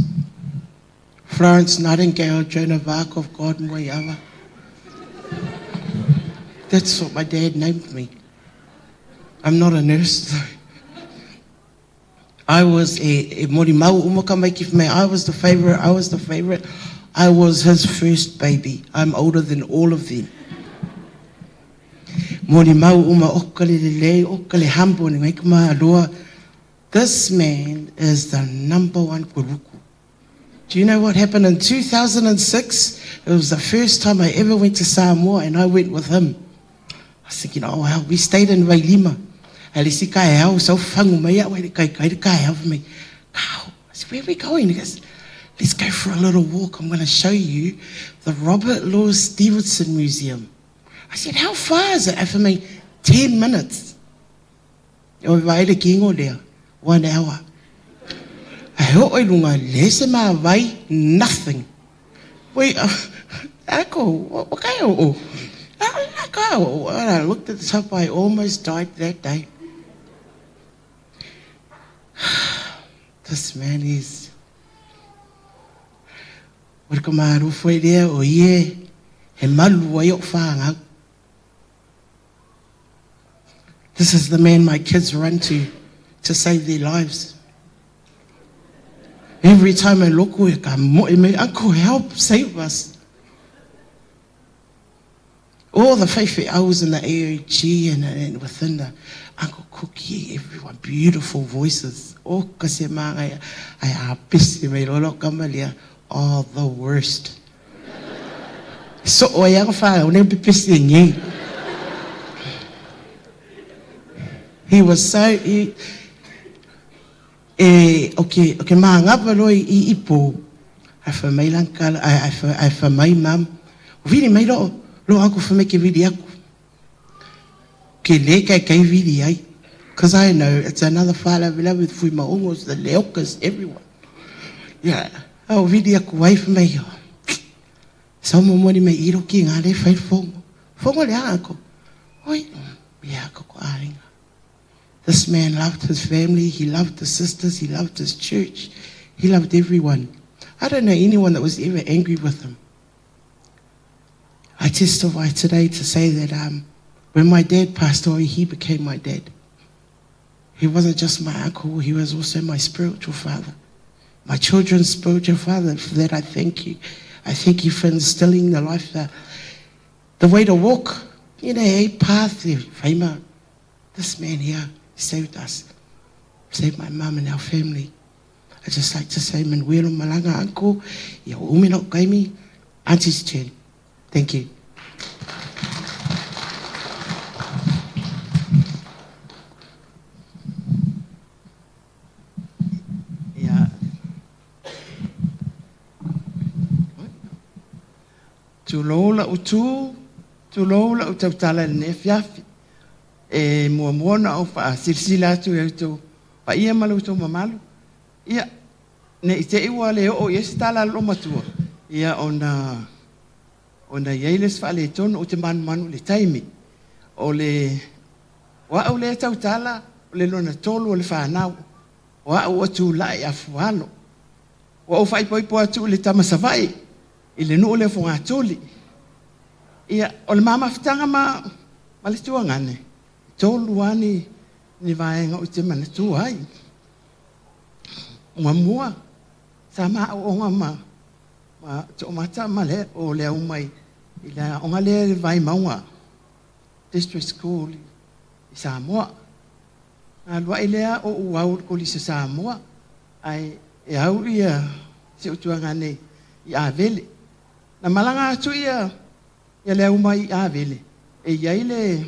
Florence Nightingale Joan of Arc of God Muaiava. That's what my dad named me. I'm not a nurse though. I was a, a morimau umaka me. I was the favorite. I was the favorite. I was his first baby. I'm older than all of them. Morimau uma okale lelei, okale humble, ni ngai ma aloa. This man is the number one kuruku. Do you know what happened in 2006? It was the first time I ever went to Samoa and I went with him. I was thinking, oh wow, we stayed in Vailima. A le isi kaeao, sau fagu mai au ai le kaikai le kaeao fai mai, Kao, I said, where are we going? He goes, let's go for a little walk. I'm going to show you the Robert Louis Stevenson Museum. I said, how far is it? Ae fai mai, 10 minutes. O vaai le kingo lea, 1 hour. Ae oo i luga, leai se mavae, nothing. Wait, ako, what kai o? And I looked at the top, I almost died that day. This man is... O le ka marofo e lea o ie, he malu ai o whāngau. This is the man my kids run to to save their lives. Every time I look, I Uncle, help, save us. All the faith I was in the AOG and, and within the Uncle Cookie, everyone, beautiful voices. Oh, kasi mga ay apis may lolo kamalia, all the worst. So o yang fa o ne pipisi ngi. He was so he, e okay okay ma ngapa lo i ipo. Ai fa mai lang kala ai ai fa ai fa mai mam. Vili mai lo lo aku fa mai ke vili aku. Ke le kai kai vili ai. Because I know it's another fala vila with fui maongos, the leokas, everyone. Yeah. Oh, vili aku ai fa mai. Sau mo moni mai iro ki ngā le whai fongo. Fongo le ako. Oi, ia ko ko aringa. This man loved his family, he loved the sisters, he loved his church, he loved everyone. I don't know anyone that was ever angry with him. I testify today to say that when my dad passed away, he became my dad. He wasn't just my uncle, he was also my spiritual father. My children's spiritual father. For that, I thank you. I thank you for instilling the life, the way to walk. You know, a path, Faima. This man here saved us, saved my mum and our family. I just like to say, Manuelo Malanga, uncle, ia umi no kaimi, auntie's turn. Thank you. Ia. Tulou la'u tu, tulou la'u tautala i lenei afiafi. E muamua ona ou fa'asilasila atu i a outou pa'ia ma lo outou mamalu, ia, ne i te i ua le oo i ai se tala a le loomatua, ia ona, ona i ai le isi faaletonu, ou te manumanu i le taimi. O le, o a'u lea tautala, o le lona tolu o le fanau. O a'u ua tula'i afualo. Ua ou faaipoipo atu i le tama Savaii i le nuu lea o Fogatuli. Ia, o le ma mafutaga ma, ma le tuagane, e tolu lava ni, ni vaega ou te manatua ai. Muamua, sa ma aooga ma, ma Toomata ma le, o le au mai i le aoga lea i le Vaimauga District School i Samoa. Na alu ai lea o ou au i le Kolisi o Samoa, ae e au ia si ou tuagane i Avele. Na malaga atu ia ia le au mai i Avele, e i ai le,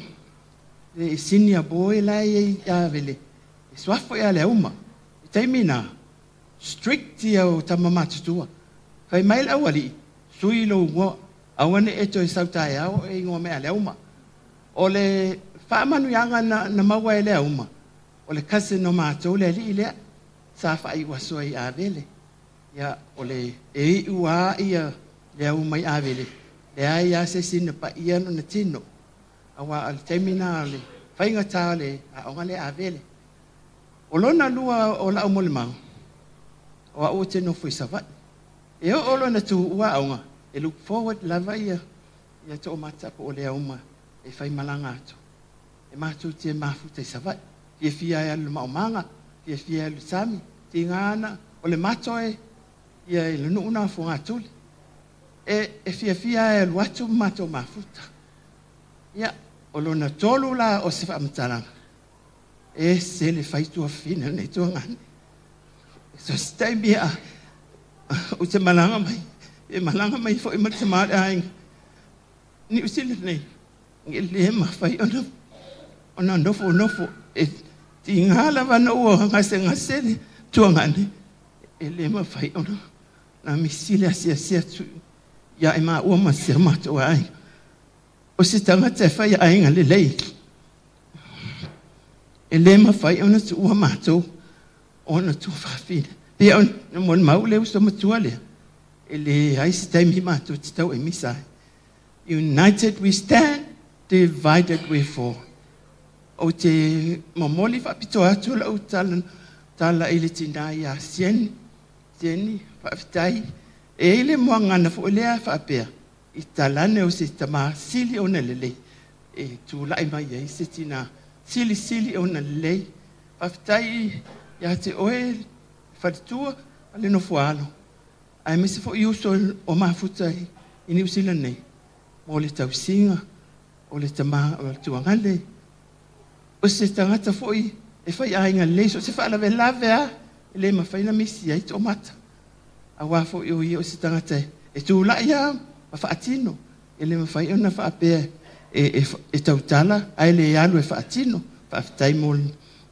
le senior boy la e i ai i Avele, e suafo ia Leauma. I taimi na, strict ia o tama matutua. Fai mai le aualii, sui lou igoa, aua ne i e toe sau taeao e igoa mai ia Leauma. O le faamanuiaga na, na maua e Leauma, o le cousin o matou le alii lea, sa faaiu aso ai i Avele. Ia, o le, e iu lava ia Leauma i Avele, leai lava se isi na paia lona tino. Aua o le taimi na o le faigata o le aoga lea Avele. O lona lua o la'u molimau, o a'u ou te nofo i Savaii. E oo loa ina tuua aoga, e look forward lava ia ia Toomata po o Leauma e faimalaga atu. E matou te mafuta i Savaii. Fiafia e alu i le maomaga, fiafia e alu i le sami, tiga ana, o le mato e ia i le nuu na o Fogatuli. E, e fiafia e alu atu ma matou mafuta. Ia, o lona tolu la o se faamatalaga, e ese le fai tuafafine o lenei tuagane. So se taimi a ou te malaga mai, e malaga mai foi ma le tama o le aiga. Niu Sila nei, e le mafai ona ona nofonofo e tiga lava ona ua gasegase le tuagane, e le mafai ona na misi le asiasi atu ia i maua ma si o matou aiga. O se tagata e fai aiga lelei, e le mafai ona tuua matou ona tuafafine. Pei ona molimau le uso matua lea, e leai se taimi matou te tau e misa ai. United we stand, divided we fall. Ou te momoli faapitoa atu lau tala, tala i le tinā ia Sieni. Sieni, faafetai. E i ai le muagana foi lea faapea, i talane o se tamā sili ona lelei e tulai mai ai se tinā silisili ona lelei. Faafetai ia te oe le faletua ma le nofoaalo, aemaise foi uso o mafuta i Niu Sila nei mo le tausiga o le tama o le tuagale, o se tagata foi e faiaiga lelei, so o se faalavelave lava e le mafai ona misi ai toomata. Aua foi o ia o se tagata e tulai lava ma faatino, e le mafai ona faapea e, e, e tautala ae le alu e faatino. Faafetai mo le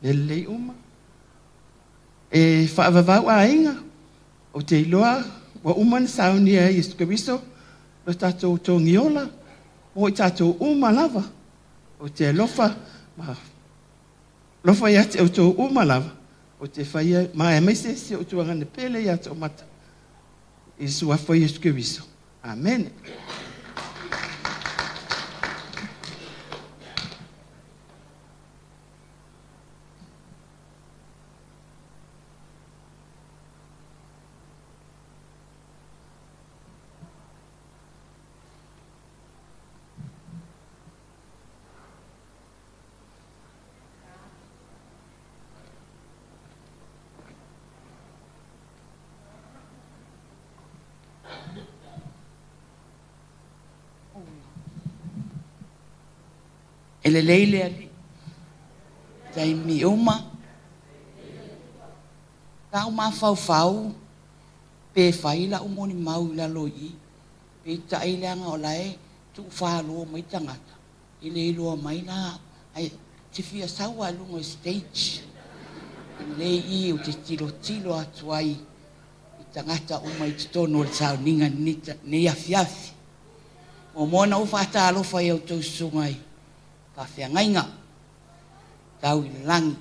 lelei uma. E faavavau aiga, ou te iloa ua uma ona saunia e Iesu Keriso lo tatou togiola mo i tatou uma lava. Ou te alofa ma alofa ia te outou uma lava, ou te faia ma aemaise si ou tuagane pele ia Toomata i le suafa o Iesu Keriso. Amene. E lelei le Alii taimi uma. Sa ou mafaufau pe fai lau molimau i lalo i i, peitai leaga o la e tuufalo mai tagata, e le iloa mai la au, ae te fia sau lava i luga o le stage. E lelei i ou te tilotilo atu ai i tagata uma i totonu o le sauniga i lenei afiafi. Muamua ona ou faatalofa i a outou susuga i faafeagaiga tau i le lagi.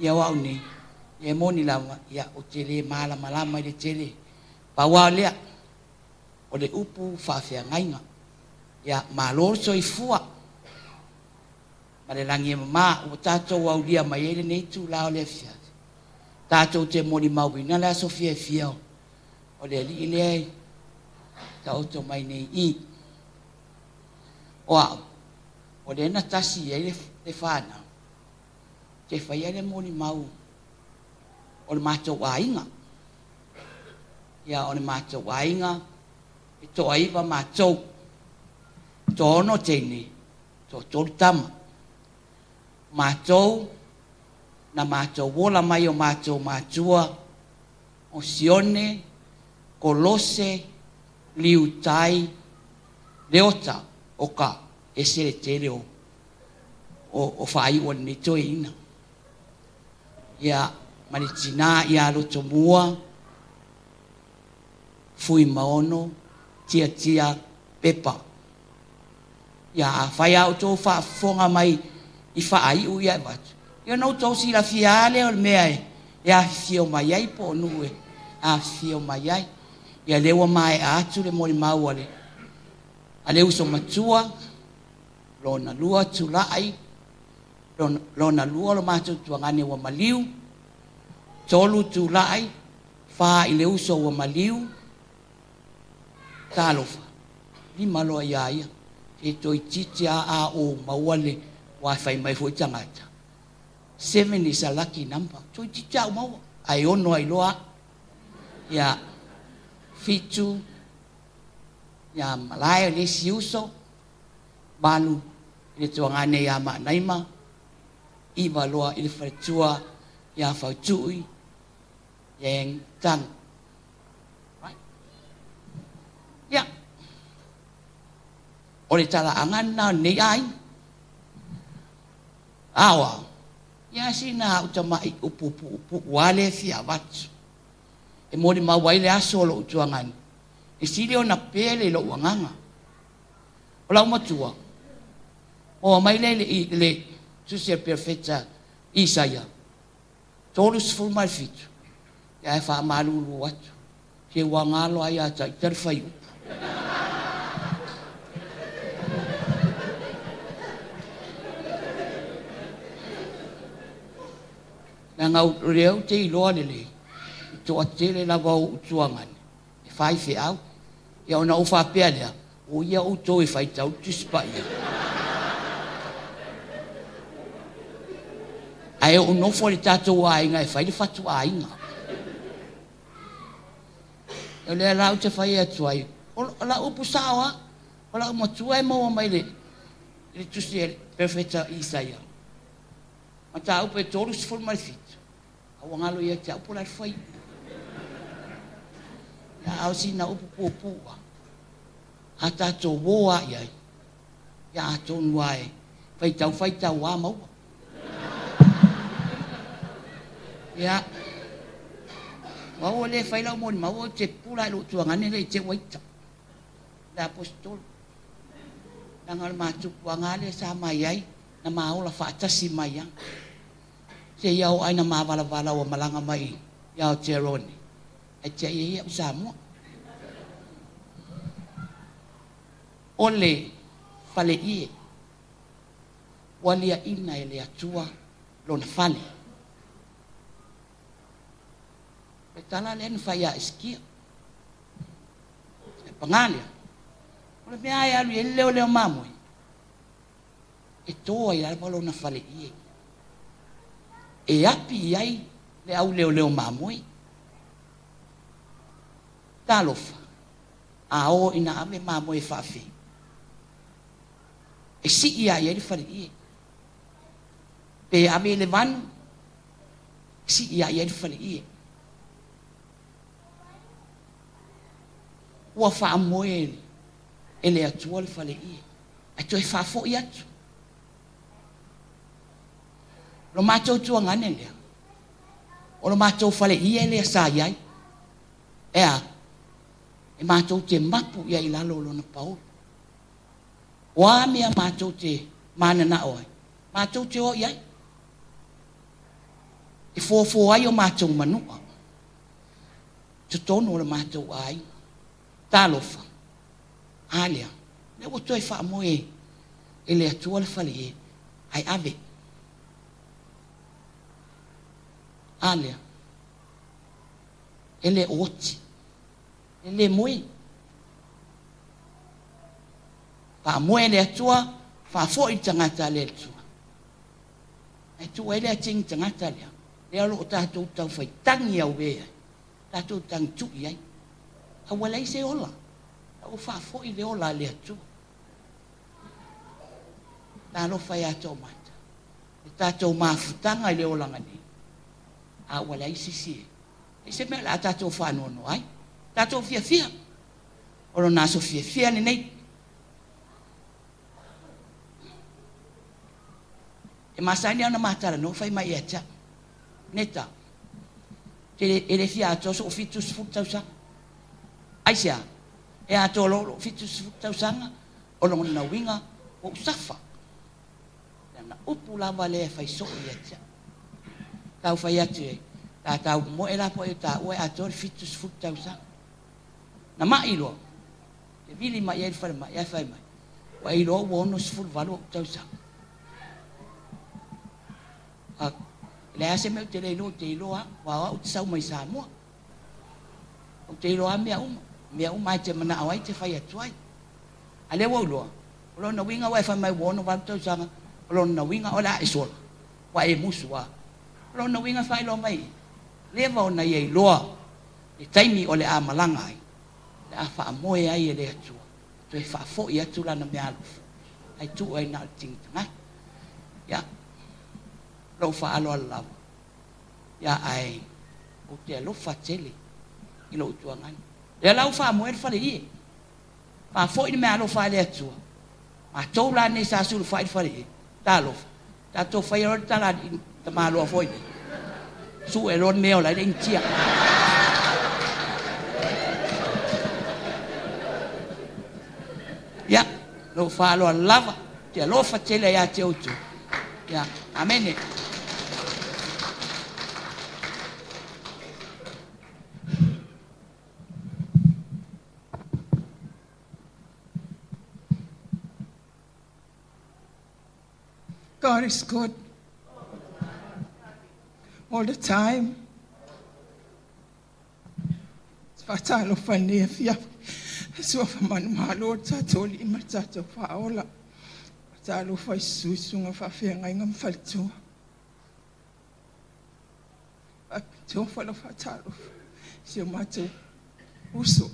Ia o au nei, ia e moni lava, ia ou te le malamalama i le tele. Pau lava lea, o le upu faafeagaiga. Ia, malo le soifua ma le lagi e mama ua tatou aulia mai ai lenei itula o le afiafi. Tatou te molimauina le aso fiafia o le Alii lea e taoto mai nei i i. O a'u, o lea na tasi i ai le fanau, ou te faia le molimau o le matou aiga. Ia, o le matou aiga, e toaiva matou, toaono teine, toatolu tama. Matou, na matou ola mai o matou matua, o Sione, Kolose, Liutai, Leota, o ka ese le tele o o faaiu o lenei toeaina. Ia, ma le tinā ia Lotomua, Fuimaono, Tiatia, Pepa. Ia, afai a outou faafofoga mai i faaiu ia e avatu, ia ona outou silafia lava lea o le mea e afifio mai ai po o nuu e afifio mai ai. Ia lea ua maea atu le molimau a le a le uso matua, lona lua tulai, lona lua lo matou tuagane ua maliu, tolu tulai, fa i le uso ua maliu, Talofa, lima loa iā ia, se toeitiiti a a ou maua le ua fai mai foi tagata, seven is a lucky number, toeitiiti a ou maua, ae ono ai loa a'u. Ia, fitu, ia malae o le isi uso, malu i le tuagane iā Maanaima, iva loa i le faletua iā Fautui, Yang Tang. Right. Ia. O le talaaga lena o lenei aiga. Ao ao. Ia sina au tama'i upu puupuu lava lea e fia avatu. E molimau ai le aso o lou tuagani, e sili ona pele i lou agaga. O lau matua, maua mai lea i le Tusi a le Perofeta Isaia, 37, ae faamalulu atu, se ua galo lava ia Taita le fuaiupu. Leaga o lea ou te iloa lelei, e toatele lava ou tuagane e faifeau. Ia ona ou faapea lea, o ia outou e faitau le Tusi Paia. Ae ou nofo i le tatou aiga e fai le fatuaiga. O lea la ou te fai atu ai, o lau upu sao lava, o lau matua e maua mai le, le tusi a le Perofeta Isaia, mataupu e 37, a ua galo ia te au po o le a le fuaiupu. Ia, a o sina upu puupuu lava, a tatou o lava i ai, ia atonu lava e faitau faitau lava maua. Ia, o au ua le fai lau molimau, ou te pupula i lou tuagane lea i te ua ita, le Aposetolo. Leaga o le matupuaga lava lea sa ma i ai, na ma ola faatasi mai lava. Seia oo ai na mavalavala ua malaga mai i Aotearoa nei, ae tiai ai au i Samoa. O le faleie ua liaina e le Atua lona fale. O le tala lea na fai ia Esekia. Ae paga lea, o le mea lava e alu i ai le leoleo mamoe, e to ai lava lona faleie e api i ai le au leoleo mamoe. Talofa, a o ina ave mamoe e faafei, e sii lava i ai le faleie. Pe ave i le vanu, e sii lava i ai le faleie. Ua faamoe e le Atua le faleie, ae toe faafoi atu. O lo matou tuagane lea, o lo matou faleie lea sa i ai, e a? E matou te mapu i ai i lalo o lona paolo. O a mea matou te mananao ai, matou te o i ai. E fofo ai o matou manua i totonu o le matou aiga. Talofa, a lea, lea ua toe faamoe e le Atua le fale e, ae ave. A lea. E le oti, e le moe. Faamoe le Atua, faafo'i le tagata a le Atua. Ae tuu ai le atigi tagata lea, lea o lo o tatou taufaitagi auē ai, tatou tagitu'i ai. A ua leai se ola, a ua faafo'i le ola a le Atua. Talofa ia Toomata, le tatou mafutaga i le olaga nei, a ua leai se isi e, leai se mea o le a tatou faanoanoa ai. Tatou fiafia, o lona aso fiafia lenei. E masani lava ona ma talanoa fai mai ia te au, Neta, e le fia atoa sou 70 tausaga. Aisea? E atoa loa lou 70 tausaga, o lona uiga ua ou safa. Lana upu lava lea e fai soo ia te au. Tau fai atu e ta tau moe la po o taua e atoa le 70 tausaga. Na mai loa, te vili mai ai le falemai, ae fai mai, ua e iloa ua 68 ou tausaga. A, e leai lava se mea ou te le iloa, ou te iloa lava, aua o au ou te sau mai Samoa. Ou te iloa lava mea uma, mea uma lava e te manao ai e te fai atu ai. A lea ua ou iloa, o lona uiga ua e fai mai ua 68 tausaga, o lona uiga o le a e sola, ua e musu lava. O lona uiga e faailoa mai i i, leva ona ia iloa le taimi o le a malaga ai, o le a faamoe ai e le Atua toe faafoi atu lana meaalofa, ae tuu ai na o le tini tagata. Ia, lou faaaloalo lava, ia ae ou te alofa tele i lou tuagana. Lea la ua faamoe le faleie, faafoi le meaalofa a le Atua, matou la nei sa sulufai i le faleie, talofa, tatou faia loa le tala a le tamaloa foi lea, sue loa le mea e ola ai le Initia. Ia, lou faaaloalo lava, ou te alofa tele ia te outou. Ia, amene. God is good all the time. Faatalofa i lenei afiafi. Suafa manumalo o le tatou Alii ma le tatou Faaola. Faatalofa i susuga faafeagaiga ma faletua. Faapitoa lau faatalofa i si o matou uso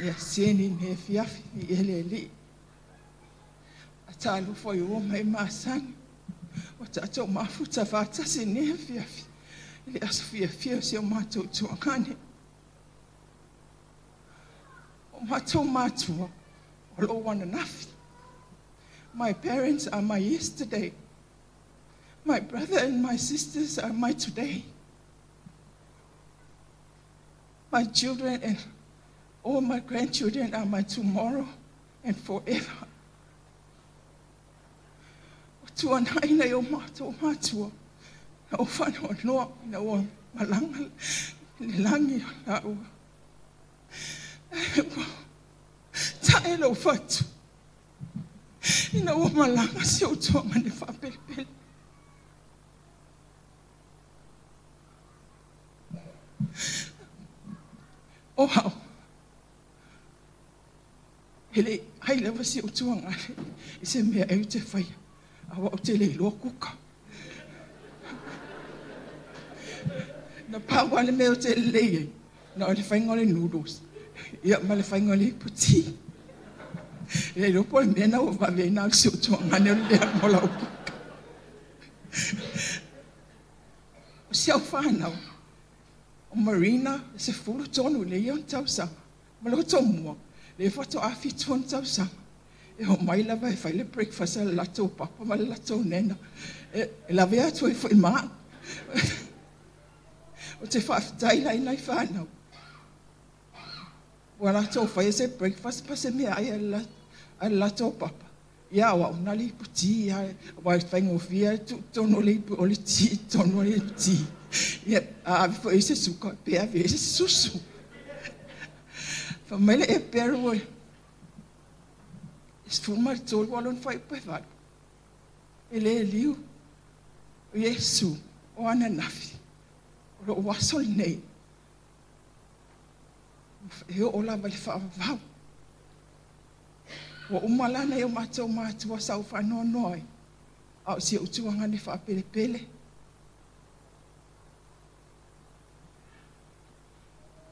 ia Sieni i lenei afiafi i le Alii. Faatalofa i ua mai masani ua tatou mafuta faatasi i lenei afiafi i le aso fiafia o si o matou tuagane. O matou matua o lou ananafi. My parents are my yesterday. My brother and my sisters are my today. My children and all my grandchildren are my tomorrow and forever. O tuanai nei o matou matua, na o whanoanoa, na ua malanga le langi o la ua. Ua tae lou fatu, ina ua malaga si ou tuagane faapelepele. O au, e le ai lava si ou tuagane i se mea e ou te faia, aua ou te le iloa kuka. Na pau lava le mea ou te lelei ai, na o le faiga o le noodles, ia ma le faiga o le ipu ti. E le iloa po o le mea lena ua vave ai na alu si ou tuagane o le leaga o lau kuka. O si au fanau, o Marina, e 13 i le ia ona tausaga, ma le Tomua, lea faatoa 7 ona tausaga. E omai lava e fai le breakfast a le latou papa ma le latou nena. E lave atu ai foi ma au. Ou te faafetai la i nai fanau. Ua latou faia se breakfast pa se meaai a le latou papa. Ia o au na le ipu ti a aua e faigofie le tuu i totonu o le ipu o le ti i totonu o le ipu ti. Ia a ave foi i ai se suka pe ave i ai se susu. Fai mai le Eperu e 13 ua lona fuaiupu e 8. E le liu o Iesu o ananafi, o lou aso lenei. E oo lava i le faavavau. Ua uma la nai o matou matua sa ou faanoanoa ai, a o si ou tuagane faapelepele.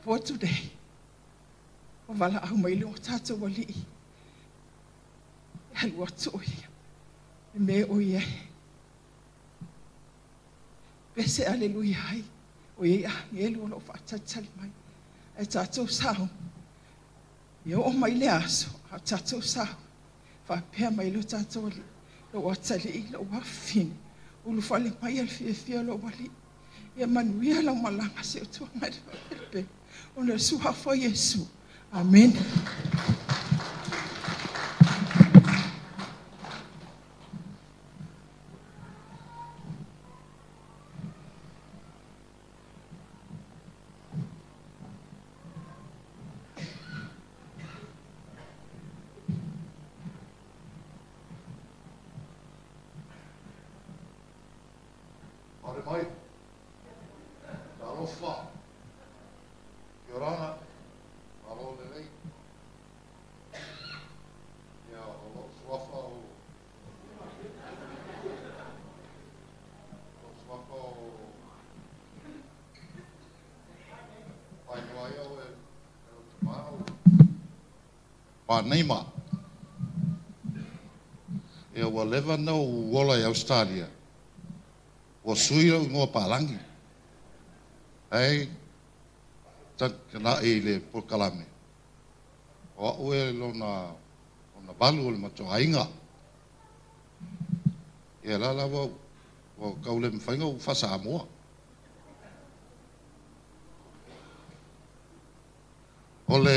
For today, ua valaau mai le o tatou alii, e alu atu o ia, e mea o ia e. Pese aleluia ai, o iai agelu o loo faatalitali mai. Ae tatou sao, ia oo mai le aso, a o tatou sao, faapea mai le o tatou alii, lou atalii, lou afafine, ulufale mai a le fiafia o lou alii. Ia manuia lau malaga si ou tuagane faapelepele, ona o le suafa o Iesu. Amene. Pare mai. Talofa. Kia orana. Malo lelei. Ia, o lou suafa o lou suafa o Painoa ia oe e lou tamā o Paneima. Ia, ua leva ona ou ola i Ausetalia, ua sui lou igoa palagi. Ae takanai i le polokalame, o au e lona ona valu o le matou aiga. Ia la la ua ua tau le mafai ona ou faa-Samoa. O le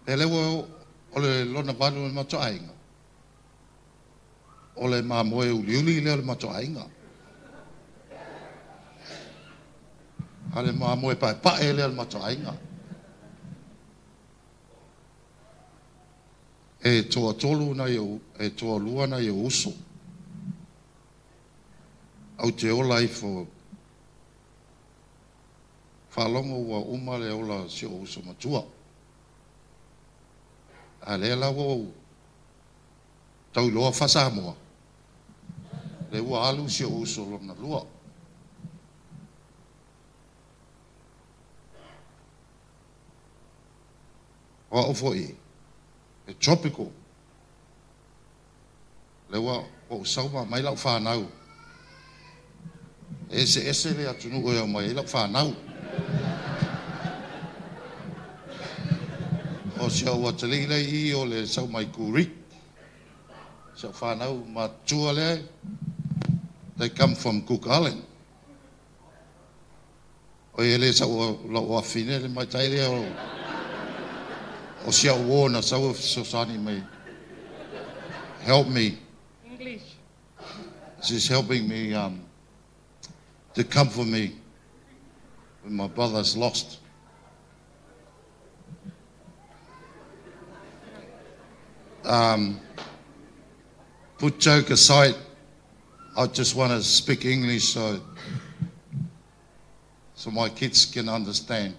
mea lea ua o le lona valu o le matou aiga, o le mamoe uliuli lea o le matou aiga. A le mamoe paepae lea o le matou aiga. E toatolu nai ou, e toalua nai ou uso. Ou te ola ifo faalogo ua uma le ola o si ou uso matua. A lea la ua ou tau iloa faa-Samoa, lea ua alu si ou uso lona lua. O au foi, e tropical. Lea ua ou sau ma aumai lau fanau. E eseese le atunuu e aumai ai lau fanau. O si ou atalii lea i i o le sau mai Kurik. Si au fanau matua lea, they come from Cook Island. O e le sau lau afine le maitai lea o si au uo na sau e fesoasoani mai. Help me. English. She's helping me to comfort me when my brother's lost. Put joke aside, I just want to speak English so my kids can understand.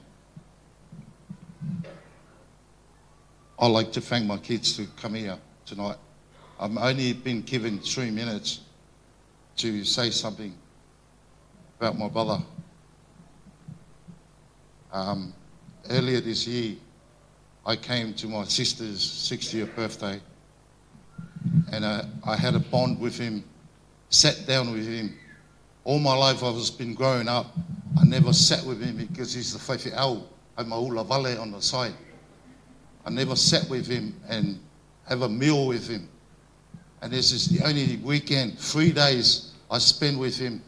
I'd like to thank my kids to come here tonight. I've only been given 3 minutes to say something about my brother. Earlier this year, I came to my sister's 60th birthday and I had a bond with him, sat down with him. All my life I've been growing up, I never sat with him because he's the faifeau, I'm a vale on the side. I never sat with him and have a meal with him. And this is the only weekend, 3 days I spent with him.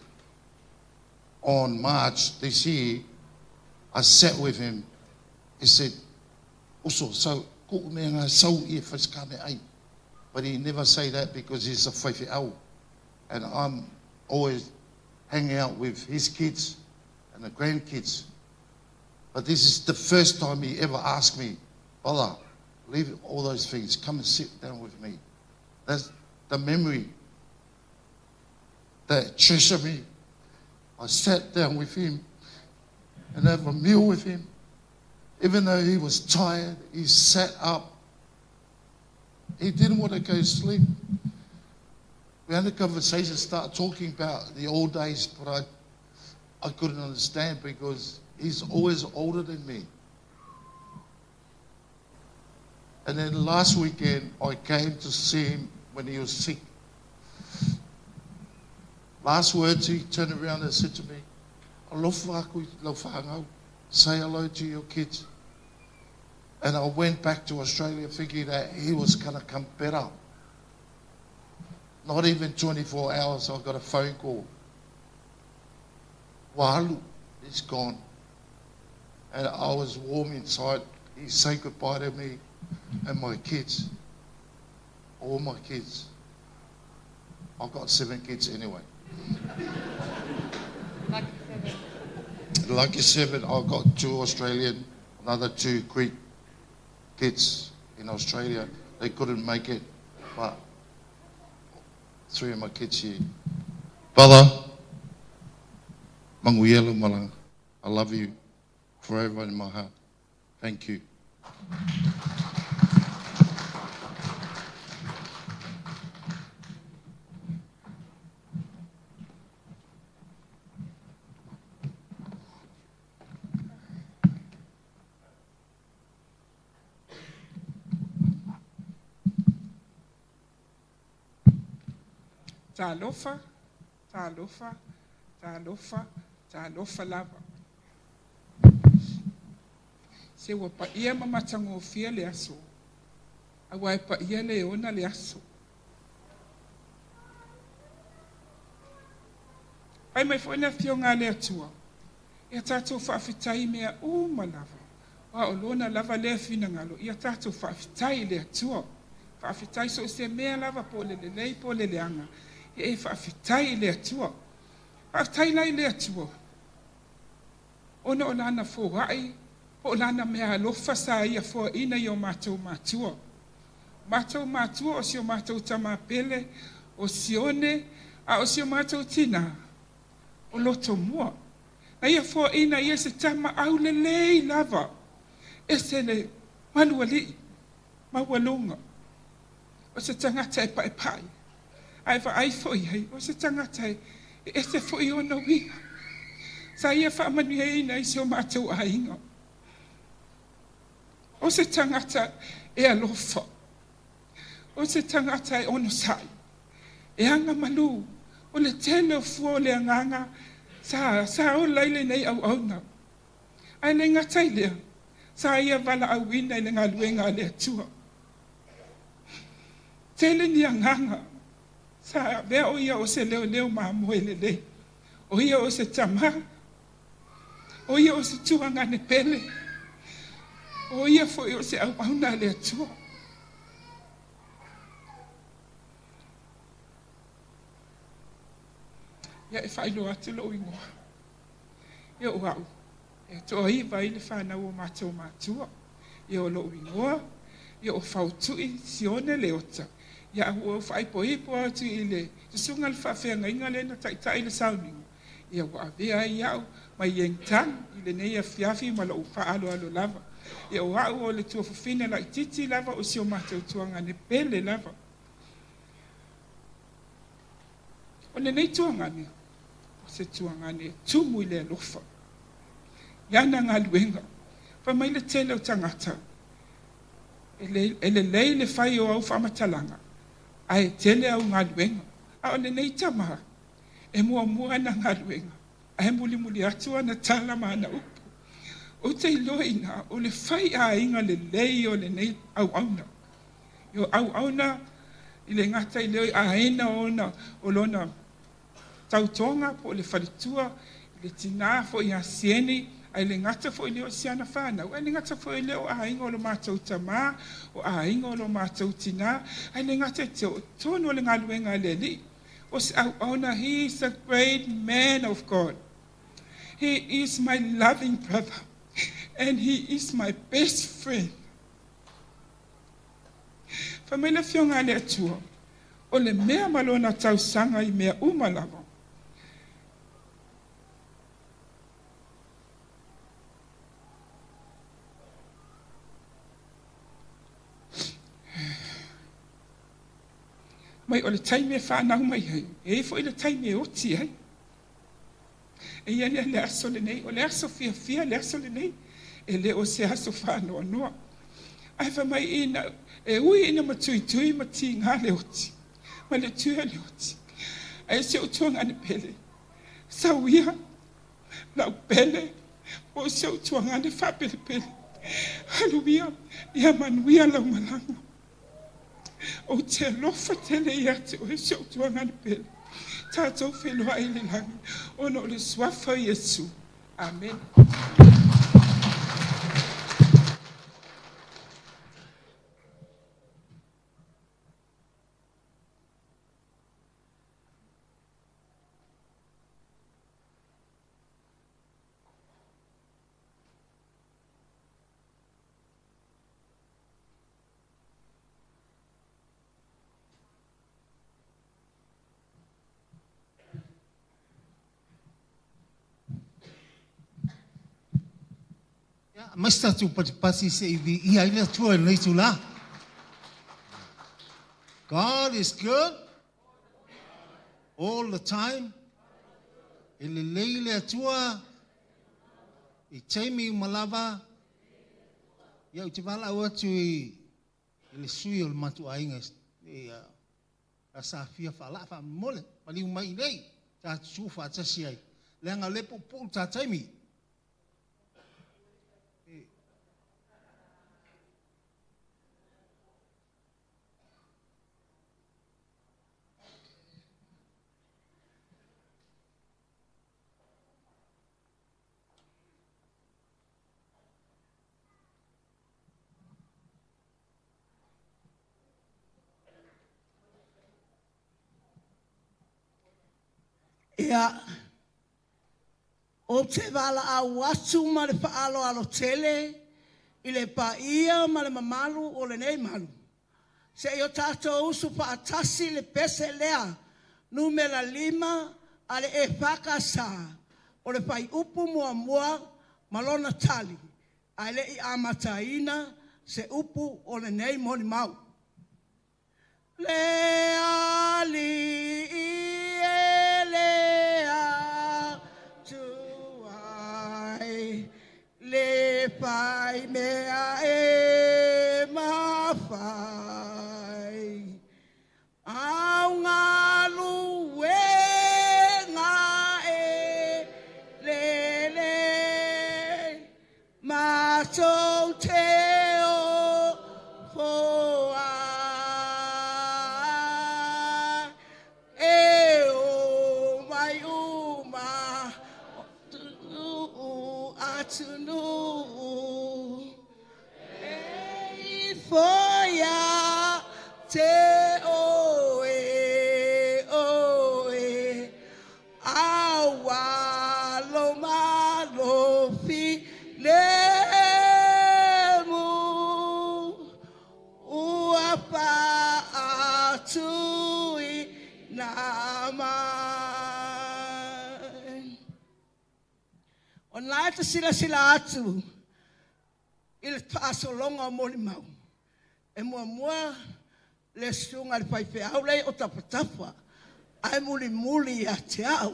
On March this year, I sat with him. He said, "Uso, so ku me nga sau i me ai." But he never say that because he's a faifeau. And I'm always hanging out with his kids and the grandkids. But this is the first time he ever asked me, "Brother, leave all those things, come and sit down with me." That's the memory that treasure me. I sat down with him. and have a meal with him. Even though he was tired, he sat up. He didn't want to go to sleep. We had a conversation, started talking about the old days, but I, I couldn't understand because he's always older than me. And then last weekend, I came to see him when he was sick. Last words, he turned around and said to me, Say hello to your kids. And I went back to Australia thinking that he was going to come better. Not even 24 hours, I got a phone call. Walu is gone. And I was warm inside. He said goodbye to me and my kids. All my kids. I've got seven kids anyway. Lucky seven. Lucky seven. I've got two Australian, another two Greek kids in Australia. They couldn't make it, but three of my kids here. Brother, Manguyelo Malanga, I love you forever in my heart. Thank you. Talofa, talofa, talofa, talofa lava. Se ua paia ma matagofie le aso, auā e paia le ona le aso. Fai mai foi le Afioga a le Atua, Ia tatou faafetai i mea uma lava, aua o Lona lava lea finagalo, ia tatou faafetai i le Atua. Faafetai so o se mea lava, po o le lelei po o le leaga, ia e faafetai i le Atua. Faafetai la i le Atua, ona o Lana foai po o Lana meaalofa sa Ia foaina i o matou matua. O matou matua o si o matou tama pele, o Sione, a o si o matou tinā, o Lotomua. Na Ia foaina ia se tama aulelei lava, ese le malualii, maualuga, o se tagata e paepae, a e vaai foi i ai, o se tagata e ese foi ona uiga. Sa ia faamanuiaina i si o matou aiga. O se tagata e alofa, o se tagata e onosai, e agamalu, o le tele o fua o le agaga sa, sa ola ai lenei auauna. Ae le gata i lea, sa ia valaauina i le galuega a le Atua. Tele ni agaga sa avea o ia o se leoleo mamoe lelei, o ia o se tama, o ia o se tuagane pele, o ia foi o se auauna a le Atua. Ia e faailoa atu lou igoa. Ia o au, e toaiva ai le fanau o matou matua. Ia o lou igoa, ia o Fautui Sione Leota. Ia a ua ou faaipoipo atu i le susuga le faafeagaiga lea na taitai le sauniga, ia ua avea ai au mai Yengtang i lenei afiafi ma lou faaaloalo lava. Ia o au o le tuafafine laitiiti lava o si o matou tuagane pele lava. O lenei tuagane, o se tuagane e tumu i le alofa i ana galuega. Fai mai le tele o tagata, e lelei le fai o au faamatalaga, ae tele au galuega. A o lenei tama, e muamua ana galuega, ae mulimuli atu ana tala ma ana upu. Ou te iloa o le fai aiga lelei o lenei auauna. I o auauna i le gata i le aiga ona o lona tautoga po o le faletua, i le tinā foi ia Sieni, ae le gata foi lea o si ana fanau, ae le gata foi lea o aiga o lo matou tamā, o aiga o lo matou tinā, ae le gata i te oo tonu o le galuega a le Alii. O se auauna, he is a great man of God. He is my loving brother, and he is my best friend. Fai mai le Afioga a le Atua, o le mea ma lona tausaga i mea uma lava. Mai o le taimi e whanau mai ai, e i foi le taimi e oti ai. E ia lea le aso lenei, o le aso fiafia le aso lenei, e le o se aso whanoa noa. Ae fai mai ina, e ui ina matuitui ma tiga le oti, ma le tua le oti. Ae si ou tuagane pele, sau ia, lau pele, po o si ou tuagane faapelepele. Haluia, ia manuia lau malaga. Ou te alofa tele ia te oe si ou tuagane pele. Tatou feiloai i le lagi, ona o le suafa o Iesu. Amen. Mai se tatou patipati seʻi viia ai le Atua i lenei itulā. God is good all the time. E lelei le Atua i taimi uma lava. Ia ou te valaau atu i le sui o le matou aiga i a Safia faalaa faamolemole maliu mai i nei tatou tutu faatasi ai leaga o lea e puupuu le ta taimi. Ia, ou te valaau atu ma le faaaloalo tele i le paia ma le mamalu o lenei malu. Seʻi o tatou usu faatasi le pese lea numera 5 a le EFKS o le fuaiupu muamua ma lona tali ae leʻi amataina se upu o lenei molimau. Le Alii e le Atua e, le fai mea e mafai. Au galuega e lelei, matou te ofo ai. E o mai uma atunuu atunuu e ifo ia te oe oe aua lo malo fi le mu ua faatuina mai. O na e te silasila atu i le faasologa o molimau. E muamua le susuga i le faifeau lea o tapatafa, ae mulimuli ia te au.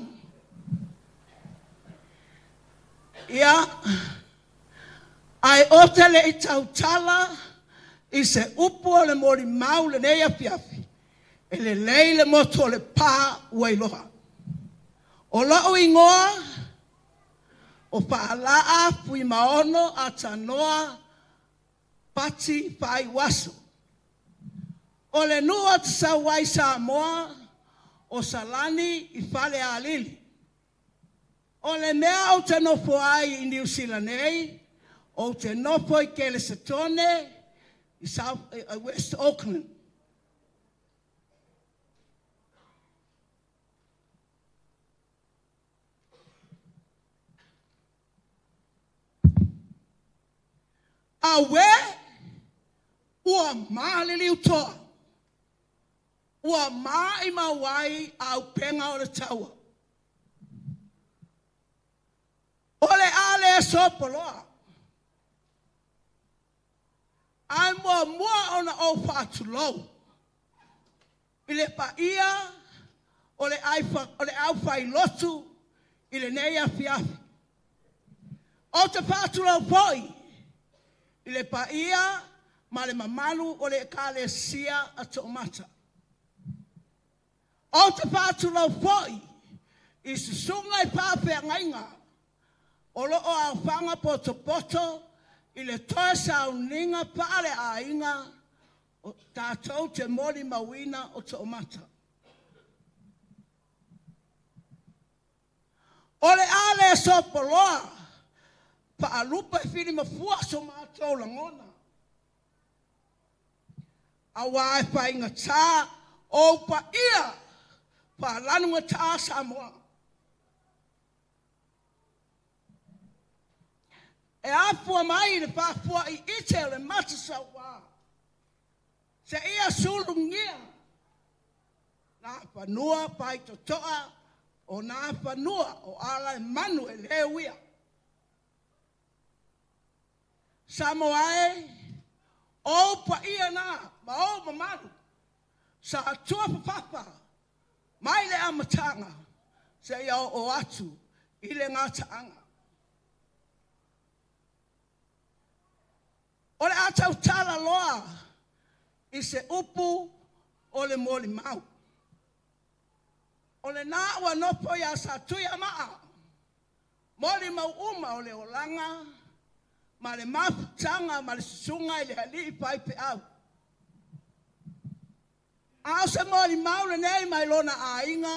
Ia, ae o te leʻi tautala i se upu o le molimau lenei afiafi, e lelei le motu o le pā ua iloa. O lou igoa, o Faalaa Fuimaono Atanoa Pati Faaiuaso. O le nuu o te sau ai Samoa, o Salani i Falealili. O le mea ou te nofo ai i Niu Sila nei, ou te nofo i Kelesetone, i South, West Auckland. Auē, ua maliliutoa, ua maʻimau ai auupega o le taua. O le a le sopoloa. Ae muamua ona ou faatulou. i le paia o le o le aufailotu i lenei afiafi. Ou te faatulou foi i le paia ma le mamalu o le Ekalesia a Toomata. Ou te faatulou foi i susuga i faafeagaiga o loo aofaga potopoto i le toe sauniga faaleaiga o tatou te molimauina o Toomata. O le a le sopoloa faalupe filimafua so matou lagona. Auā e faigatā o ou paia faalanugatā Samoa. E afua mai i le faafuai ite o le mata sauā seia sulugia nā fanua faitotoa o nā fanua o ala e manu e le uia. Samoa e, o ou paia na ma ou mamalu sa tuafafafa mai le amataga seia oo atu i le gataaga. O le a tautala loa i se upu o le molimau. O lenā ua nofo iā Satuiamaa molimau uma o le olaga ma le mafutaga ma le susuga i le alii faifeau. A o se molimau lenei mai lona aiga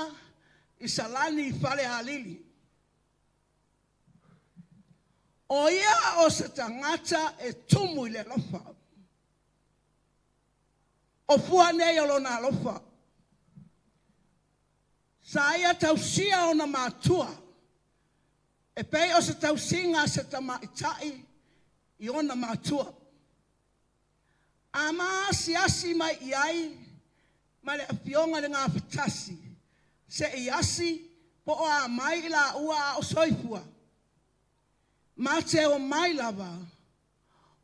i Salani i Falealili. O ia o se tagata e tumu i le alofa. O fua nei o lona alofa. Sa ia tausia ona matua e pei o se tausiga a se tamaitai i ona matua. A ma asiasi mai i ai ma le afioga i le Gafatasi se'i asi po o a mai i laua a o soifua. Ma te omai lava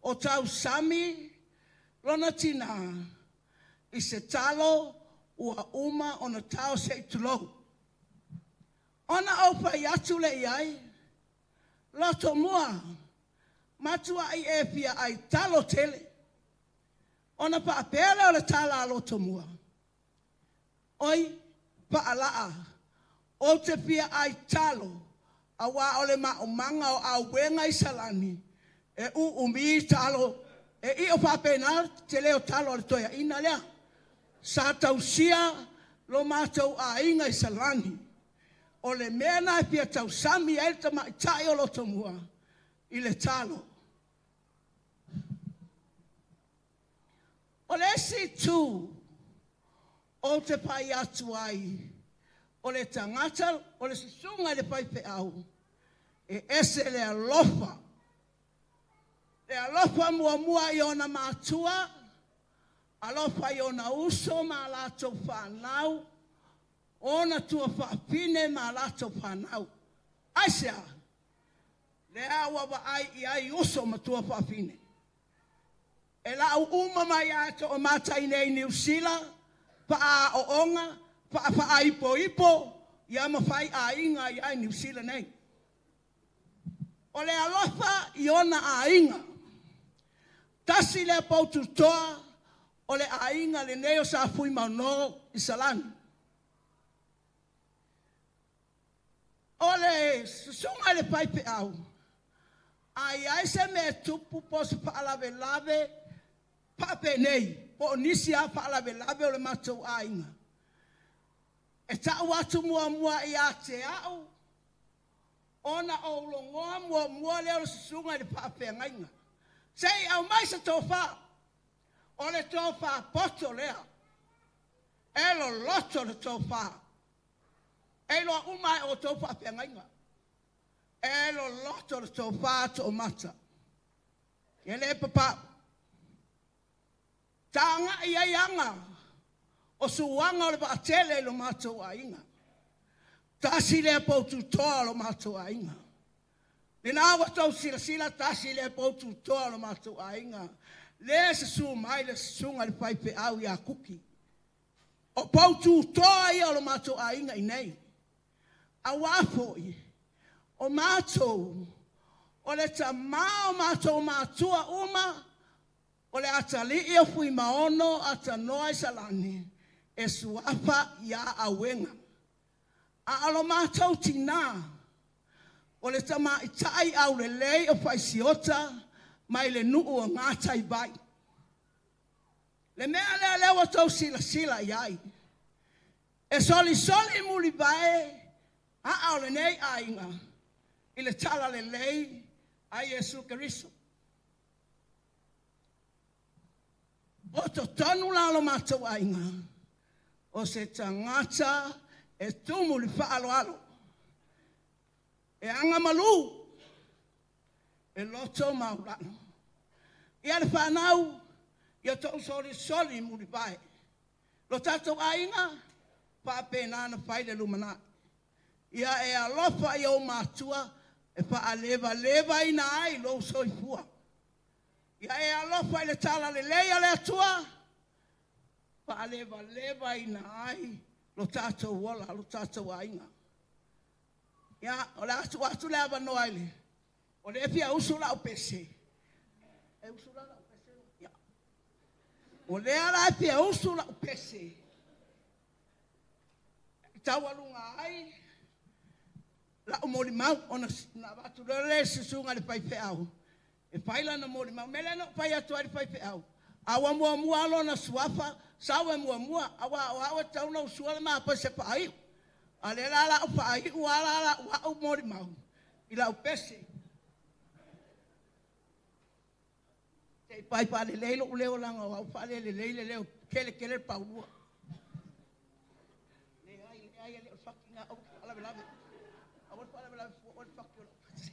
o tausami lona tinā i se talo ua uma ona tao se i tulou. Ona ou fai atu lea i ai, Lotomua, matua'i e fia ai talo tele. Ona faapea lea o le tala a Lotomua, Oi, Paalaa, ou te fia ai talo, auā o le maumaga o auega i Salani, e uumi talo, e io faapena te leo talo a le toeaina lea. Sa tausia lo matou aiga i Salani. O le mea na e fia tausami ai le tamaitai o Lotomua i le talo. O le isi itu ou te pai atu ai, o le tagata, o le susuga i le faifeau, e ese le alofa. Le alofa muamua i ona matua, alofa i ona uso ma a latou fanau, ona tuafaafine ma a latou fanau. Aisea? Lea ua vaai i ai uso ma tuafaafine. E lau uma mai lava e toamata i inei i Niu Sila, faaaooga, faafaaipoipo, ia ma fai aiga i ai Niu Sila nei. O le alofa i ona aiga. Tasi lea poututoa o le aiga lenei o Safuimaono i Salani. O le susuga i le faifeau, a i ai se mea e tupu po o se faalavelave faapenei, po o nisi lava faalavelave o le matou aiga, e tau atu muamua ia te au ona ou logoa muamua lea o le susuga i le faafeagaiga. Se i aumai se tofa, o le tofa poto lea, e loloto le tofa. E iloa uma e outou faafeagaiga. E loloto le tofa toomata. E le papau. Tagai ai aga o suaga o le vaatele i lo matou aiga. Tasi lea poututoa o lo matou aiga. Lena ua tou silasila tasi lea poututoa o lo matou aiga. Lea susu mai le susuga i le faifeau ia Kuki. O pou tutoa ia o lo matou aiga i inei. Auā foi, o matou, o le tamā o matou matua uma, o le atalii o Fuimaono Atanoa i Salani, e suafa ia Auega. A o lo matou tinā, o le tamaitai aulelei o Faisiota mai le nuu o Gataivai. Le mea lea lea ua tou silasila i ai, e solisoli mulivae aa o lenei aiga i le talalelei a Iesu Keriso. O totonu la o lo matou aiga, o se tagata e tumu i le faaaloalo, e agamalu, e loto maulalo. Ia le fanau, ia tou solisoli mulivae. Lo tatou aiga, faapena ona fai le lumanai. Ia e alofa i ou matua e faalevalevaina ai lou soifua. Ia e alofa i le talalelei a le Atua, faalevalevaina ai lo tatou ola, lo tatou aiga. Ia, o le a tuu atu le avanoa i le, o lea e fia usu lau pese. E usu la lau pese. Ia. O lea la e fia usu lau pese. E taualuga ai lau molimau ona na avatu loa lea i le susuga i le faifeau e fai lana molimau. O le mea lea na ou fai atu ai i le faifeau, a ua muamua lava lona suafa, sau e muamua, aua o au e tatau ona usua le mapo i se faaiu. A o lea la o le a ou faaiu lava la lau au molimau i lau pese. Se i fai faalelei lou leo leaga o au e faalelelei le leo, tele tele le paulua. Leai, leai, e le o le faki lena, aua e te faalavelave. Aua le faalavelave fua oe i le faki o lau pese.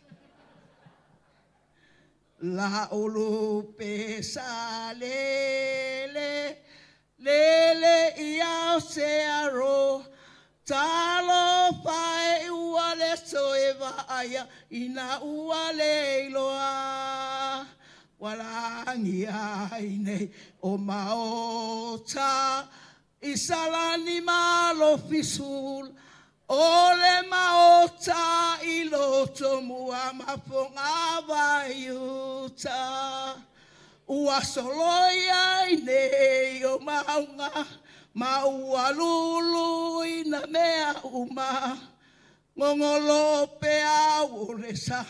Laulupe sa lele, lele ia o se aro, Talofa e ua le toe vaaia ina ua le iloa. Ua lagia ai nei o maota i Salani ma Alofisul, o le maota i Lotomua ma Fogavai uta. Ua soloia ai nei o mauga ma ua luluina mea uma. Gogolo peau o le sa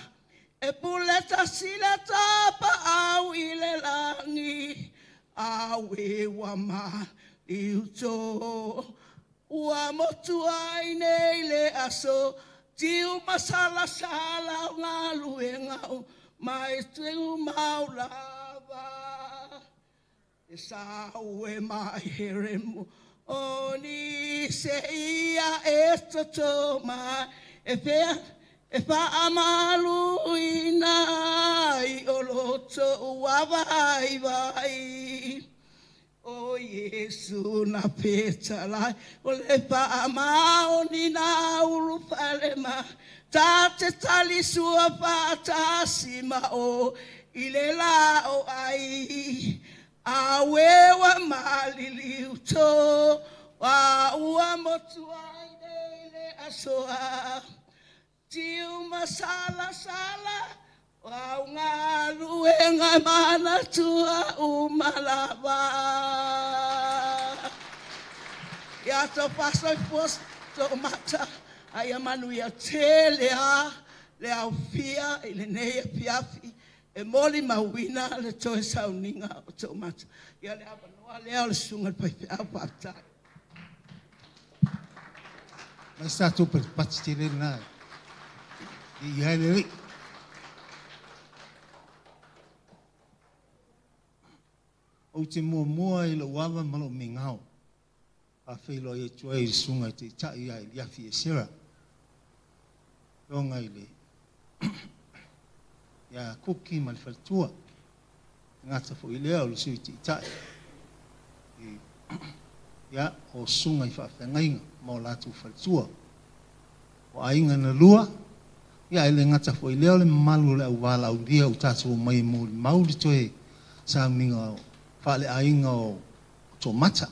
e pule tasi le tapaau i le lagi. Aue ua maliuto ua motu ai nei le aso tiu masalasala o galuega mai tumau lava. E sau e mai here mo o ni se ia e toto mai e fea e faamaluina ai o loto ua vaivai. O Iesu na fetalai o le faamaoni na ulufale ma ta te talisua faatasi ma o i le la o ai. Aue ua maliliu to a ua motu ai nei le asoa. Tiu masalasala o au galuega manatua uma lava. Ia tau faasoifua toomata a ia manuia tele a le aofia i lenei afiafi e molimauina le toe sauniga o toomata. Ia le avanoa lea o le susuga i le faifeau faafetai. Mai sa tatou patipati tele lena e i ai le Alii. Ou te muamua i lou ava ma lou migao, faafeiloai atu ai i le susuga i Taitai ia Eliafi Esera, afioga i le ia Kuki ma le faletua, e gata foi i lea o le Sui Taitai i ia o susuga i faafeagaiga ma o latou faletua. O aiga na lua, ia e le gata foi i lea o le mamalu o le au valaaulia ua tatou omai e molimau le toe sauniga faaleaiga o Tomata.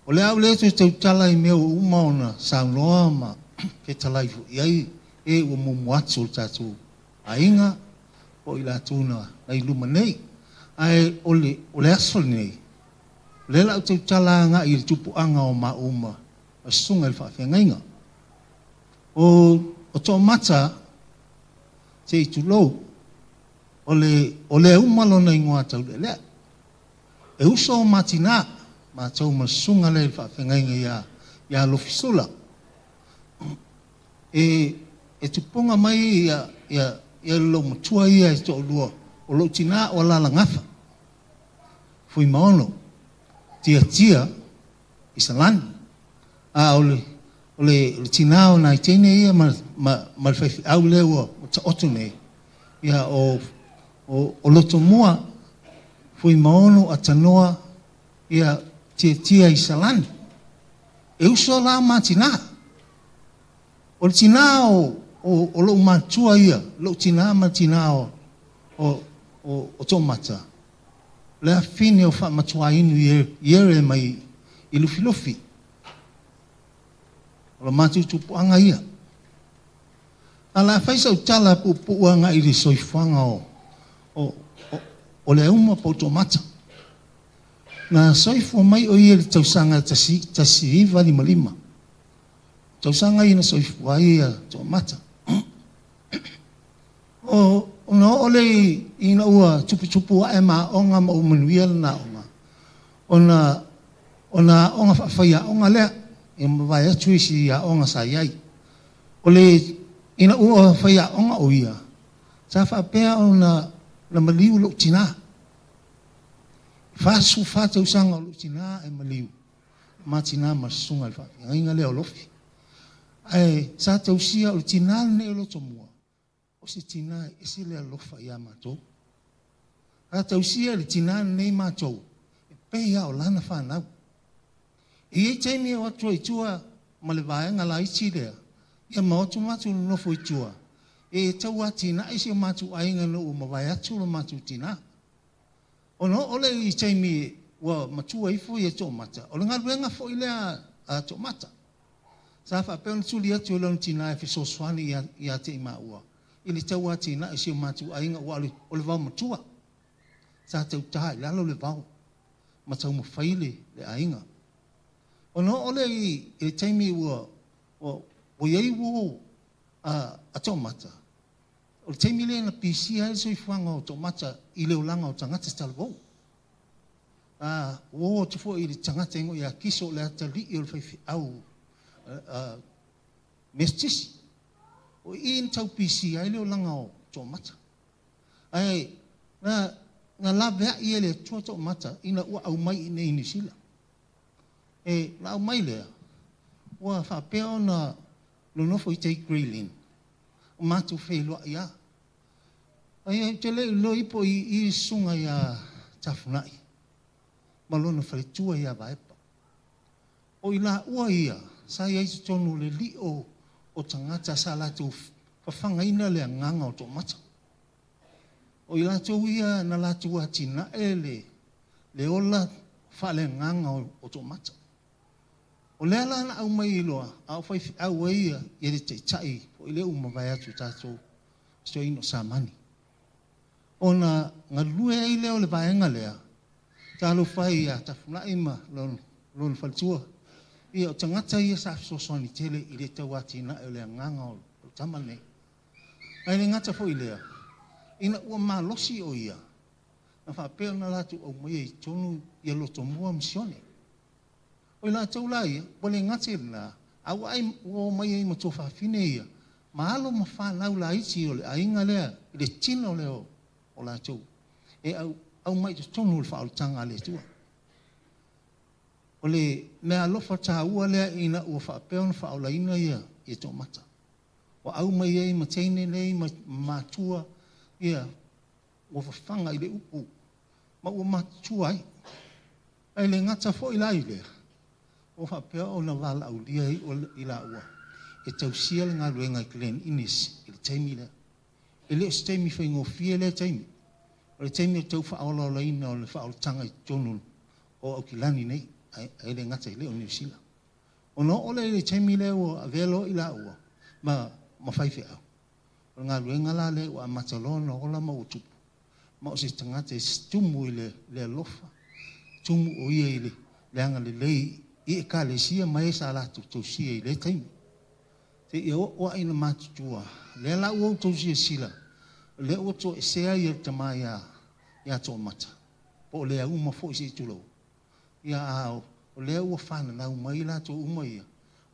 O le a ou le toe tautala i mea ua uma ona saunoa ma fetalai foi i ai e ua muamua atu o le tatou aiga po o i latou na i luma nei. Ae o le, o le aso lenei, o lea o le a ou tautala agai i le tupuaga o maua ma susuga i le faafeagaiga. O, o Toomata, se i tulou, o le, o Leauma lona igoa taulealea. E uso o ma tinā, matou ma le susuga lea i le faafeagaiga ia, ia Lofisula. E, e tupuga mai ia, ia, ia lou matua ia e toalua, o lou tinā o Alalagafa, Fuimaono, Tiatia, i Salani. A o le, o le, o le tinā o nai teine ia ma, ma, ma le faifeau lea ua taoto nei, ia o, o, o Lotomua, Fuimaono, Atanoa, ia Tiatia i Salani. E uso la ma tinā. O le tinā o, o, o lou matua ia, lou tinā ma le tinā o, o, o, o Toomata, o le afine o Faamatuainu Iere mai i Lufilufi. O le matou tupuaga ia. A o le a fai sau tala puupuu agai i le soifuaga o, o, o, o Leauma po o Toomata. Na soifua mai o ia i le tausaga 1955. Tausaga ia na soifua ai ia Toomata. O, ona oo lea ina ua tuputupu ae ma aoga ma ua manuia lana aoga, ona, ona aoga faafaiaoga lea, ia mavae atu isi aoga sa i ai. O le, ina ua faiaoga o ia, sa faapea ona na maliu lou tinā. 44 tausaga o lou tinā e maliu, ma tinā ma le susuga i le faafeagaiga lea o Lofi. Ae sa tausia o le tinā lenei o Lotomua, o se tinā e ese le alofa iā matou. Sa tausia e le tinā lenei matou, e pei lava o lana fanau. E i ai taimi e o atu ai i tua ma le vaega laiti lea, ia ma o atu matou nonofo i tua, e tau atinae si o matou aiga ina ua mavae atu lo matou tinā. Ona oo lea i taimi ua matua ifo ia Toomata, o le galuega foi lea a Toomata. Sa faapea ona tuli atu e lona tinā e fesoasoani ia te i maua i le tau atinae o si o matou aiga aua o le vaomatua. Sa tauta i lalo le vao ma taumafai le aiga. Ona oo lea i le taimi ua i ai uo a Toomata, O le taimi lea na pisia ai le soifuaga o Toomata i le olaga o tagata talavou. A ua oo atu foi i le tagata igoa ia Kiso o le atalii o le faifeau Metotisi. O i na tau pisia ai le olaga o Toomata. Ae na, na laveai e le Atua Toomata ina ua aumai i inei i Niu Sila. E, na aumai lea, ua faapea ona nonofo i tai Grey Lynn. O matou feiloai lava. Ae ou te le i iloa ipo i i le susuga ia Tafunai ma lona faletua ia Vaepa. O i laua ia sa i ai i totonu o le lio o tagata sa latou fafagaina le agaga o Toomata. O i latou ia na latou atinae le ola faaleagaga o Toomata. O lea la na aumai ai loa, a o faifeau ai ia, ia le taitai foi lea ua mavae atu i tatou si toeaina o Samani. Ona galue ai lea o le vaega lea, talofa e ia Tafunai ma lona, lona faletua. Ia, o tagata ia sa fesoasoani tele i le tau atinae o le agaga o le tama lenei. Ae le gata foi i lea, ina ua malosi o ia, na faapea ona latou aumaia i totonu ia Lotomua Misione. O i latou la ia, ua le gata i lena, a ua ai, ua omai ai ma tuafafine ia, ma alo ma fanau laiti o le aiga lea i le tino lea o latou, e au, aumai i totonu o le faaolataga a le Atua. O le mea alofa taua lea ina ua faapea ona faaolaina ia, ia Toomata. Ua aumai ai ma teine nei ma matua, ia, ua fafaga i le upu, ma ua matutua ai. Ae le gata foi la i lea, ua faapea ona valaaulia ai i laua e tausia le galuega i Glen Innes i le taimi lea. E le o se taimi faigofie lea taimi. O le taimi o le tau faaolaolaina o le faaolataga i totonu o Aukilani nei. Ae le gata i lea o Niu Sila. Ona oo lea i le taimi lea ua avea loa i laua ma ma faifeau, o le galuega la lea ua amata loa ona ola ma ua tupu, ma o se tagata e tumu i le le alofa, tumu o ia i le le agalelei i ekalesia ma e sa latou tausia i lea taimi. Seia oo ae ina matutua, lea la ua outou silasila, o lea ua toesea ia le tama ia ia Toomata, po o Leauma foi se i tulou. Ia a o lea ua fananau mai i latou uma ia,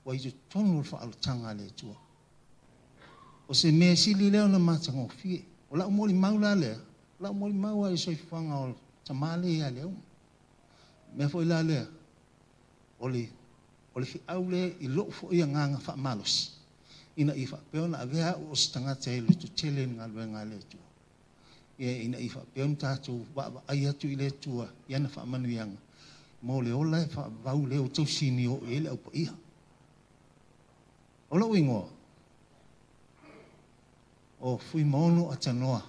ua i totonu o le faaolataga a le Atua. O se mea sili lea ona matagofie. O lau molimau la lea, o lau molimau lava i le soifuaga o le tama lea ia Leauma. O le mea foi la lea, o le, o le feau lea i lou foi agaga faamalosi, ina ia faapea ona avea au o se tagata e lototele i le galuega a le Atua. Ia, ina ia faapea ona tatou vaavaai atu i le Atua i ana faamanuiaga mo le ola e faavavau lea ua tausini oo i ai le Au Paia. O lou igoa, o Fuimaono Atanoa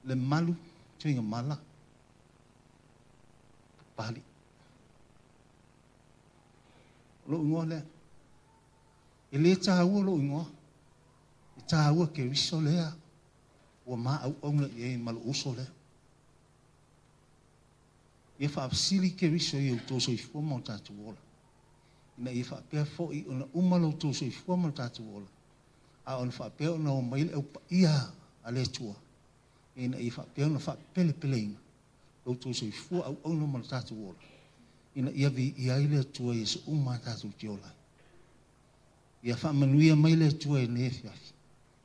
Lemalu Tuigamala Papalii. O lou igoa lea. E le taua lou igoa, e taua Keriso lea ua ma auauna i ai ma lou uso lea. Ia faafesili Keriso i outou soifua ma o tatou ola, ina ia faapea foi ona uma lo outou soifua ma lo tatou ola, a ona faapea ona o mai le Au Paia a le Atua, ina ia faapea ona faapelepeleina lo outou soifua auauna ma lo tatou ola, ina ia viia ai le Atua i aso uma a tatou te ola ai. Ia faamanuia mai le Atua i lenei afiafi,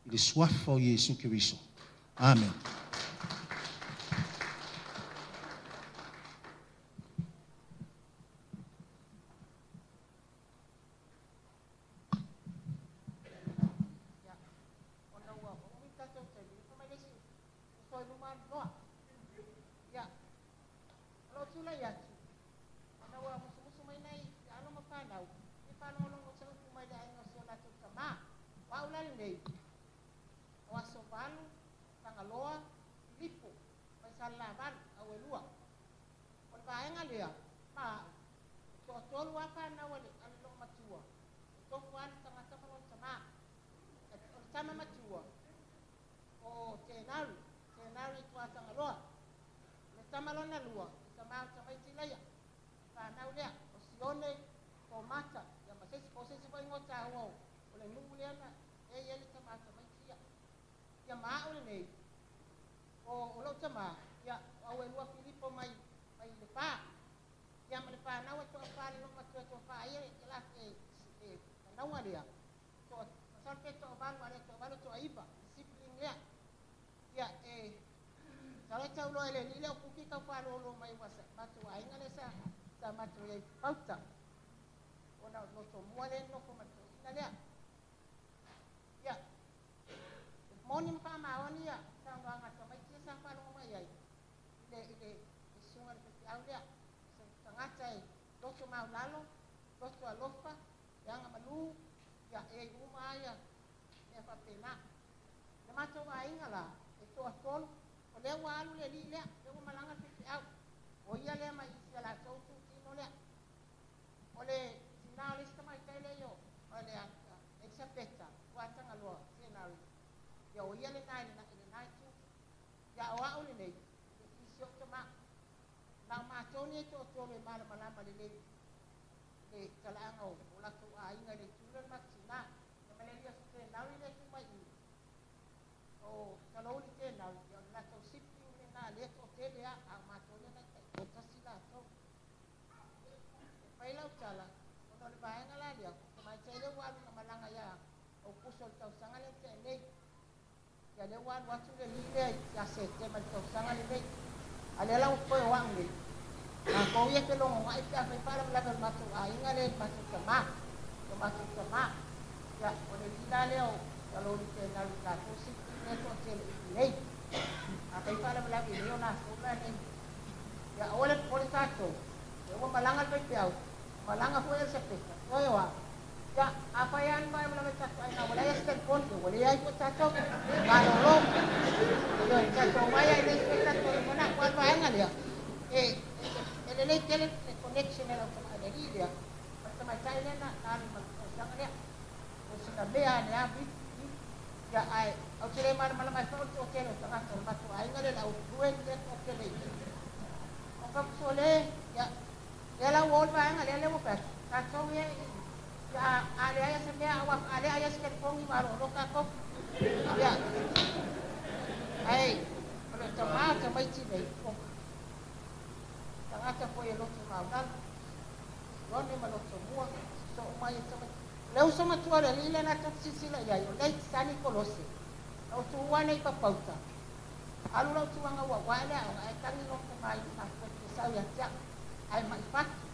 i le suafa o Iesu Keriso. Amene. O lou tulai atu, ona ua musumusu mai nai alo ma fanau, fia faalogologo i se upu mai le aiga o si o latou tamā. O au la lenei, o Asovalu, Tagaloa, Filipo, mai Salelavalu, Auelua. O le vaega lea, ma au, e toatolu lava fanau a le, a le loomatua, e tofu lava le tagata ma lona tamā. O le tama matua, o Tenari, Tenari Tuatagaloa. Le tama lona lua, le tama o tamaiti laia, le fanau lea, o Sione, Tomata, ia ma se isi, po o se isi foi igoa taua o, o le nuu lea na e i ai le tama o tamaiti ia. Ia ma au lenei, o, o lou tama, ia, o Auelua Filipo mai, mai Lepa. Ia ma le fanau e toafa le loomatua e toafa ia e, la, e, e, fanauga lea, toa, masalo pe toavalu, a le toavalu, toaiva, le sibling lea. Ia, e, masalo e tau loa e le alii lea o Kuki tau faalolo mai ua sa matou aiga lea sa, sa matou i ai i Fafauta, ona o le lotomua lea e nonofo ma le toeaina lea. Ia, e moni ma faamaoni ia saunoaga a tamaiti ia sa faalogo mai ai i le, i le, le susuga i le faifeau lea, o se tagata e loto maulalo, loto alofa, e agamalu, ia, e ai uma lava ia mea faapena. Le matou aiga la, e toatolu, o lea ua alu le alii lea, lea ua malaga le faifeau, o ia lea mai i si a latou itutino lea. O le tina o le isi tamaitai lea i o, o le Elisapeta Tuatagaloa Senari, ia o ia lena i lena itu. Ia o au lenei, i si ou tama. Na o matou nei e toatolu e malamalama lelei i le talaaga o latou aiga i le itu lea o le matou tina. Ia ma le alii o Senari lea e tu mai i i, o Talouli Tenari, ia o le latou sibling lena lea e toatele lava, a o matou lea na taitoatasi latou. E fai lau tala, ona o le vaega la lea, o tamaitai lea ua alu ina malaga ia Aukuso i le tausaga lea na tea nei. Ia lea ua alu atu le alii lea ia Setema i le tausaga lenei. A lea la ua toe o au nei. Matou ia e felogogai pe afai faalavelave o le matou aiga lea i le matou tama, lo matou tama. Ia, o le alii la lea o Talouli Tenaru i latou sibling lea e toatele i inei. Afai faalavelave i inei o latou la nei. Ia, aua le popole tatou, lea ua malaga le faifeau, malaga foi Elisapeta, toe o au. Ia, afai lava ni faalavelave i tatou aiga ua leai lava se telefoni, ia ua leai foi tatou. Malolo. Ioe, tatou omai lava i le isi tatou lumanai. Aua o le vaega lea, e lelei tele le connection e lau tamai le alii lea, ma le tamaitai lea na na alu ma le tausaga lea. O sina mea a le a vi, vi, ia ae ou te le malamalama ai foi o le toatele o tagata o le matou aiga lea le au fluent lea toatele i O ka sole, ia, lea la ua o le vaega lea lea ua fai atu, tatou ia i, ia a, a leai lava se mea, aua a leai lava se telefoni malolo tatou. Ia, ae o le tama o tamaiti nei, o tagata foi e loto maualalo, one ma loto mua, sosoo mai e tamaiti. O le uso matua o le alii lea na tou te silasila i ai, o late Sonny Kolose, na ou tuua nei i Papauta, Alu lau tulaga ua wae le aoga ae tagi lou tama i le mafua e fia sau ia te au. Ae mai fatu.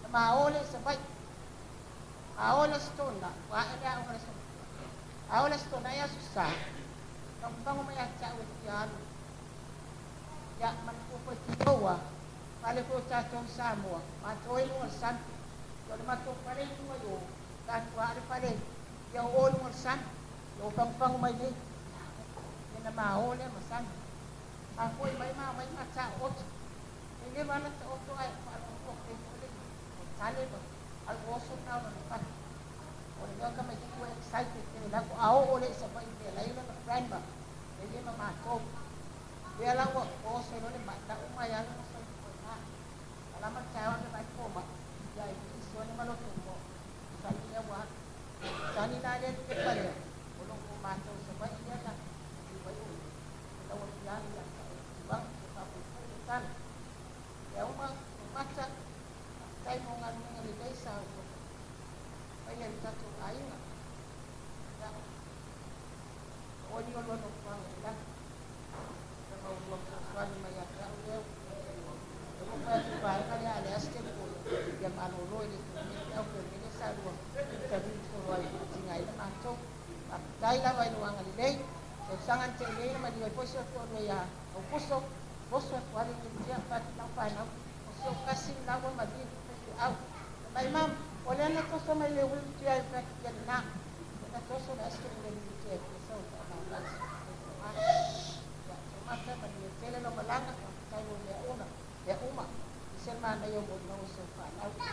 Na ma o lea i Savaii. Ma o le Aso Toonai, ua ae le aoga i le Aso A o le Aso Toonai Aso Sa, fagofago mai ia te au e fia alu. Ia, manatua foi tulou a, fale foi o tatou i Samoa, matou ai i luga o le sami. Ia o le matou fale i luga i o, tatou a le fale, ia o o i luga o le sami. Ia ua fagofago mai nei. Ia na ma o lea ma sami. Ma foi mai ma aumai ma taooto. E le vala taoto ae faalogologo pei foi le o tale ma a ua oso na ona le fatu. O le mea o tamaiti ua excited tele la ko a oo lea i Savaii mea la i lona grandma e le ma matou. Lea la ua oso ai loa le mai na uma ai lava lona soifua i ina. Malama le taeao ave mai fomai ia e piisi one ma loto mo sani lea ua alu. Sani la lea le pepa lea o lo o matou i Savaii lea na fiu ai o e lau fia alu ia te au tulaga e faapuupuu le tala. Lea uma o mata, faafetai mo galuega lelei sa outou faia i le tatou aiga. Ia, o oe ni olua nofoaga i lagi. Ia ma olua fesoasoani mai ia te au lea ua ua fai atu vaega lea a leai se telefoni, ia malolo e le toe mea pe au pemele sa lua interview solo ai e faatigaina matou. Faafetai lava i lou agalelei. Tausaga na tea nei na maliu ai foi si ou toalua ia Aukuso, oso atu lava le wheelchair fai atu lau fanau, o si ou cousin la ua maliu faifeau. Fai mai, Mum, o lea na toso mai le wheelchair i fai atu ia lena. Lea na toso le accident i le wheelchair e fia sau e faamavae i si ou faifeau. Ia, Tomata, manuia tele lau malaga, faafetai mo mea una, mea uma. E ese le manaia o molimau o si ou fanau. Ia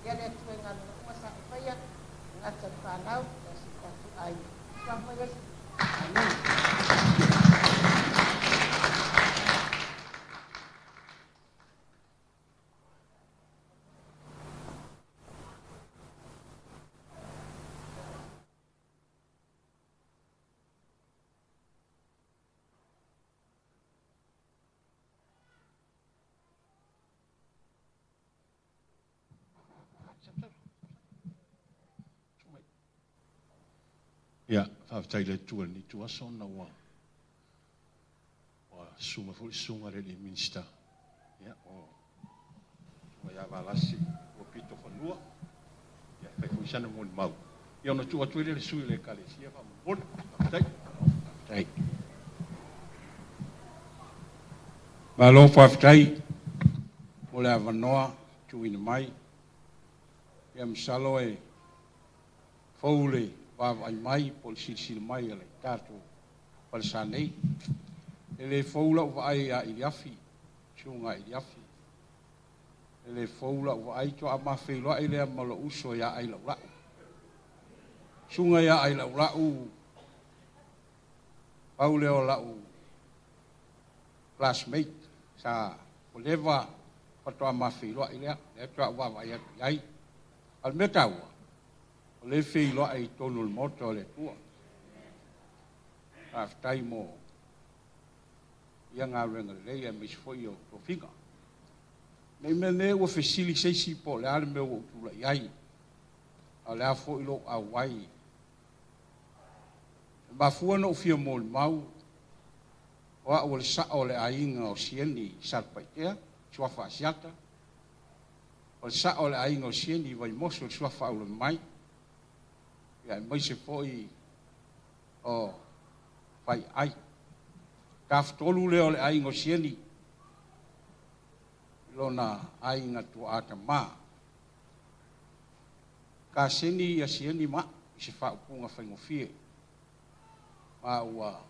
viia le Atua i galuega uma sa e faia, e gata i le fanau, ia o si o tatou aiga. Suafa Iesu. Amene. Ia, faafetai i le Atua i lenei ituaso ona ua ua susu mai foi le susuga i le alii Minisita, ia, o le susuga ia Valasi Luapito Fanua, ia, e fai foi sana molimau. Ia, ona tuu atu ai lea i le sui o le Ekalesia faamolemole. Faafetai. Faafetai. Malo faafetai mo le avanoa tuuina mai. Ia masalo e fou le vaavaai mai po o le silasila mai a le tatou falesa nei. E le fou lau vaai ia Iliafi, susuga Iliafi. E le fou lau vaai, toa ma feiloai lea ma lou uso ia Ailaulau. Susuga ia Ailaulau, pau lea o lau classmate sa ua leva faatoa ma feiloai lea, lea faatoa ou vaavaai atu i ai. A o le mea taua, o lea e feiloai i totonu o le Maota o le Atua. Faafetai mo ia galuega lelei aemaise foi o tofiga. Ne i meaane ua fesili se isi po o le a le mea ua ou tulai ai, a o le a foi lou auai. E mafua ona ou fia molimau, o au o le sa'o o le aiga o Sieni i Satupaitea, suafa Asiata, o le sa'o o le aiga o Sieni i Vaimoso, le suafa Aulamamai, ia aemaise foi o Faiaai. Tafatolu lea o le aiga o Sieni i lona aiga tuaa tamā. Kaseni ia Sieni ma a'u i se faaupuga faigofie, ma ua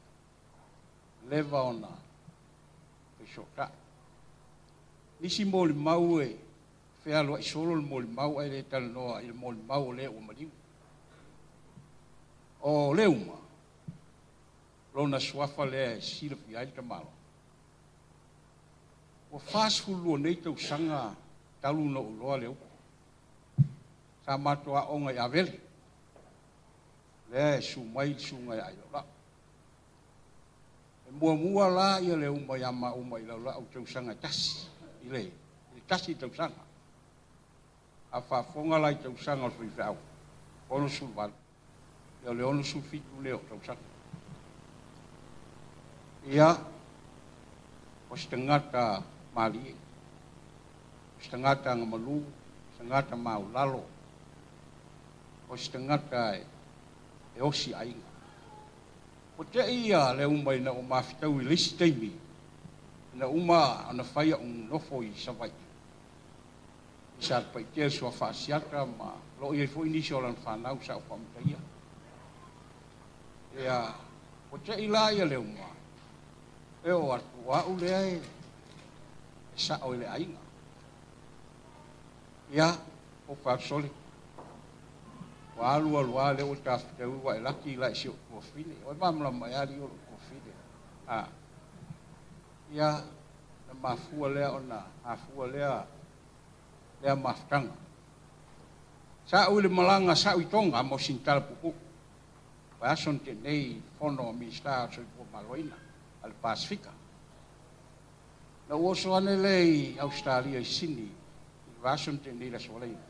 leva ona fesoota'i. Nisi molimau e Fealuai solo le molimau ae le talanoa i le molimau o le ua maliu. O Leuma, lona suafa lea e silafia ai le tamaloa. Ua 42 nei tausaga talu ona ou iloa Leuma. Sa matou aoga i Avele, lea e susu mai le susuga ia Ailaulao. E muamua la ia Leuma ia maua ma Ailaulao i tausaga e tasi, i le tasi tausaga. A faafofoga la i tausaga o le faifeau, 68, ia o le 67 lea o tausaga. Ia, o se tagata malie, o se tagata agamalu, o se tagata maulalo, o se tagata e osi aiga. Ua te'i ia Leuma ina ua mafetau i le isi taimi ina uma ona fai a'u nofo i Savaii i Satupaitea i le Suafa Asiata ma o lo o i ai foi nisi o lana fanau sa ou faamataia. Ia, ua te'i la ia Leuma e oo atu o a'u lea e sa'o i le aiga. Ia, ou fai atu, Sole, ua alu alu lava lea ua tafitaui ua e laki la i si ou tuafafine. Ua e malamalama ea alii o lou tuafafine? A. Ia, na mafua lea ona afua lea lea mafutaga. Sa ou i le malaga sa ou i Tonga mo sina tala puupuu. Vaiaso na tea nei i fono a Minisita o le Soifua Maloloina a le Pasefika. Na ou oso ane lea i Ausetalia i Sini i le vaiaso na tea nei i le Aso Faraile,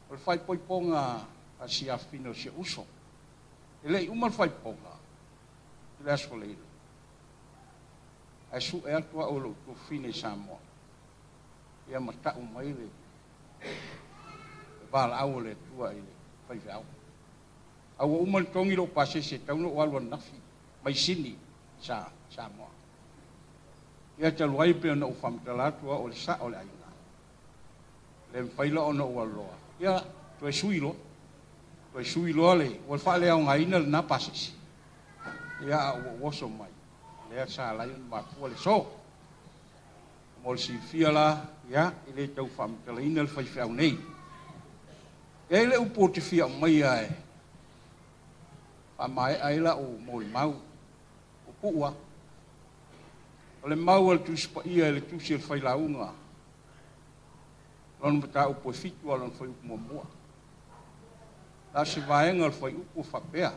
o le faaipoipoga a si afafine o si ou uso. E le i uma le faaipoipoga i le Aso Faraile, ae sue atu au e lou tuafafine i Samoa, ia ma tau mai le valaau a le Atua i le faifeau. A ua uma ona togi lou pasese e tatau ona ou alu ananafi mai Sini i Samoa. Ia talu ai pei ona ou faamatala atu au o le sao o le aiga, e le mafai la ona ou alu loa, ia toe sui loa, toe sui loa le, ua faaleaogaina lena pasese. Ia a ua ou oso mai, lea sa ala ai ona mafua le so. Mo le silafia la, ia, e le tau faamatalaina le faifeau nei. E i ai le upu ou te fia aumaia e faamaea ai lau molimau, puupuu lava. O le mau a le Tusi Paia i le Tusi a le Failauga, lona mataupu e 7 a lona fuaiupu muamua. Na o se vaega o le fuaiupu e faapea,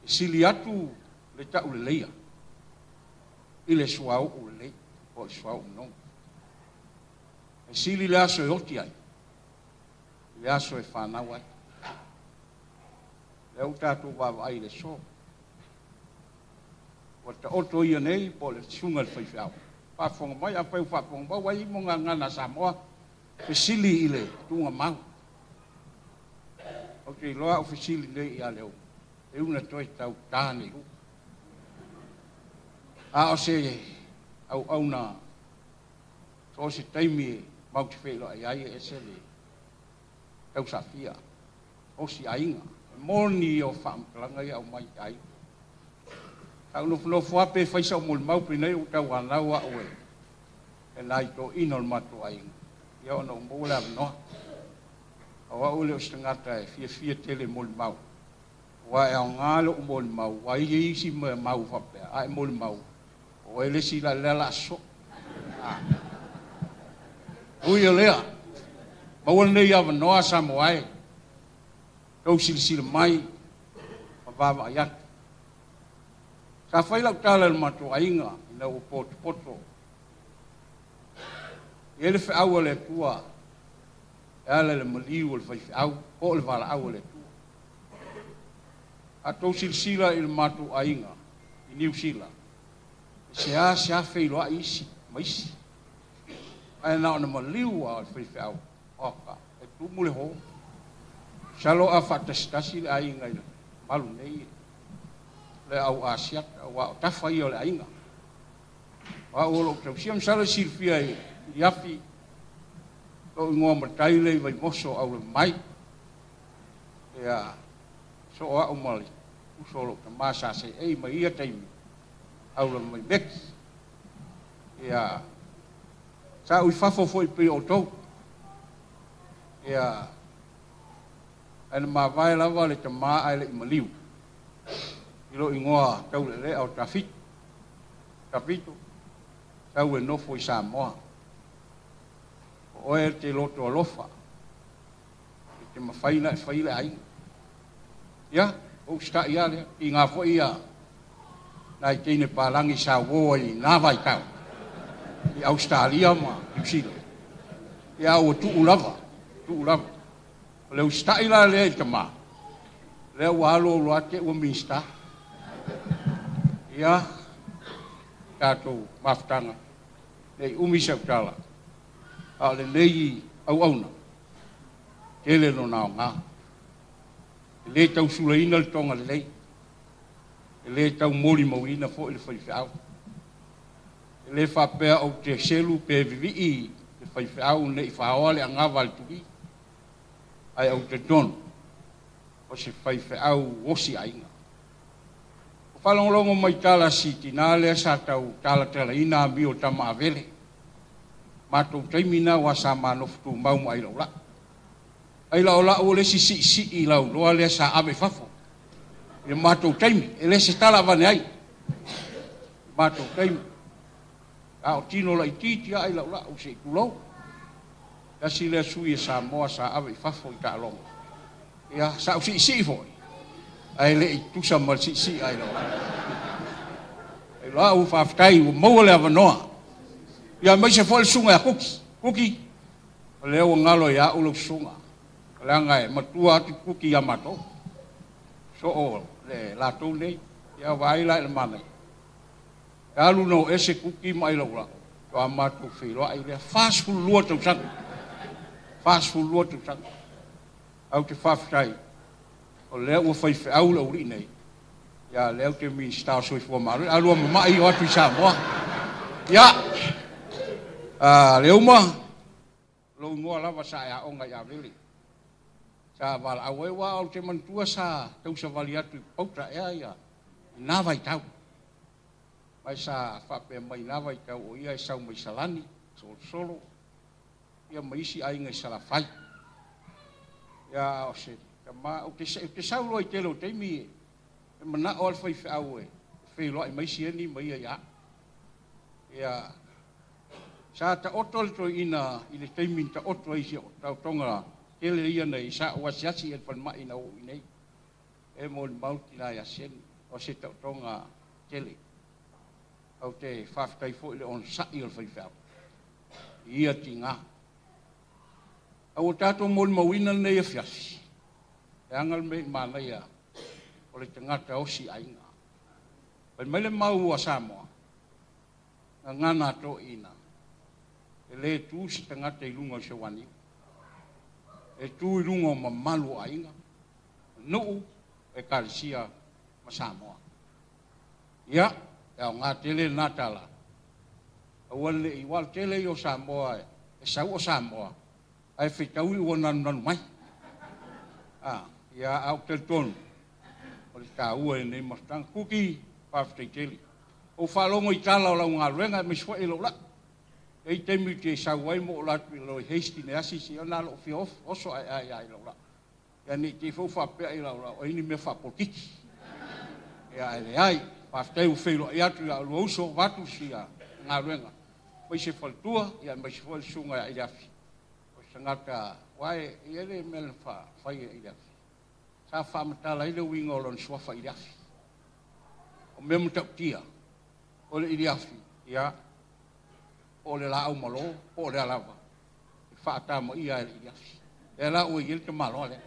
E sili atu le tauleleia i le suauu lelei po o le suauu manogi. E sili le aso e oti ai i le aso e fanau ai. Lea ua tatou vaavaai i le aso. Ua taoto ia nei po o le susuga i le faifeau. Faafofoga mai, afai ua faafofoga mai, ua i ai mo gagana a Samoa, fesili i le tuugamau. Ou te iloa au fesili nei ia Leuma, e una toe tau ta nei ua. A o se auauna, so o se taimi e matou te feiloai ai e ese le tausafia, osi aiga. E moni ia o faamatalaga ia aumai i aiga. Sa ou nofonofo lava pe fai sau molimau penei ua tauanau au e e nai toeaiina o le matou aiga, ia ona ua maua le avanoa. O au e le o se tagata e fiafia tele i molimau, aua e aoga lou molimau, aua e i ai isi mea mau faapea, a e molimau, o oe le isi la lea o le a sosoo. Ui o lea, maua lenei avanoa Samoa e, tou silasila mai ma vaavaai atu. Sa fai lau tala i le matou aiga ina ua potopoto E i ai le feau a le Atua e ala i le maliu o le faifeau po o le valaau a le Atua. A outou silasila i le matou aiga i Niu Sila, e seasea feiloai isi ma isi, ae na ona maliu lava o le faifeau, oka, e tumu le ho. Masalo a faatasitasi le aiga i le malu nei le au Asiata, aua o tafa ia o le aiga. O au o lou tausia, masalo e silafia e Iliafi lou igoa matai lea i Vaimoso Aulamamai. Ia, soo au ma le uso o lou tama sa seei mai ia taimi, Aulamamai Meki. Ia, Sa ou i fafo foi pei o outou. Ia, ae na mavae lava le tamā ae le i maliu i lou igoa taulealea o Tafito. Tafito, sau e nofo i Samoa. O oe e te loto alofa, e te mafai ona e fai le aiga. Ia, ua ou usitai lava lea. Tiga foi ia nai teine palagi sa uo ai i na vaitau i Ausetalia ma Niu Sila. Ia, a ua tuu lava, tuu lava. O le usitai la lea i le tama, lea ua alu alu lava te i ua Minisita. Ia, tatou mafutaga, ne i umi sau tala, a o lenei auauna, tele lona aoga. E le tau sulaina le toga lelei, e le tau molimauina foi le faifeau. E le faapea ou te selu pe vivii le faifeau ne i faoa le anava a le tuli, ae ou te talitonu o se faifeau osi aiga. Ua faalogologo mai tala si tinā lea sa tau talatalaina amio o tama Avele. Matou taimi na aua sa ma nofo tumau ma Ailaolau. Ailaolau o le isi siisii lauloa lea sa ave i fafo i le matou taimi, e le se tala avane ai i le matou taimi. A o tino laitiiti lava Ailaolau se i tulou. Tasi lea sui e Samoa sa ave i fafo i taaloga. Ia, sa ou siisii foi, ae le i tusa ma le siisii a Ailaolau. Ailaolau, faafetai ua maua le avanoa. Ia, aemaise foi le susuga ia Kuki. Kuki, o lea ua galo ia au lau susuga, leaga e matua atu Kuki ia matou. Soo le latou nei. Ia, vaai la i le manaia. E alu na o ese Kuki ma Ailaolau, faatoa matou feiloai lea, 42 tausaga. 42 tausaga. Ae ou te faafetai, o lea ua faifeau le aualii nei, ia lea ou te Minisita o le Soifua Maloloina, a lua mamai o atu i Samoa. Ia, Leuma, lou igoa lava sa e aoga i Avele, sa valaau ai, aua ou te manatua sa tausavali atu i Papauta ea ia i na vaitau. Ma sa faapea mai i na vaitau o ia e sau mai Salani, Solosolo, ia ma isi aiga i Salafai. Ia, a o se tama, ou te, ou te sau loa i tele o taimi e manao lava le faifeau e feiloai mai Sieni ma ia ia au. Ia, sa taoto le toeaina i le taimi na taoto ai si taotoga tele ia na i sa ou asiasi i le falemai na ou i nei. E molimau le tina ia Sieni, o se taotoga tele. Ou te faafetai foi i le onosai o le faifeau i ia tiga. A ua tatou molimauina lenei afiafi, leaga le mea i manaia o le tagata osi aiga. Fai mai le mau a Samoa, gagana a toeaiina, e le tu se tagata i luga o se uaniu. E tu i luga o mamalu o aiga, nuu, ekalesia ma Samoa. Ia, e aoga tele lena tala. Aua ne i, aua o le tele ia o Samoa e sau o Samoa, ae fetaui ua nanunanu mai. A, ia, a ou te talitonu, o le taua i lenei mafutaga. Kuki, faafetai tele. Ou faalogo i tala o lau galuega aemaise foi i lou laa. E i ai taimi ou te sau ai ma ou alu atu i lalo i Hastings e asi si ona lou fia oso ae ai i lou laa. Ia ne i te i foi ua faapea i lau lau ai ni mea faapolokiki. Ia ae leai, faafetai ua feiloai atu ia oulua uso vaeatu sia galuega, aemaise faletua, ia aemaise foi le susuga ia Iliafi, o se tagata aua e i ai le mea na fai e Iliafi, sa faamatala ai le uiga o lona suafa Iliafi. O mea matautia, o le Iliafi, ia, po o le laau malo, po o le a lava, e faatamaia ai le iliafi. Lea la ua i ai le tamaloa lea.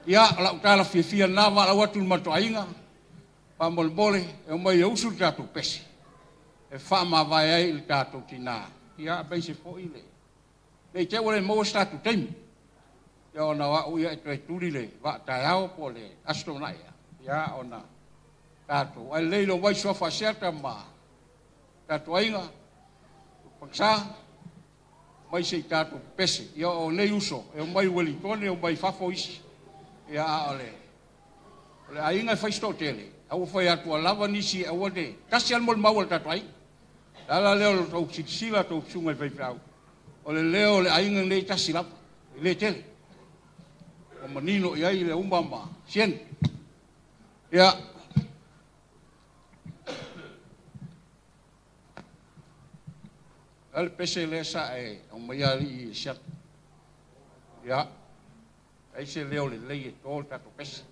Ia, o lau tala fiafia lena, valaau atu i le matou aiga, faamolemole, e omai e usu le tatou pese, e faamavae ai i le tatou tina, ia, aemaise foi le, ne i te i ua le maua se tatou taimi, ia ona o au ia e toe tuli le vaa taeao po o le Aso Toonai ea, ia, ona tatou, ae lelei le omai Suafa Asiata ma tatou aiga, Pagisa, mai se i tatou pepese. Ia o nei uso, e omai i Uelintone, e omai i fafo isi. Ia a o le, o le aiga e fai si toatele, a ua fai atu ua lava nisi e aua ne, tasi lava le molimau a le tatou aiga. O le ala lea o le tou silasila, tou susuga i faifeau, O le leo o le aiga lenei e tasi lava, e le tele. Ua manino i ai le uma ma Sieni. Ia, a le pese lea sa e aumaia alii e siata. Ia, ai se leo lelei e to le tatou pese.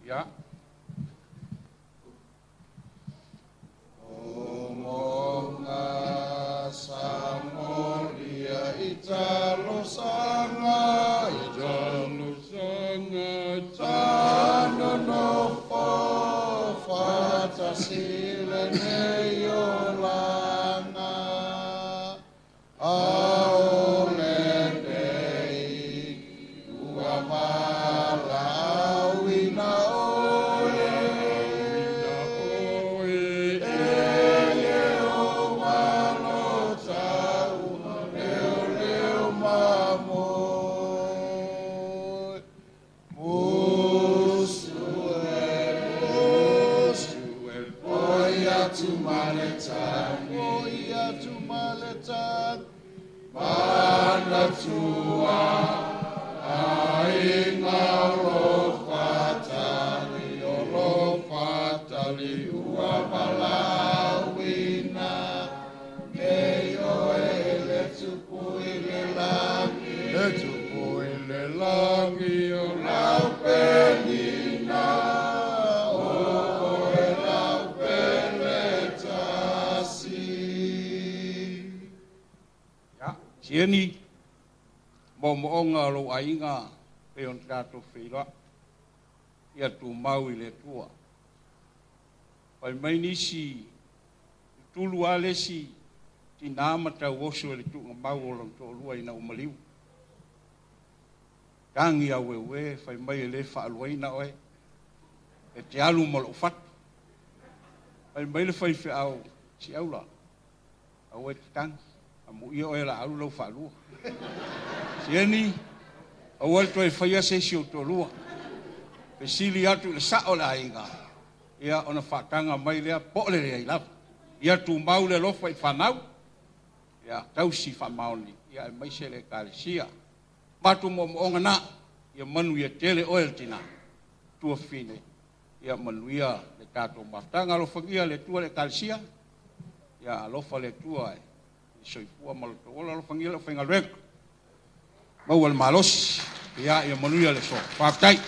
Ia. Omonga samolia italosanga italosanga tanonofo fatasile neiolanga aole nei ua valaauina oe e Ieova lo tau leoleo mamoe. Musu e, musu e, poi atu maletagi, poi atu maletagi, manatua aiga o lo fatali, o lo fatali ua valaauina nei oe e le Tupu i le lagi, le Tupu i le lagi o lau pelina, o oe lau pele tasi. Ia, Sieni, moomooga o lou aiga pei ona tatou feiloai, ia tumau i le Atua. Fai mai nisi, e tulu lava le isi tinā ma tauoso i le tuugamau o lona toalua ina ua maliu. Tagi aueue, fai mai e le faaluaina oe, e te alu ma lou fatu. Fai mai le faifeau, siaula, aua e te tagi, amuia oe o le a alu lau faalua. Sieni, aua le toe faia se isi ou toalua. Fesili atu i le sao o le aiga, ia ona faataga mai lea po o le leai lava. Ia tumau le alofa i fanau, ia tausi faamaoni, ia aemaise le Ekalesia. Matou moomooga na, ia manuia tele oe le tina, tuafafine, ia manuia le tatou mafutaga. Alofagia le Atua le Ekalesia, ia alofa le Atua i le soifua ma lo outou ola, alofagia le aufaigaluega, maua le malosi, ia manuia le aso. Faafetai.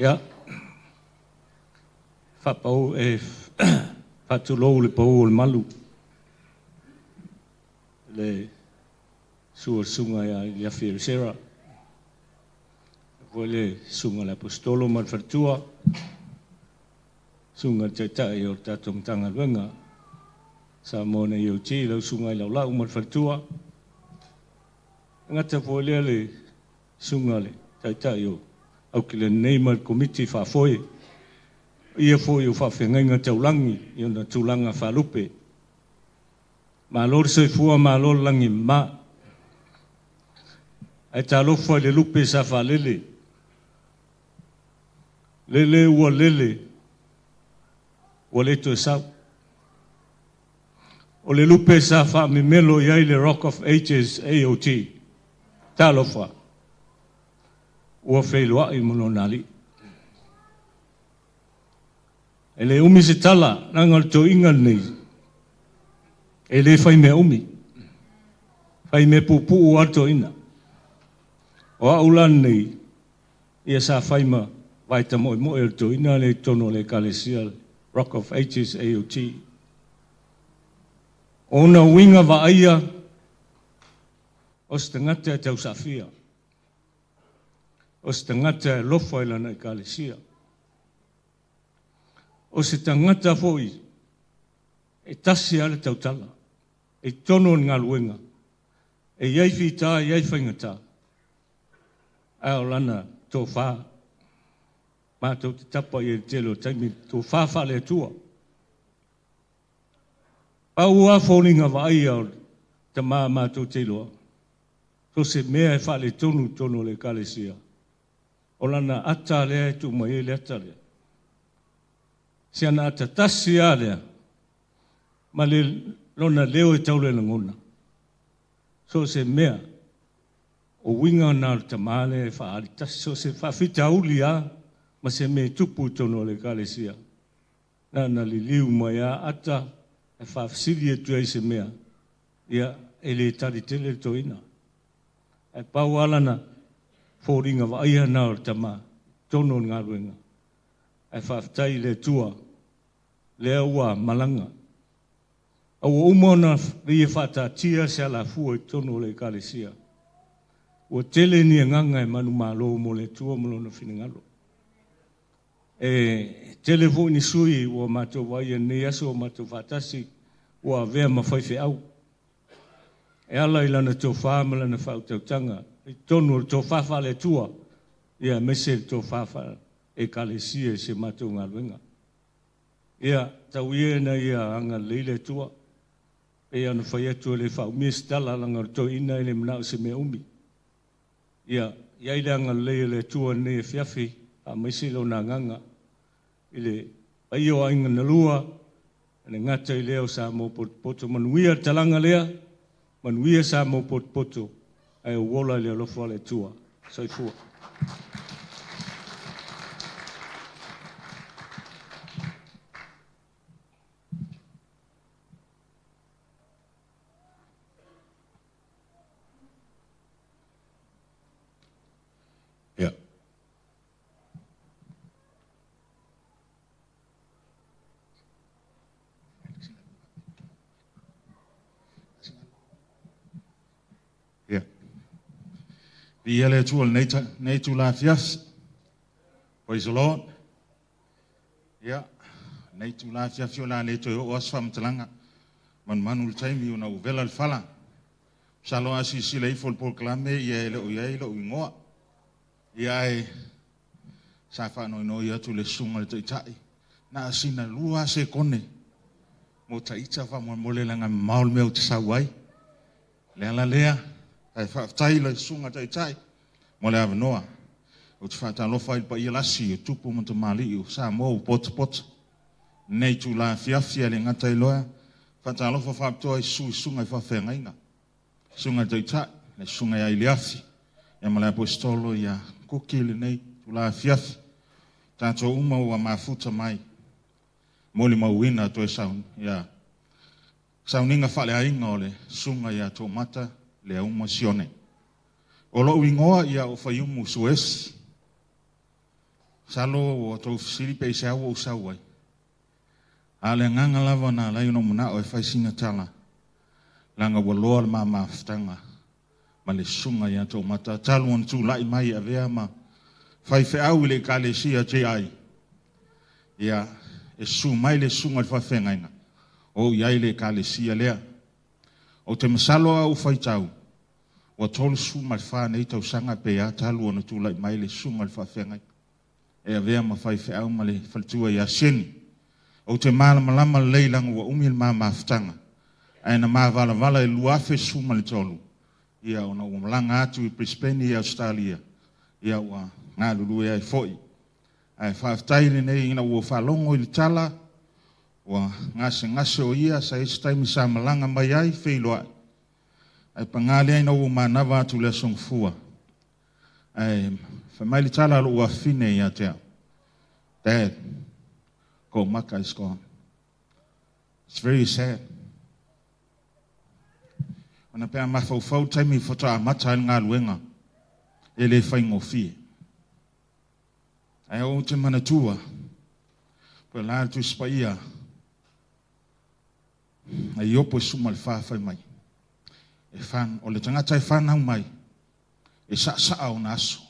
Ia, faapau e faatulou le pau o le malu le susu o le susuga ia Iliafi Elisera, foi le susuga i le Aposetolo ma le faletua, susuga i le Taitai o le tatou Matagaluega Samoa na EOG, lau susuga i Laulau ma le faletua, e gata foi lea le susuga i le Taitai o Aukilani nei ma le Komiti Faafoe, ia foi o faafeagaiga taulagi i ona tulaga faalupe. Malo le soifua, malo le lagi e mama. Ae talofa i le lupe sa faalele, lele ua lele, ua le toe sau. O le lupe sa faamemelo i ai le Rock of Ages AOG. Talofa, ua feiloai ma lona alii. E le umi se tala, leaga o le toeaina lenei, e le fai mea umi, fai mea puupuu lava le toeaina. O au la lenei, ia sa fai ma vae tamoemoe o le toeaina lea i totonu o le Ekalesia Rock of Ages AOG. O ona uiga vaaia o se tagata e tausaafia, o se tagata e alofa i lana Ekalesia, o se tagata foi e tasi lava le tautala i totonu o le galuega. E i ai fitā, e i ai faigata, ae o lana tofa, matou te tapa i ai i le tele o taimi, tofa faale-Atua. Pau lava foliga vaaia o le tama matou te iloa, so o se mea e faaletonu i totonu o le Ekalesia, o lana ata lea e tuu mai ai le ata lea. Si ana ata tasi lava lea, ma le lona leo e tau le lagona. So o se mea, o uiga na o le tama lea e faaali tasi, so o se faafitauli lava ma se mea e tupu i totonu o le Ekalesia, na ona liliu mai lava ata e faafesili atu ai i se mea, ia, e le tali tele le toeaina. Ae pau lava lana foliga vaaia na o le tama i totonu o le galuega. Ae faafetai i le Atua, lea ua malaga. A ua uma ona ia faataatia se alafua i totonu o le Ekalesia. Ua tele ni agaga e manumalo mo le Atua ma Lona finagalo. E tele foi ni sui ua matou vaaia i lenei aso ua matou faatasi ua avea ma faifeau. E ala i lana tofa ma lana faautautaga i totonu o le tofa faale-Atua, ia aemaise le tofa faale-Ekalesia i si a matou galuega. Ia, tau ia ina ia agalelei le Atua. Pei ona fai atu e le faaumia se tala leaga o le toeaina e le manao i se mea umi. Ia, i ai le agalelei o le Atua i lenei afiafi, faamaise Lona agaga i le paia o aiga na lua, e le gata i lea o Samoa potopoto. Manuia le talaga lea, manuia Samoa potopoto, ae ou ola i le alofa o le Atua. Soifua. Ia. Ia. Viia le Atua i lenei itula afiafi. Praise the Lord. Ia, lenei itula afiafi o le a le toe oo lava se faamatalaga. Manumanu i le taimi ona ua vela le fala. Masalo a silasila ifo i le polokalame ia e le o i ai lou igoa. Ia ae sa faanoinoi atu le susuga i le Taitai, na o sina lua lava sekone mo Taita faamolemole leaga e mamao le mea ou te sau ai. O le ala lea, ae faafetai i le susuga i le Taitai mo le avanoa. Ou te faatalofa ai i le paia lasi o tupu ma tamalii o Samoa ua potopoto i lenei itula afiafi, ae le gata i lea, faatalofa faapitoa i susu i susuga i faafeagaiga. Susuga i le Taitai, le Susuga ia Iliafi, ia ma le Aposetolo ia Kuki i lenei itula afiafi. Tatou uma ua mafuta mai, molimauina toe sauni, ia, sauniga faaleaiga o le Susuga ia Toomata Leauma Sione. O lou igoa ia o Faiumu Suesi. Masalo ua outou fesili pe aisea ua ou sau ai. A o le agaga lava na ala ai ona ou manao e fai sina tala, leaga ua loa le ma mafutaga ma le susuga ia Toomata talu ona tulai mai e avea ma faifeau i le Ekalesia JI. Ia, e susu mai le susuga i le faafeagaiga, o ou i ai i le Ekalesia lea. Ou te masalo a ou faitau, ua 34 nei tausaga pe a talu ona tulai mai le susuga i le faafeagaiga. E avea ma faifeau ma le faletua ia Sieni. Ou te malamalama lelei leaga ua umi le ma mafutaga, ae na ma valavala i le 2013, ia ona ua malaga atu i Brisbane i Ausetalia, ia ua galulue ai foi. Ae faafetai lenei ina ua faalogo i le tala, ua gasegase o ia, sa i ai se taimi sa malaga mai ai, feiloai. Ae paga lea ina ua manava atu i le Aso Gafua, Ae fai mai le tala a lou afafine ia te au, Dad, Toomata is gone. It's very sad. Ona pe a mafaufau le taimi faatoa amata ai le galuega, e le faigofie. Ae ou te manatua, po o le a le Tusi Paia, a Iopo e 14 fai mai, e whan, o le tagata e whanau mai, e saasaa ona aso.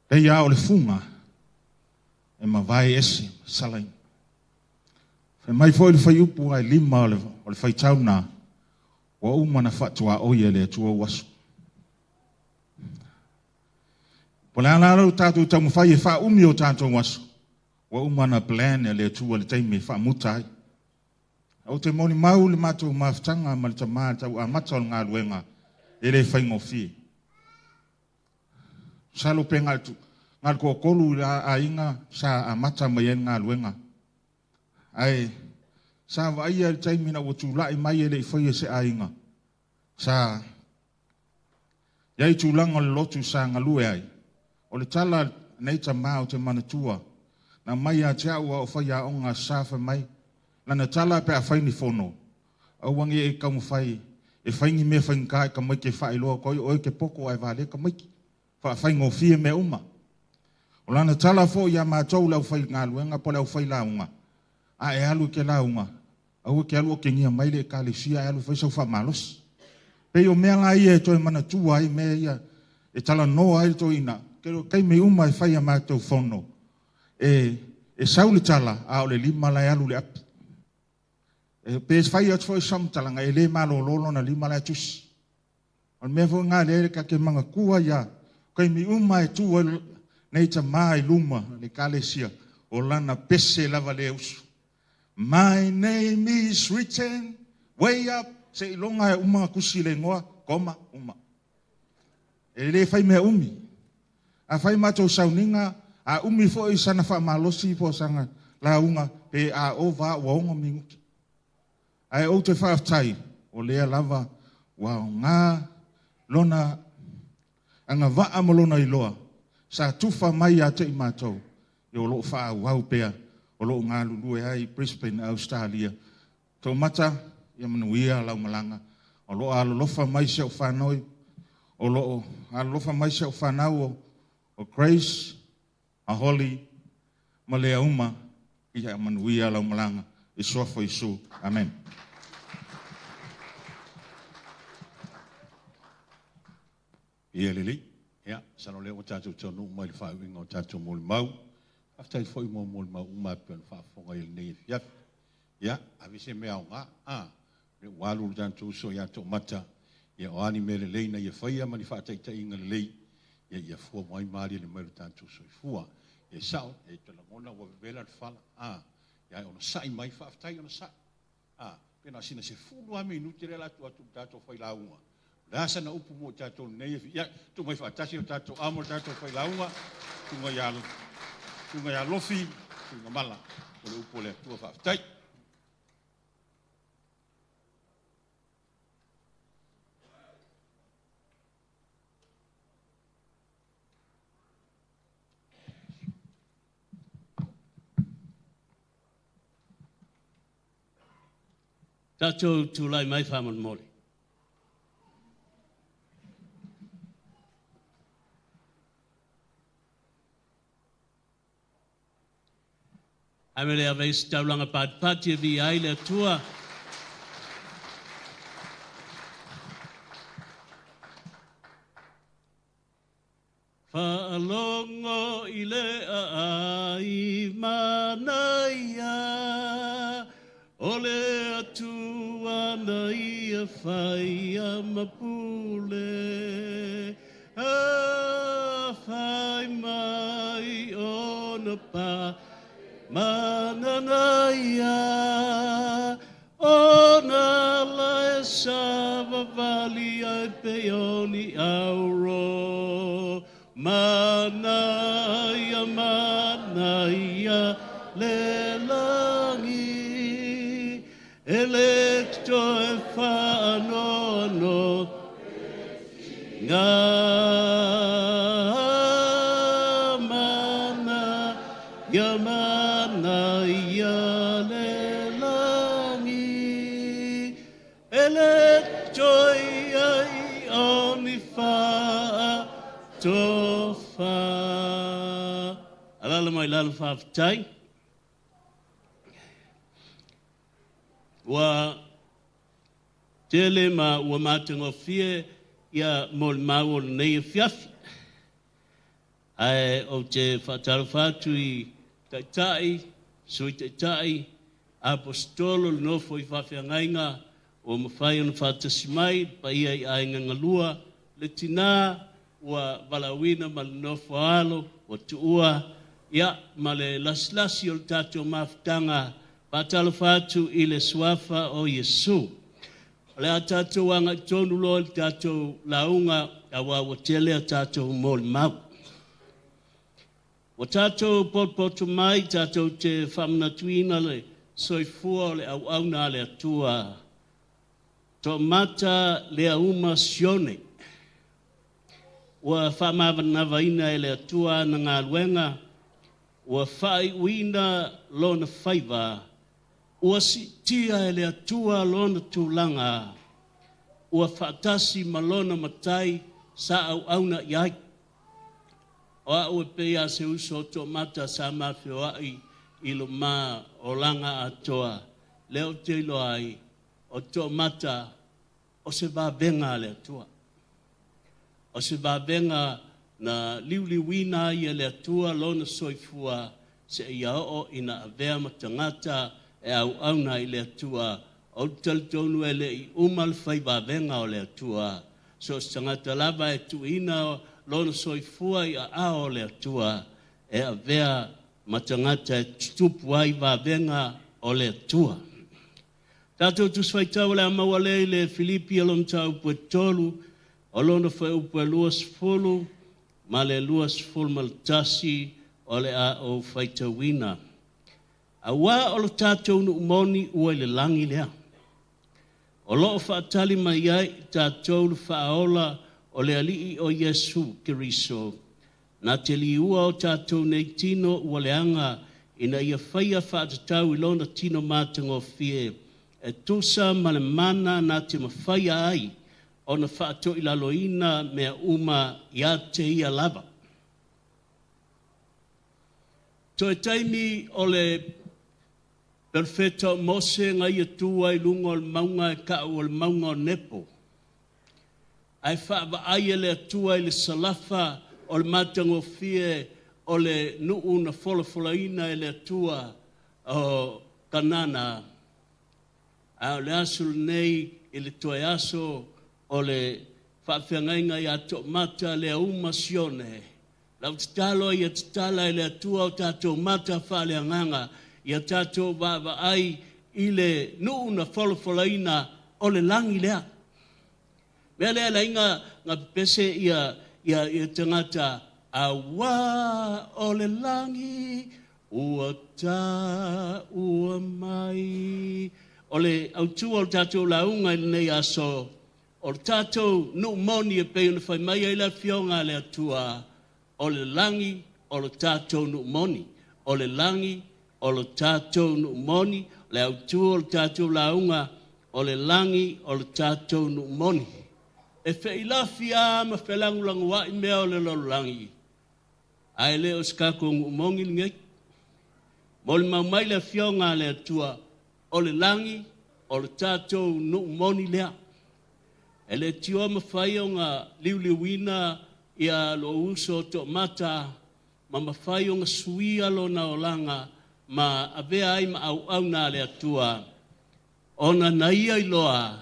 Pei lava o le fuga e mavae ese ma salaina. Fai mai foi le fuaiupu ae lima o le, o le faitau na, Ua uma ona faatuaoi e le Atua ou aso. Po o le a la lo tatou taumafai e faaumi o tatou aso, ua uma ona plan e le Atua le taimi e faamuta ai. Ou te molimau le matou mafutaga ma le tama i le tau amata o le galuega, e le faigofie. Masalo pe na o le toatolu i aiga sa amata mai ai le galuega. Ae sa vaaia i le taimi ina ua tulai mai e le i faia se aiga. Sa i ai tulaga o le lotu sa galue ai. O le tala a lenei tama ou te manatua, na aumai ia te au a o faiaoga sa fai mai, lana tala pe a fai ni fono, aua ne i e taumafai e fai ni mea faigata i tamaiti e faailoa atu ai o oe e te poto ae valea tamaiti. Faafaigofie mea uma. O lana tala foi ia matou le aufaigaluega po o le aufailauga, a e alu e te lauga, aua e te alu otegia mai le Ekalesia ae alu e fai sau faamalosi. Pei o mea la ia e toe manatua ai mea ia e talanoa ai le toeaina, o taimi uma e fai a matou fono, e e sau le tala, a o le lima la e alu i le api. E, pe fai atu foi se faamatalaga, e le malolo lona lima la e tusi. O le mea foi lena lea ta te manatua ia taimi uma e tu ai nei tama i luma o le Ekalesia, o lana pese lava lea usu. My name is written way up, seiloga e uma ona tusi le igoa, koma, uma. E le fai mea umi. A fai matou sauniga, a umi foi sana faamalosi po o sana lauga, pe a ova ua 6 minute. Ae ou te faafetai, o lea lava ua aoga lona agavaa ma lona iloa sa tufa mai ia te i matou, ia o lo o faaauau pea, o lo o galulue ai i Brisbane, Ausetalia. Toomata, ia manuia lau malaga. O lo o alolofa mai si au fanau, o lo o alolofa mai si au fanau o Grace, a Holly ma lea uma, ia manuia lau malaga i suafa o Iesu. Amen. Ia lelei. Ia, masalo o lea ua tatou taunuu mai i le faaiuiga o tatou molimau. Faafetai foi mo molimau uma e pei ona faafofoga i lenei afiafi. Ia, ave se mea aoga, a, lea ua alu le tatou uso ia Toomata, ia o a ni mea lelei na ia faia ma ni faataitaiga lelei, ia ia fua mai ma aliali mai lo tatou soifua. Ia e sao, e te lagona ua vevela le fala, a, ia ae onosai mai, faafetai onosai. A, pe na o sina 10 lava minute lea o le a tuu atu i le tatou failauga. O le a sana upu mo i tatou i lenei afi? Ia, tuu mai faatasi lo tatou amo le tatou failauga, susuga ia, susuga ia Lofi Tuigamala, o le upu a le Atua faafetai. Tatou tulai mai faamolemole. Ae le ave i se taulaga patipati e viia ai le Atua. Faalogo i le aai manaia, o le Atua na ia faia ma pule. A fai mai ona pa mananaia, ona la e savavali ai pe o ni auro. Manaia, manaia le lagi, e le toe whaanoano ngā mana, ia mana ia le lagi, e le toe ai o ni wha tofa. Alala mai lalo whawhitai. Ua tele ma ua matagofie ia molimau o lenei afiafi. Ae ou te faatalofa atu i taitai, sui taitai, aposetolo, le nofo i faafeagaiga Ua mafai ona faatasi mai le paia i aiga galua, le tinā ua valaauina ma le nofo a alo, ua tuua, ia, ma le lasilasi o le tatou mafutaga. Faatalofa atu i le Suafa o Iesu. O le a tatou agai tonu loa i le tatou lauga, aua ua tele a tatou molimau. Ua tatou potopoto mai tatou te faamanatuina le soifua o le auauna a le Atua, Toomata Leauma Sione. Ua faamavanavaina e le Atua ana galuega, ua faaiuina lona faiva, ua siitia e le Atua lona tulaga, ua faatasi ma lona Matai sa auauna i ai. O au e pei a se uso o Toomata sa ma feoai i lo ma olaga atoa, lea ou te iloa ai, o Toomata o se vavega a le Atua. O se vavega na liuliuina ai e le Atua lona soifua seia oo ina avea ma tagata e auauna i le Atua. Ou te talitonu e le i uma le fai vavega o le Atua. So o se tagata lava e tuuina lona soifua i aao o le Atua e avea ma tagata e tutupu ai vavega o le Atua. Tatou Tusi Faitau o le a maua lea i le Filipi o lona mataupu e 3, o lona fuaiupu e 20 ma le 21 o le a ou faitauina. Auā o lo tatou nuu moni ua i le lagi lea. O lo o faatali mai ai i tatou le faaola o le Alii o Iesu Keriso, na te liua o tatou nei tino ua leaga ina ia faia faatatau i lona tino matagofie, e tusa ma le mana na te mafaia ai ona faatoilaloina mea uma ia te ia lava. Toe taimi o le perofeta o Mose na ia tu ai i luga o le mauga e taʻu o le mauga o Nepo, ae faavaai e le Atua i le salafa o le matagofie o le nuu na folafolaina e le Atua o Kanana. A o le aso lenei i le toe aso o le faafeagaiga ia Toomata Leauma Sione, lau tatalo ia tatala e le Atua o tatou mata faaleagaga, ia tatou vaavaai i le nuu na folafolaina o le lagi lea. Mea lea laiga na pepese ia ia ia tagata, auā o le lagi ua taua mai. O le autu o le tatou lauga i lenei aso, o le tatou nuu moni e pei ona fai mai ai le Afioga a le Atua, o le lagi o le tatou nuu moni. O le lagi o le tatou nuu moni. O le autu o le tatou lauga, o le lagi o le tatou nuu moni. E feilafi lava ma felagolagoai mea o le lalolagi, ae le o se tatou nuu moni lenei. Molimau mai le Afioga a le Atua, o le lagi o le tatou nuu moni lea. E le tioa mafai ona liuliuina ia lou uso Toomata ma mafai ona suia lona olaga ma avea ai ma auauna a le Atua, ona na ia iloa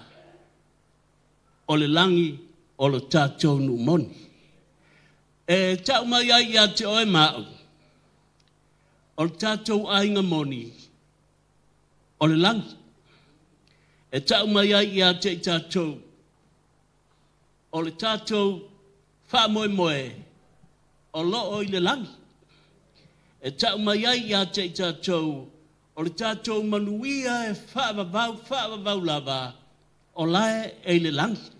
o le lagi o le tatou nuu moni. E tau mai ai ia te oe ma au, o le tatou aiga moni o le lagi. E tau mai ai ia te i tatou, o le tatou faamoemoe o loo i le lagi. E tau mai ai ia te i tatou, o le tatou manuia e faavavau faavavau lava o lae e i le lagi.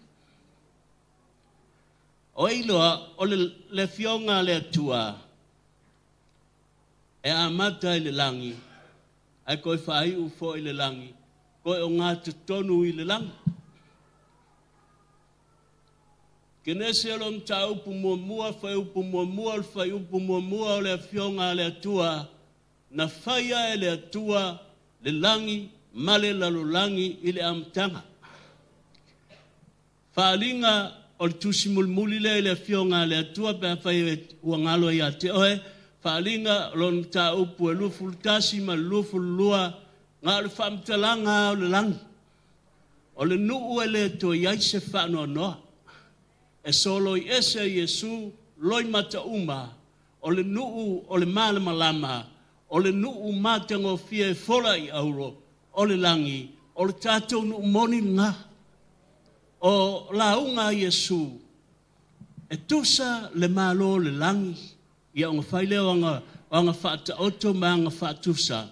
O e iloa o le Afioga a le Atua e amata i le lagi, ae toe faaiu foi i le lagi, toe o gatotonu i le lagi. Kenese o lo mataupu muamua, fuaiupu muamua o le fuaiupu muamua o le Afioga a le Atua, na faia e le Atua le lagi ma le lalolagi i le amataga. Faaaliga o le tusi mulimuli lea i le Afioga a le Atua pe afai ua galo ia te oe, faaaliga o lona mataupu e 21 ma le 22, na o le faamatalaga o le lagi. O le nuu e le toe i ai se faanoanoa. E soloi ese e Iesu loimata uma, o le nuu o le malamalama, o le nuu matagofie e fola i auro, o le lagi, o le tatou nuu moni lena. O lauga a Iesu, e tusa le Malo o le lagi, ia ona fai lea o aga, o aga faataoto ma aga faatusa,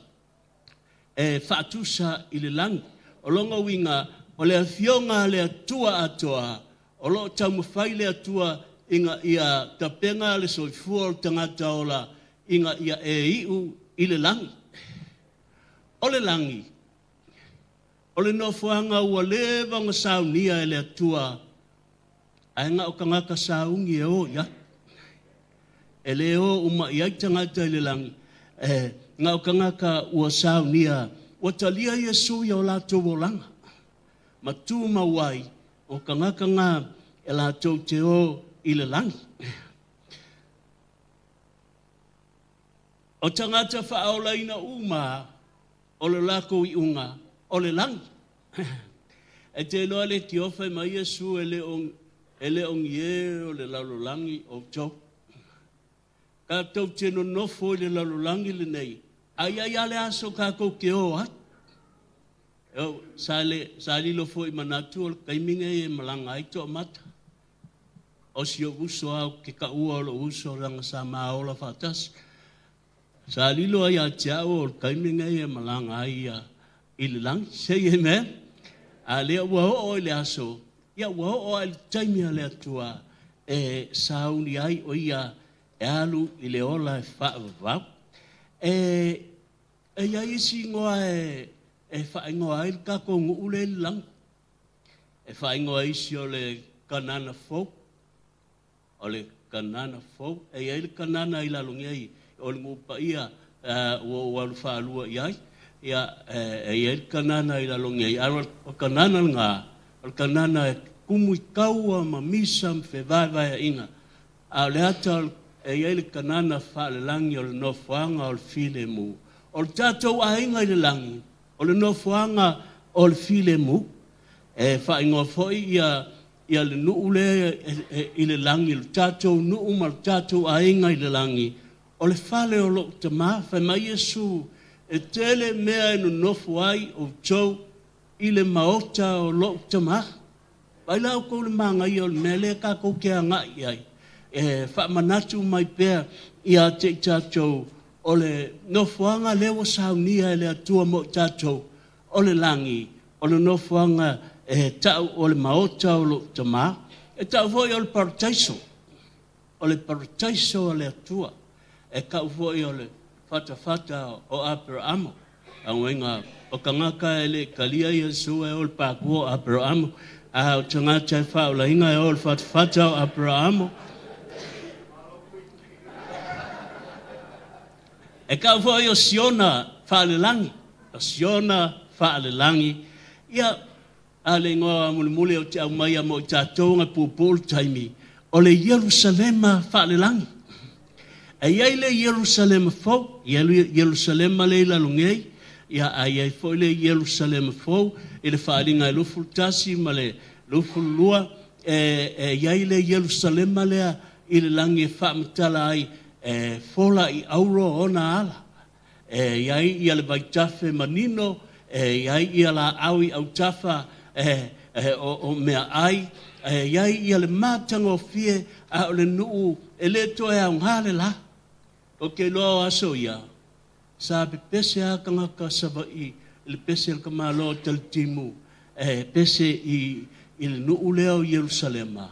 e faatusa i le lagi. O lona uiga, o le Afioga a le Atua atoa, o lo o taumafai le Atua ina ia tapena le soifua o le tagata ola ina ia e iu i le lagi. O le lagi, o le nofoaga ua leva ona saunia e le Atua, ae na o tagata sauni e o i ai. E le o uma i ai tagata i le lagi, e na o tagata ua saunia, ua talia Iesu i o latou olaga, ma tumau ai o tagata na e latou te o i le lagi. O tagata faaolaina uma o le latou iuga o le lagi. E te iloa le tiofa mai Iesu e le o e le o ni e o le lalolagi outou. Tatou te nonofo i le lalolagi lenei, a i ai lava le aso tatou te o ai. O, sa le, sa lilo foi i manatu o le taimi nei e malaga ai toamata. O si ou uso lava ou te taua o lou uso leaga sa ma ola faatasi. Sa lilo ai ia te au o le taimi lenei e malaga ai ia i le lagi. Say amen. A lea ua oo i le aso, ia ua oo lava i le taimi a le Atua e sauni ai o ia e alu i le ola e faavavau. E, e i ai isi igoa e, e faaigoa ai le tatou nuu lea i le lagi. E faaigoa isi o le Kanana Fou. O le Kanana fou. E i ai le Kanana i lalo nei o le nuu paia ua ou alu faalua i ai. Ia, e i ai le Kanana i lalo nei. A o le Kanana lena, o le Kanana e kumu i taua ma misa ma fevaevaeaiga. A o le ata e i ai le Kanana faalelagi o le nofoaga o le filemu. O le tatou aiga i le lagi, o le nofoaga o le filemu. E faaigoa foi ia ia le nuu lea i le lagi, le tatou nuu ma le tatou aiga i le lagi, o le fale o lou Tama. Fai mai Iesu, E tele mea e nonofo ai outou i le maota o lou Tama. Vaai la outou i le manaia o le mea lea tatou te agai i ai, e faamanatu mai pea ia te i tatou o le nofoaga lea ua saunia e le Atua mo i tatou, o le lagi, o le nofoaga e tau o le maota o lou Tama, e tau foi o le parataiso, o le parataiso a le Atua, e tau foi o le fatafata o Aperaamo. Auaiga o tagata e le i talia Iesu e o le pākua o Aperaamo, a o tagata e faaolaina e o le fatafata o Aperaamo. E tau foi o Siona faalelagi, o Siona faalelagi. Ia, a le igoa mulimuli ou te aumaia mo i tatou na puupuu le taimi, o le Ierusalema faalelagi. E i ai le Ierusalema fou, Ierusalema lea i lalo nei, ia, a i ai foi le Ierusalema fou i le faaaliga e 21 ma le 22, e, e i ai le Ierusalema lea i le lagi e faamatala ai E fola i auro ona ala. E i ai ia le vaitafe manino, e i ai ia laau i autafa e, e, o, o meaai, e i ai ia le matagofie, a o le nuu e le toe aoga le la. Ou te iloa o aso ia, sa pepese a tagata Savaii i le pese a le tamaloa o Talitimu, e pese i, i le nuu lea o Ierusalema.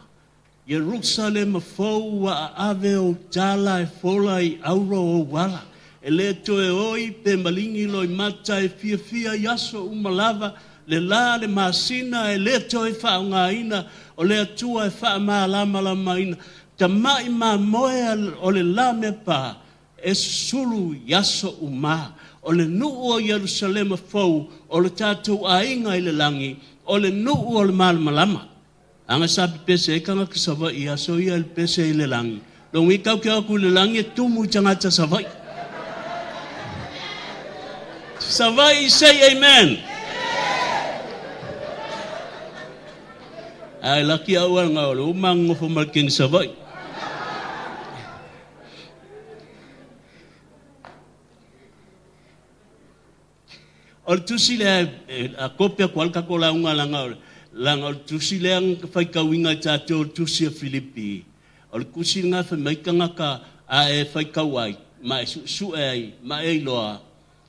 Ierusalema fou ua aave ou tala e fola i auro ou ala. E le toe oi pe maligi loimata e fiafia i aso uma lava, le la le masina e le toe faaaogaina, o le Atua e faamalamalamaina. Tama'i mamoe o le la mea pa e susulu i aso uma. O le nuu o Ierusalema fou, o le tatou aiga i le lagi, o le nuu o le malamalama. Aga sa pepese ai tagata Savaii i aso ia i le pese i le lagi. Logui kau ke o atu i le lagi e tumu i tagata Savaii. Savaii say amen. Ae laki au nga o le uma ngofo ma le kini Savaii. O le tusi lea a kope aku ai le tatou lauga leaga o leaga o le tusi lea na faitauina e tatou o le tusi a Filipi. O le tusi lena e fai mai tagata a e faitau ai ma e suesue ai ma e iloa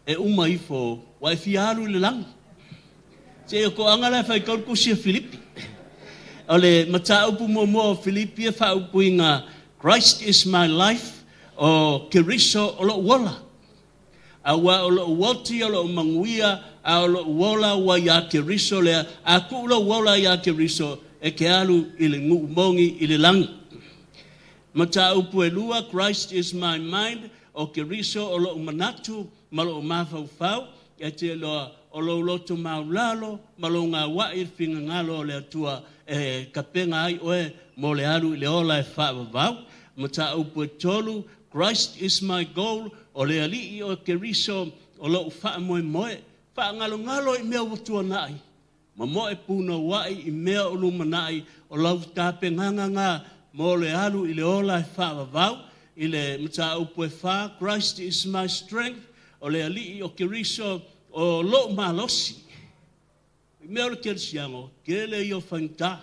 e uma ifo ua e fia alu i le lagi. Se o toaga la e faitau le tusi a Filipi. O le mataupu muamua o Filipi e faaupuina Christ is my life, o Keriso o lou ola. Aua o lou oti o lou manuia a o lou ola ua iā Keriso lea, a tuu lou ola iā Keriso e te alu i le nuu moni i le lagi. Mataupu e lua, Christ is my mind, o Keriso o lou manatu ma lou mafaufau, e te iloa o lou loto maulalo ma lou gauai i le finagalo o le Atua e tapena ai oe mo le alu i le ola e faavavau. Mataupu e tolu, Christ is my goal, o le Alii o Keriso o lou faamoemoe, faagalogalo i mea ua tuanai, mamoe punouai i mea o lumanai, o lau tapenaga na mo le alu i le ola e faavavau. I le mataupu e fa, Christ is my strength, o le Alii o Keriso o lou malosi. I mea o le kerisiano, tele ia o faigata.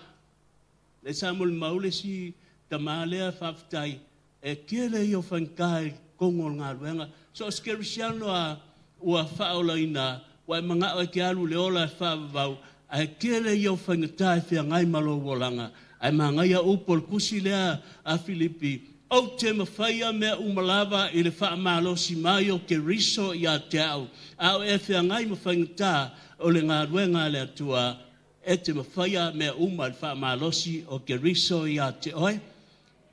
Le sa molimau le isi tamā lea faafetai, e tele ia o faigata i totonu o le galuega. So o se kerisiano a ua faaolaina, ua e manao e te alu i le ola e faavavau, ae tele ia o faigata e feagai ma lou olaga. Ae magaia upu o le tusi lea a Filipi, ou te mafaia mea uma lava i le faamalosi mai o Keriso ia te au. A o e feagai ma faigata o le galuega a le Atua, e te mafaia mea uma i le faamalosi o Keriso ia te oe.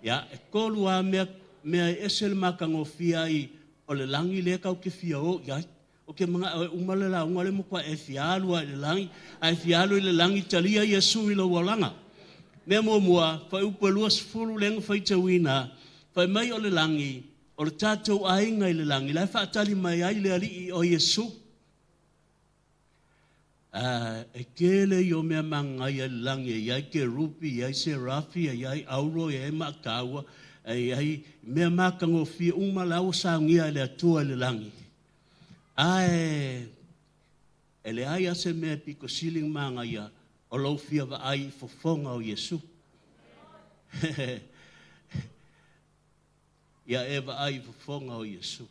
Ia, e tolu lava mea, mea e ese le matagofie ai o le lagi lea tatou te fia o i ai. O ke mana'o e uma le lauga le matua e fia alu ai i le lagi, ae fia alu i le lagi talia Iesu i lou olaga. Mea muamua, fuaiupu e 20 lea na faitauina, fai mai o le lagi, o le tatou aiga i le lagi, la e faatali mai ai le Alii o Iesu. E tele ia o mea magaia i le lagi, e i ai kerupi, e i ai serafi, e i ai auro, e i ai maataua, e i ai mea matagofie uma la ua saunia e le Atua i le lagi. Ae e leai lava se mea e pito sili ona magaia o lou fia vaai i fofoga o Iesu. Ia e vaai i fofoga o Iesu.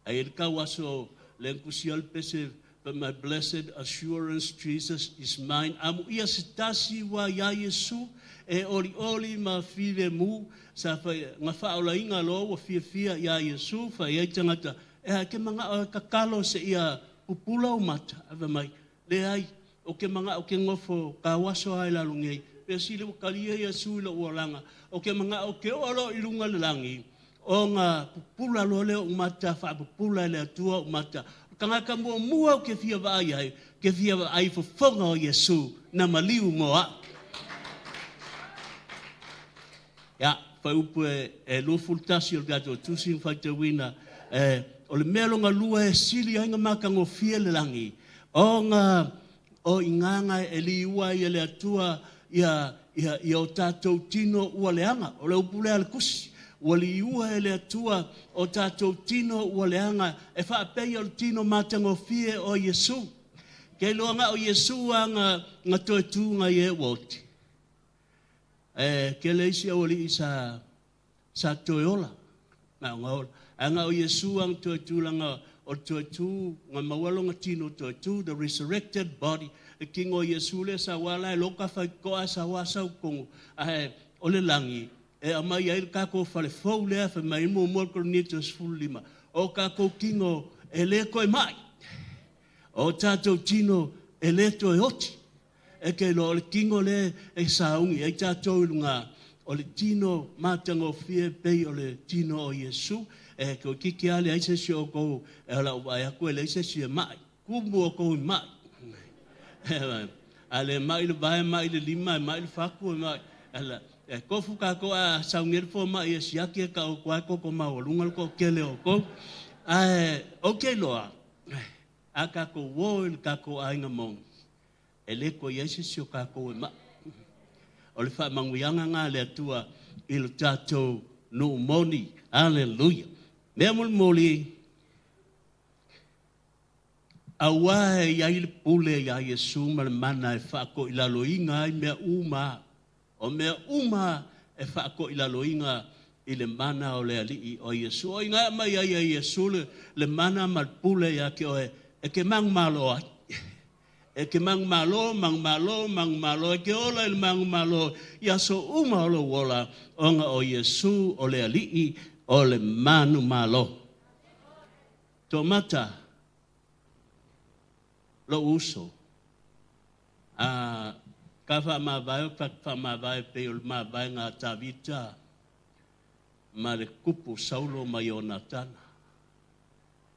Ae i le tau aso le tusi o le pese, but my blessed assurance Jesus is mine. Amuia se tasi ua iā Iesu e olioli ma filemu sa fai nga faaolaina loa ua fiafia iā Iesu fai ai tagata e a ke mana'o e tatalo seia pupula ou mata. Ae fai mai, leai, o ke mana'o ke nofo tauaso lava i lalo nei, pea sili ua talia Iesu i lou olaga, o ke mana'o ke oo loa i luga o le lagi, ona pupula loa lea o ou mata, faapupula e le Atua ou mata. O le tagata muamua ou te fia vaai ai, ke fia vaai i fofoga o Iesu na maliu mo a'u. Ia, fuaiupu e 21 o le tatou tusi na faitauina, e, o le mea lona lua e sili ai ona matagofie le lagi, ona o igaga e liua ai e le Atua ia, ia, ia o tatou tino ua leaga. O le upu lea a le tusi, ua liua e le Atua o tatou tino ua leaga, e faapei o le tino matagofie o Iesu. Ke iloa na o Iesu lava na, na toe tu nai e ua oti. E tele isi aualii sa, sa toe ola, na o ola. Ae na o Iesu lava na toe tulaga o le toe tu, na maua lona tino toe tu, the resurrected body, le tino o Iesu lea sa ua la e loka faitotoa sa ua sau i totonu, ae o le lagi e aumai ai le tatou fale fou lea fai mai muamua le Korinito 15, o tatou tino e le toe mai, o tatou tino e le toe oti. E te iloa o le tino lea e sauni ai tatou i luga o le tino matagofie pei o le tino o Iesu. E toeitiiti lava leai se isi o outou e o lau vaai atu e leai se isi e mai. Tumu outou i mai. A le mai le vae, mai le lima, e mai le fatu, e mai. Ala, e tofu tatou a sauni ai le fomai e siaki e tau atu lava e toto maualuga le toatele o outou. Ae ou te iloa, a tatou o i le tatou aiga moni, e le toe i ai se isi o tatou e mai. O le faamanuiaga lena a le Atua i lo tatou nuu moni. Aleluia. Mea mulimuli, auā e i ai le pule iā Iesu ma le mana e faatoilaloina ai mea uma. O mea uma e faatoilaloina i le mana o le Alii o Iesu. O i ina e aumai ai e Iesu le, le mana ma le pule ia te oe e te manumalo ai. E te manumalo, manumalo, manumalo, e te ola i le manumalo i aso uma o lou ola, ona o Iesu o le Alii o le manumalo. Toamata, lou uso, a ka faamavae o ka faamavae pei o le mavaega a Tavita ma le kupu Saulo ma Ionatana.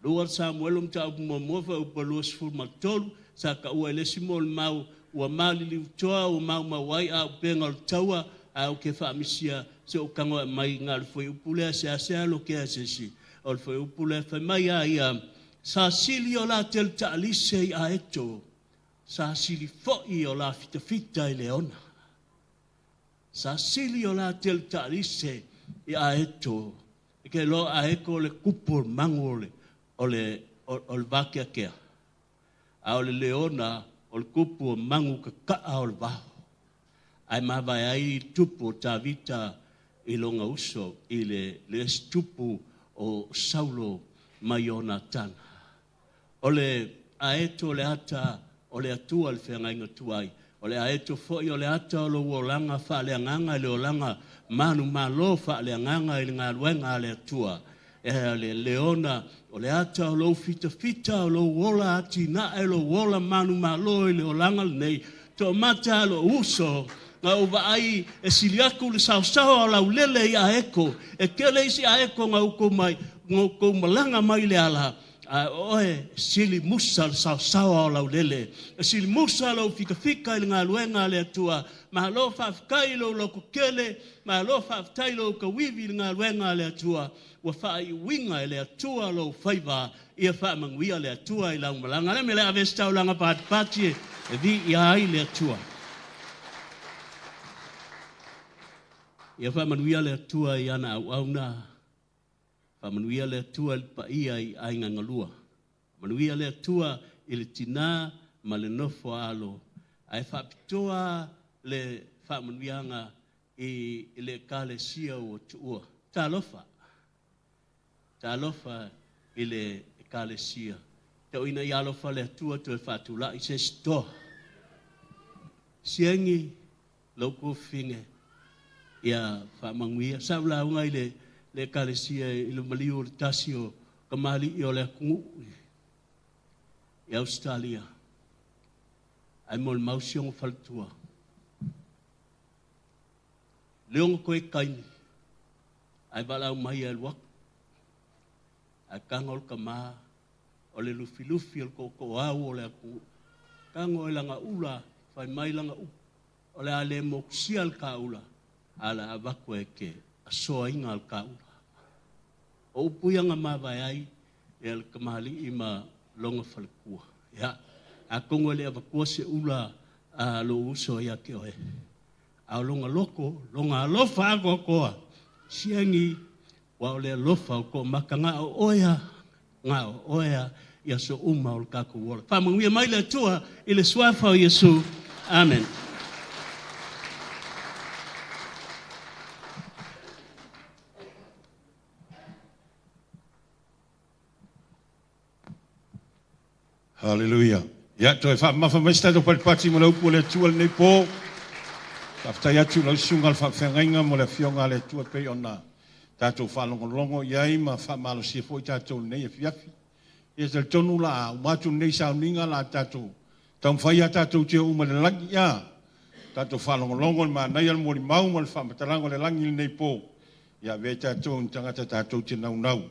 2 Samuelu mataupu muamua fuaiupu 23, sa taua i le isi molimau, ua maliliutoa, ua maumau ai auupega o le taua, ae ou te faamisia se ou tago e aumai na o le fuaiupu lea, seasea lokea e se isi. O le fuaiupu lea fai mai a ia, sa sili o la tele taalise i aeto, sa sili foi o la fitafita i leona. Sa sili o la tele taalise i aeto. E ke loa aeto o le kupu o le magu o le, o le, o le vakeakea. A o le leona o le kupu o magu kakaa o le vao. Ae mavae ai i tupu o Tavita i lona uso i le, le isi tupu o Saulo ma Ionatana. O le aeto o le ata o le Atua le feagaiga tuai. O le aeto foi o le ata o lou olaga faaleagaga i le olaga manumalo faaleagaga i le galuega a le Atua. E le leona o le ata o lou fitafita o lou ola atinae lou ola manumalo i le olaga lenei. Toamata lou uso, na ou vaai e sili atu le saosaoa o laulele i aeko. E tele isi aeko na outou mai, na outou malaga mai le ala, a o oe sili musa le saosaoa o laulele. E sili musa lou fikafika i le galuega a le Atua. Malo faafetai i lou lototele, malo faafetai i lou tauivi i le galuega a le Atua. Ua faaiuina e le Atua lou faiva, ia faamanuia le Atua i lau malaga. Le mea lea ave se taulaga patipati e viia ai le Atua. Ia faamanuia le Atua i ana auauna. Faamanuia le Atua i le paia i aiga galua. Manuia le Atua i le tinā ma le nofo a alo. Ae faapitoa le faamanuiaga i le Ekalesia ua tuua. Talofa! Talofa i le Ekalesia. Tau ina ia alofa le Atua toe faatulai se isi toa. Siegi lou tuafafine ia faamanuia. Sa ou lauga i le le Ekalesia i le maliu o le tasi o kamali'i o le atunuu i Ausetalia, ae molimau si ona faletua. Le ono toe taimi, ae valaau mai e alu atu. Ae tago le tama o le lufilufi o le tootooau o le atunuu. Tago i lana ula, fai mai lana upu, o le a le motusia le taula, a o le a avatu e te asoaina le taula. O upu ia na mavae ai ia le kamali'i ma lona faletua. Ia, atonu e le avatua se ula a lou uso ia te oe, a o lona loto, lona alofa atoatoa, siagi, ua o le alofa o toamata na o oe a, na o oe a, i aso uma o le tatou ola. Faamanuia mai le Atua i le suafa o Iesu. Amen. Haleluia. Ia, toe faamamafa mai se tatou patipati ma le upu a le Atua i lenei po. Faafetai atu i lau susuga i le faafeagaiga mo le afioga a le Atua e pei ona tatou faalogologo i ai ma faamalosia foi tatou i lenei afiafi. Ia talitonu la a uma atu lenei sauniga la a tatou taumafai a tatou te oo uma i le lagi. Ia, tatou faalogologo i le manaia o le molimau ma le faamatalaga o le lagi i lenei po. Ia avea i tatou ni tagata tatou te naunau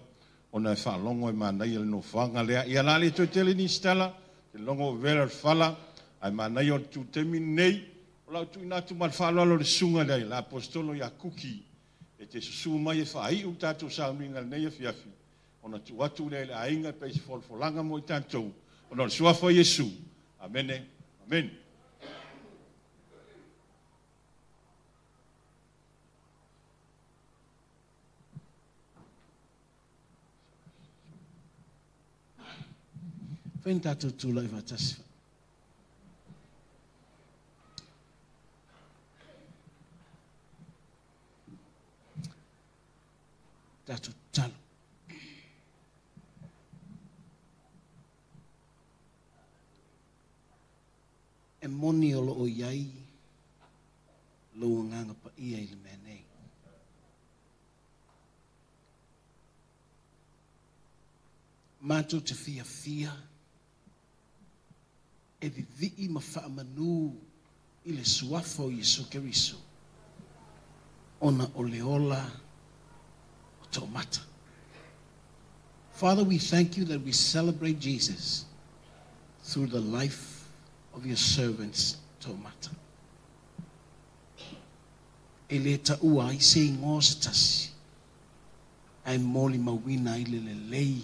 ona e faalogo e manaia le nofoaga lea. Ia la le toe tele nisi tala, te logo ua vela le fala, ae manaia o le tu taimi lenei, o lau tuuina atu ma le faaaloalo i le susuga i le Aposetolo ia Kuki e te susu mai e faaiu le tatou sauniga i lenei afiafi, ona tuu atu lea i le aiga e pei se folafolaga mo i tatou, ona o le Suafa o Iesu. Amene. Amene. Mafai ona tatou tulai faatasi. Tatou tatalo. E moni o loo i ai lou agaga paia i le mea nei. Matou te fiafia e vivii ma faamanu i le suafa o Iesu Keriso ona o le ola o Toomata. Father, we thank you that we celebrate Jesus through the life of your servants, Toomata. E le taua ai se igoa se tasi, ae molimauina ai le lelei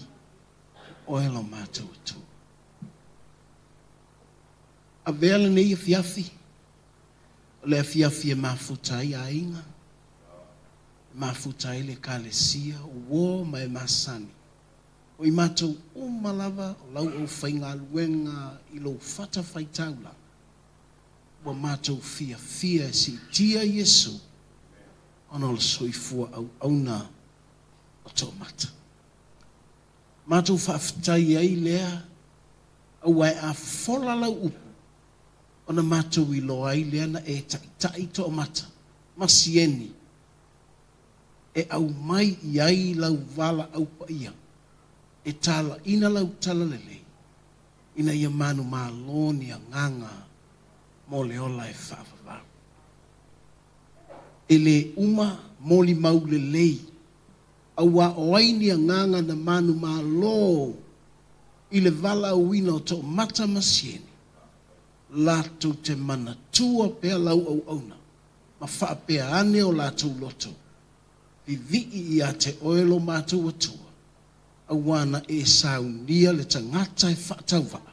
o oe lo matou Atua. Avea lenei afiafi, o le afiafi e mafuta ai aiga, e mafuta ai le Ekalesia, o uō ma e masani. O i matou uma lava o lau aufaigaluega i lou fatafaitaulaga, ua matou fiafia e siitia Iesu ona o le soifua auauna o Toomata. Matou faafetai ai lea aua e a fofola lau upu ona matou iloa ai lea na e taitai Toomata ma Sieni e aumai i ai lau valaau paia e talaina lau talalelei ina ia manumalo ni agaga mo le ola e faavavau. E lē uma molimau lelei, auā o ai ni agaga na manumalo i le valaauina o Toomata ma Sieni, latou te manatua pea lau auauna ma faapea ane o latou loto, Vivii iā te oe lo matou Atua, auā na e saunia le tagata e faatauvaa,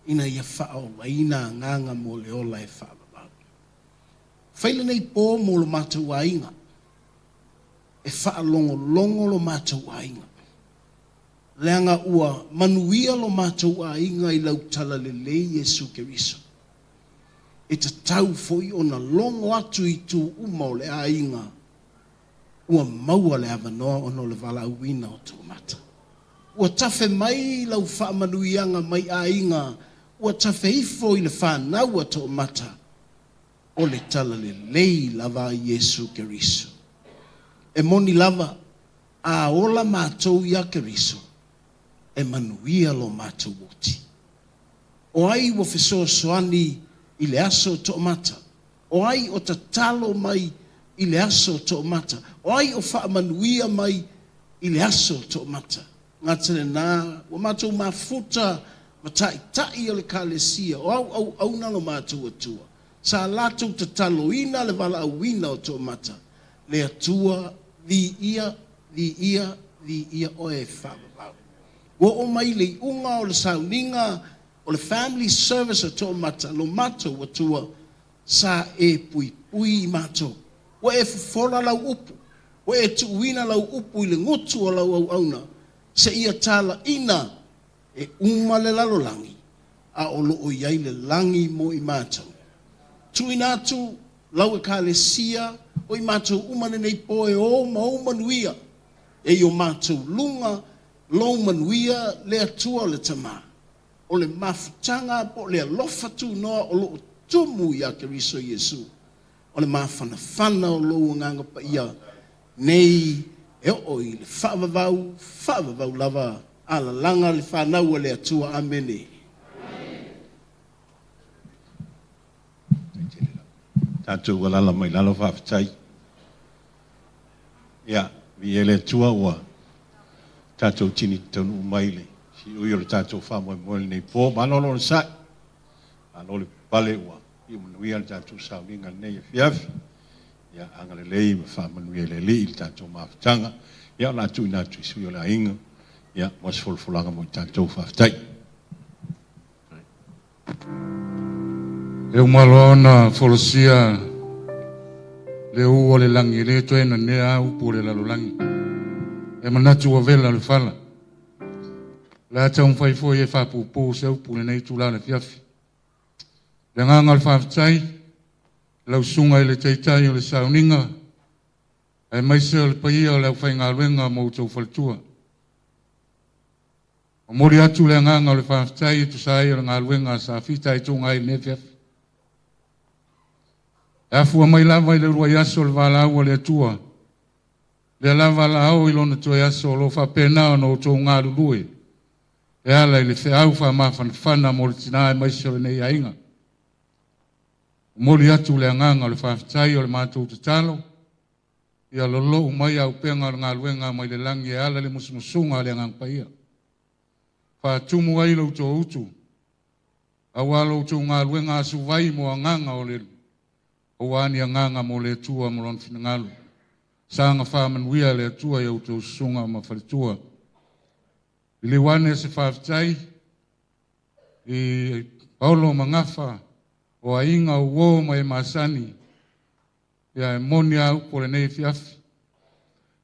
ina ia faaolaina agaga mo le ola e faavavau. Fai lenei pō mo lo matou aiga, e faalogologo lo matou aiga, leaga ua manuia lo matou aiga i lau talalelei Iesu Keriso. E tatau foi ona logo atu i itu uma o le aiga ua maua le avanoa ona o le valaauina o Toomata. Ua tafe mai lau faamanuiaga mai aiga, ua tafe ifo i le fanau a Toomata, o le talalelei lava a Iesu Keriso. E moni lava, a ola matou iā Keriso, e manuia lo matou oti. O ai ua fesoasoani i le aso o Toomata? O ai o tatalo mai i le aso o Toomata? O ai o faamanuia mai i le aso o Toomata? Gata lenā, ua matou mafuta ma taitai o le Ekalesia, o au auauna lo matou Atua, sa latou tataloina le valaauina o Toomata, le Atua, viia, viia, viia oe e faavavau. Ua oo mai le iuga o le sauniga o le Family Service a Toomata, lo matou Atua, sa e puipui i matou. Ua e fofola lau upu, ua e tuuina lau upu i le gutu o lau auauna, seia talaina e uma le lalolagi, a o loo i ai le lagi mo i matou. Tuuina atu lau Ekalesia o i matou uma lenei pō e o ma ou manuia, e i o matou luga lou manuia le Atua o le Tama, o le mafutaga po o le alofa tunoa o loo tumu iā Keriso Iesu, o le mafanafana o lou Agaga Paia nei e oo i le faavavau, faavavau lava, alalaga le fanau a le Atua. Amene. Tatou alala mai lalo faafetai. Ia, viia le Atua ua tatou tini taunuu mai le siui o le tatou faamoemoe lenei po. Malo le onosai, malo le pale ua iu manuia le tatou sauniga lenei afiafi. Ia, agalelei ma faamanuia e le Alii le tatou mafutaga. Ia, o le a tuuina atu i sui o le aiga, ia, mo se folafolaga mo i tatou. Faafetai. E uma loa ona folasia le ū o le lagi, e le toe nanea a upu o le lalolagi. E manatu ua vela le fala. O le a taumafai foi e faapuupuu se upu i lenei itula o le afiafi. O le agaga o le faafetai i lau Susuga i le Taitai o le Sauniga, aemaise o le paia o le aufaigaluega ma outou faletua. Momoli atu le agaga o le faafetai e tusa ai o le galuega sa fitaituga ai i lenei afiafi. E afua mai lava i le uluai aso o le valaau a le Atua, lea lava la oo i lona toe aso o lo o faapena ona outou galulue e ala i le feau faamafanafana mo le tina aemaise o lenei aiga. Momoli atu le agaga o le faafetai o le matou tatalo, ia lolou mai auupega o le galuega mai le lagi e ala i le musumusuga a le Agaga Paia. Faatumu ai lo outou utu, aua lo outou galuega asuvai mo agaga o le aua ni agaga mo le Atua ma lona finagalo. Saga faamanuia le Atua i a outou susuga ma faletua. Liliu ane se faafetai i Paolo ma Gafa o aiga o uo ma e masani, ia e moni a upu o lenei afiafi.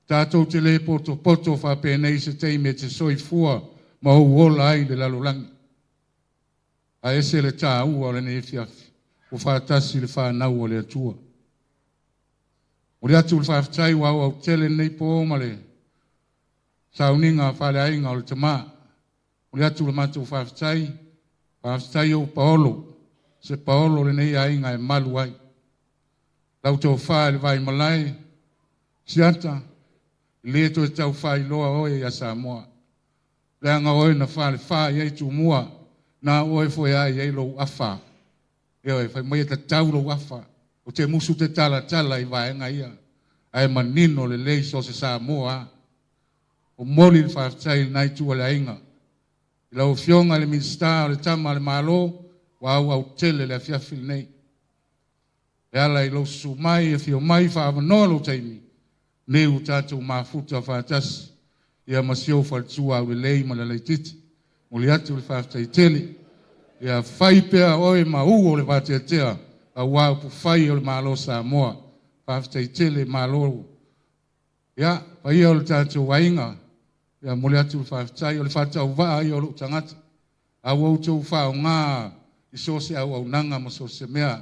Tatou te le potopoto faapenei se taimi e te soifua ma ou ola ai i le lalolagi. Ae ese le taua o lenei afiafi, ua faatasi le fanau a le Atua. Momoli atu le faafetai ua auautele lenei po ma le sauniga faaleaiga o le tama. Momoli atu le matou faafetai, faafetai ou Paolo, se Paolo lenei aiga e malu ai. Lau tofa i le Vaimalae, Siata, e le toe tau faailoa oe ia Samoa. Leaga oe na falefa i ai Tumua, na oe foi a i ai lou afa. Ioe, fai mai e tatau lou afa. Ou te musu te talatala i vaega ia, ae manino lelei so o se Samoa a. Momoli le faafetai i lena itu o le aiga. I lau Afioga i le Minisita o le Tama a le Malo, ua auautele le afiafi lenei. E ala i lou susu mai, afio mai, faaavanoa lou taimi, nei ua tatou mafuta faatasi, ia ma si ou faletua aulelei ma le laitiiti. Momoli atu le faafetai tele. Ia fai pea oe ma u o le vateatea, aua upufai o le Malo o Samoa. Faafetai tele, malo. Ia, paia o le tatou aiga, ia momoli atu le faafetai, o le faatauvaa ia o lou tagata. A ua outou faaaoga i so o se auaunaga ma so o se mea.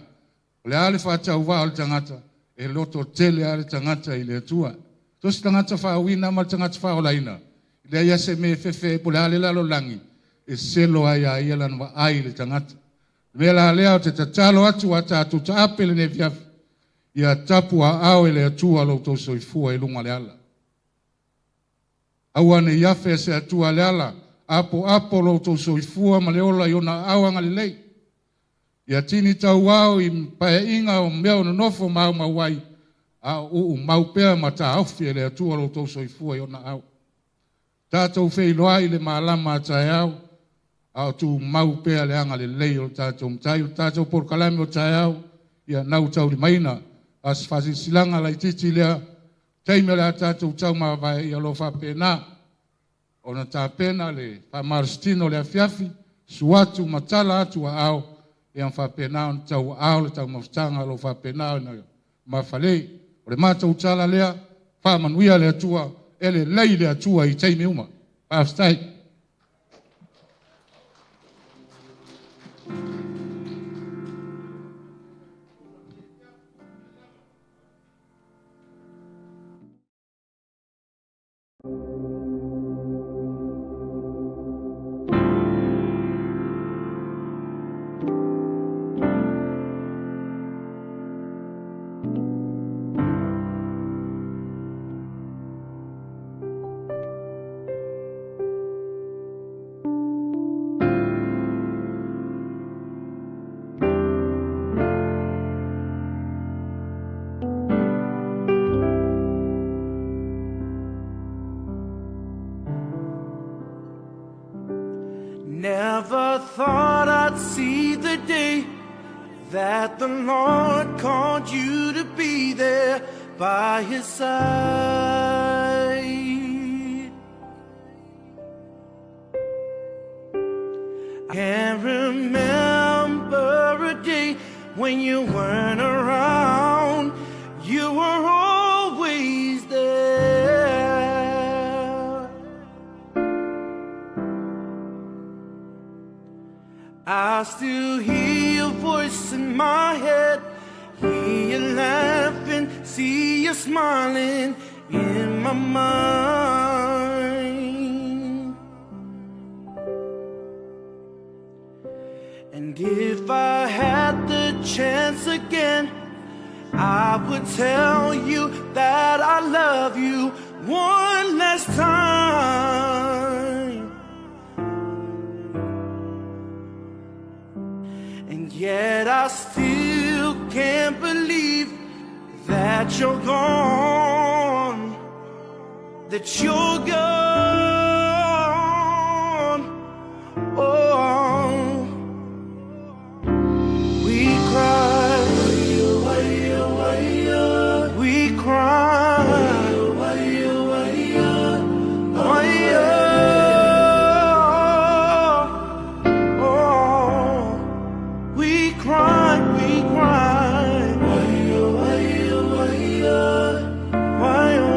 O le a le faatauvaa o le tagata, e loto tele lava le tagata i le Atua. So o se tagata faauina ma le tagata faaolaina, e leai lava se mea e fefe ai po o le a le lalolagi, e selo ai a ia lana vaai i le tagata. O le mea la lea ou te tatalo atu a tatou taape lenei afiafi, ia tapu aao e le Atua lo outou soifua i luga o le ala. Aua ne i afe se Atua le ala, apoapo lo outou soifua ma le ola i ona aao agalelei. Ia tini tauao i paeaiga o mea o nonofo ma aumau ai, a o uumau pea ma taofi e le Atua lo outou soifua i ona aao. Tatou feiloai i le malama a taeao, a o tumau pea le agalelei o le tatou Matai. O le tatou polokalame o taeao, ia nautaulimaina, a o se faasilasilaga laitiiti lea, taimi o le a tatou taumavae ia o lo o faapena ona tapena le faamalositino o le afiafi, susu atu ma tala atu aao, ia ma faapena ona tauaao le taumafataga o lo o faapena ona mafale. O le matou tala lea, faamanuia le Atua, e lelei le Atua i taimi uma. Faafetai. Never thought I'd see the day that the Lord called you to be there by his side. I can't remember a day when you weren't around. You were always there. I still hear your voice in my head, hear you laughing, see you smiling in my mind. And if I had the chance again, I would tell you that I love you one last time. And yet I still can't believe that you're gone, that you're gone. Oh, we cry, we cry. Oh, we cry. Why, oh,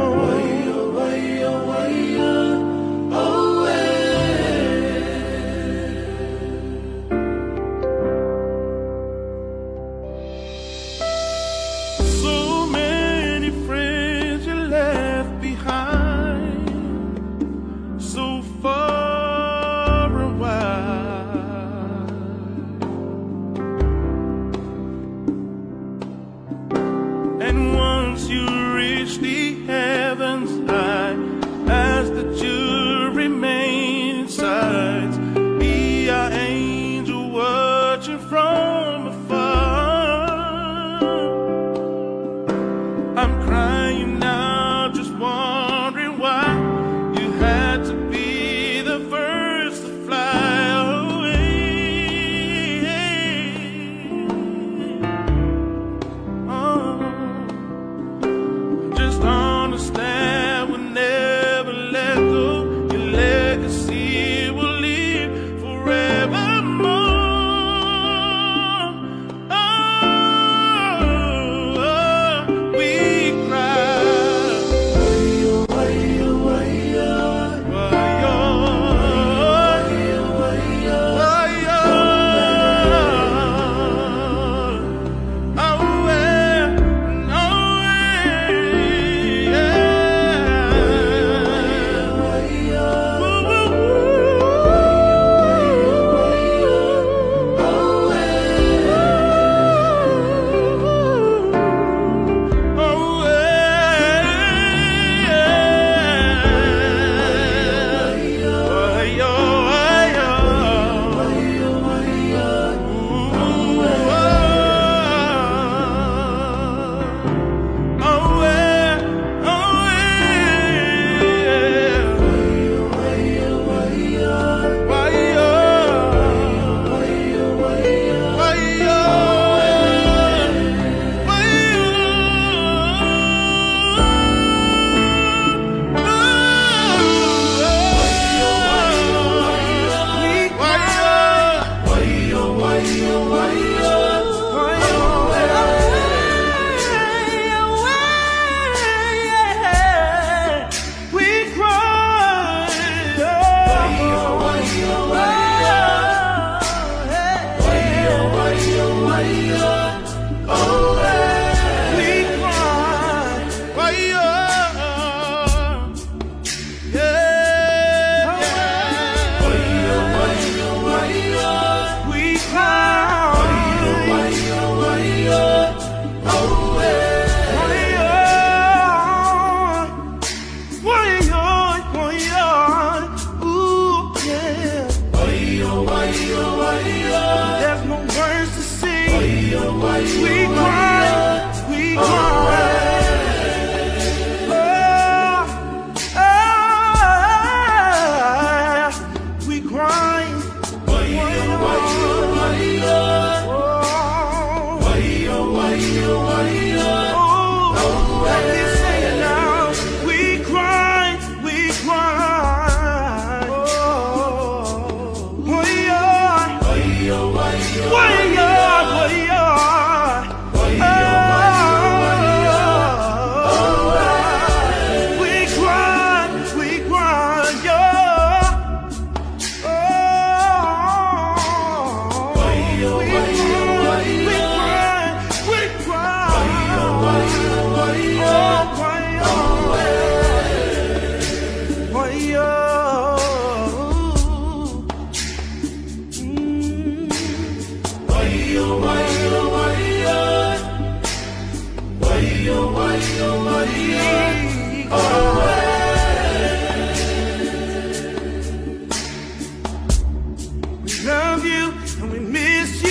And we miss you.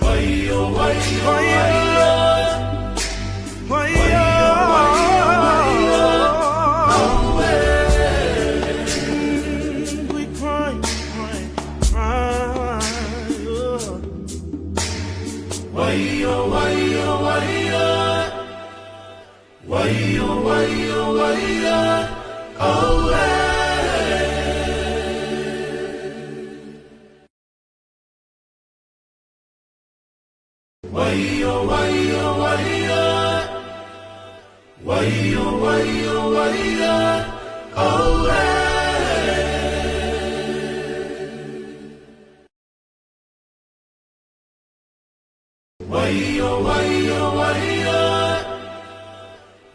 Wai-o, wai-o, wai-o. Wai-o, wai-o. We cry, cry, cry. Wai-o, wai-o, wai-o. Wai-o, wai-o, wai-o. Oh, eh. Wai-o, wai-o, wai-o. Wai-o, wai-o, wai-o. Oh, eh. Wai-o, wai-o, wai-o.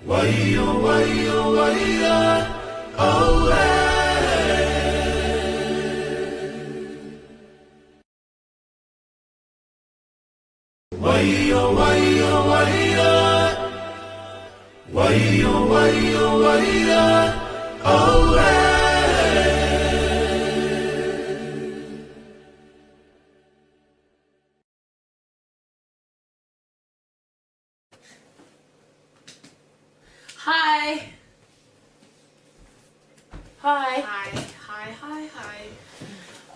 Wai-o, wai-o, wai-o. Oh, eh. Wai-o, wai-o, wai-o. Wai-o, wai-o, wai-o. Oh, eh. Hi. Hi. Hi, hi, hi, hi.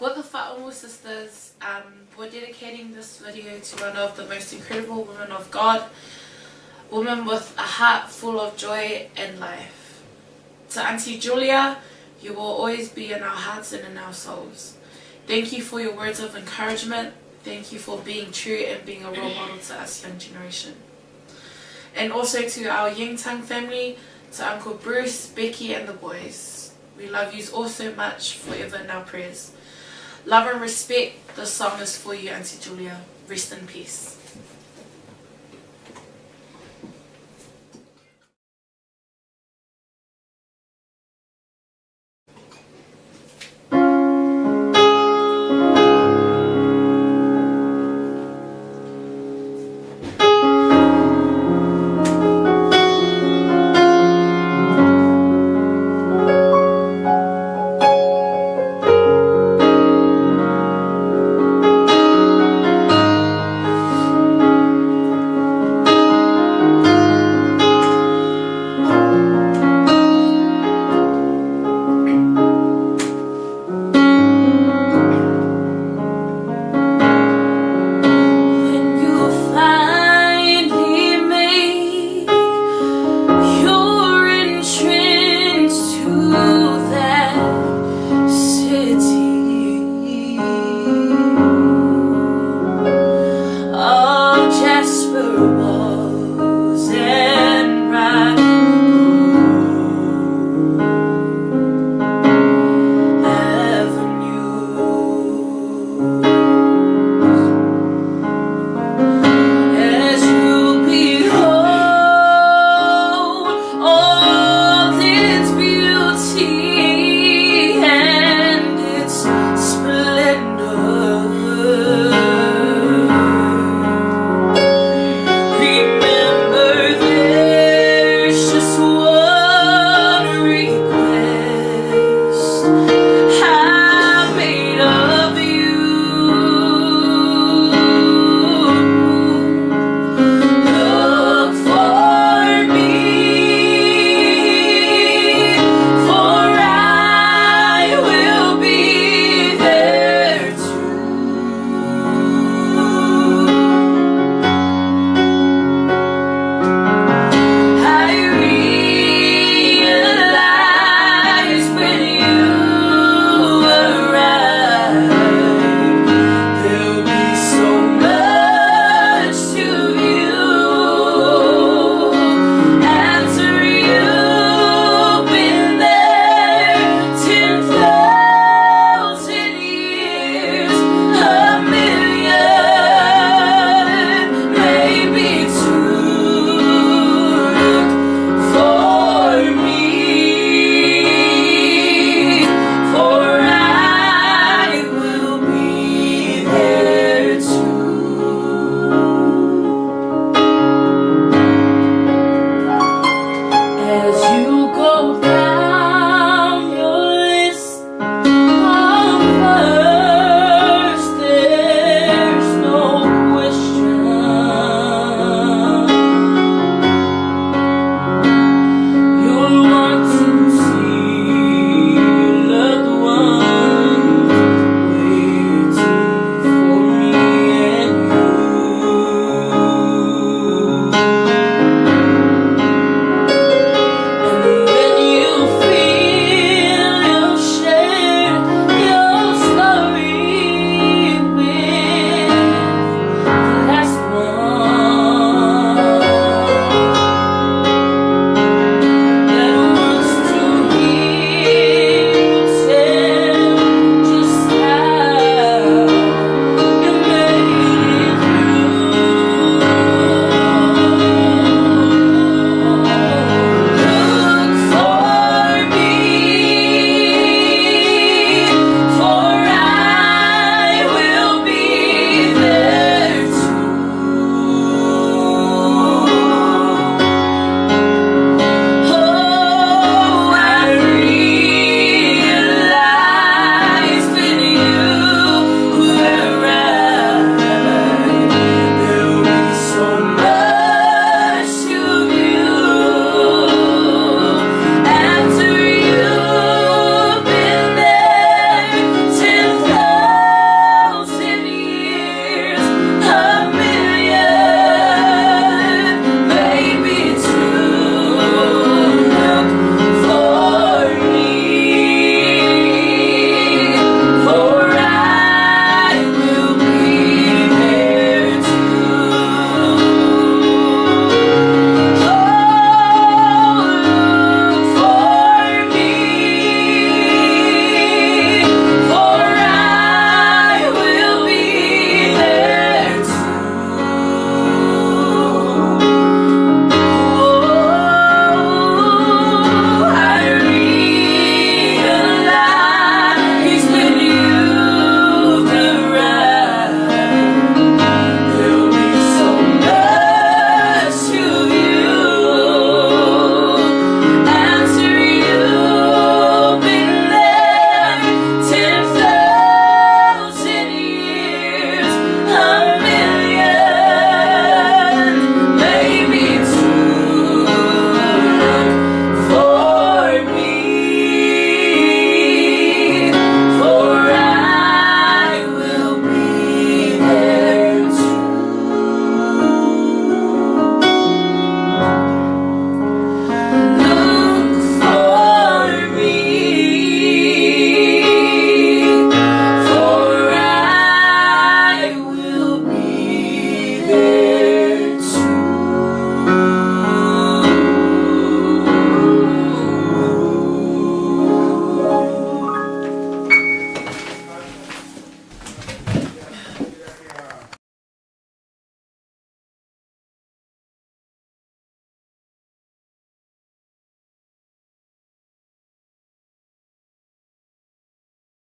We're the Fa'amu sisters. Um, we're dedicating this video to one of the most incredible women of God, woman with a heart full of joy and life. To Auntie Julia, you will always be in our hearts and in our souls. Thank you for your words of encouragement. Thank you for being true and being a role model to us young generation. And also to our Ying Tang family, to Uncle Bruce, Becky and the boys. We love you all so much, forever in our prayers. Love and respect, this song is for you, Auntie Julia. Rest in peace.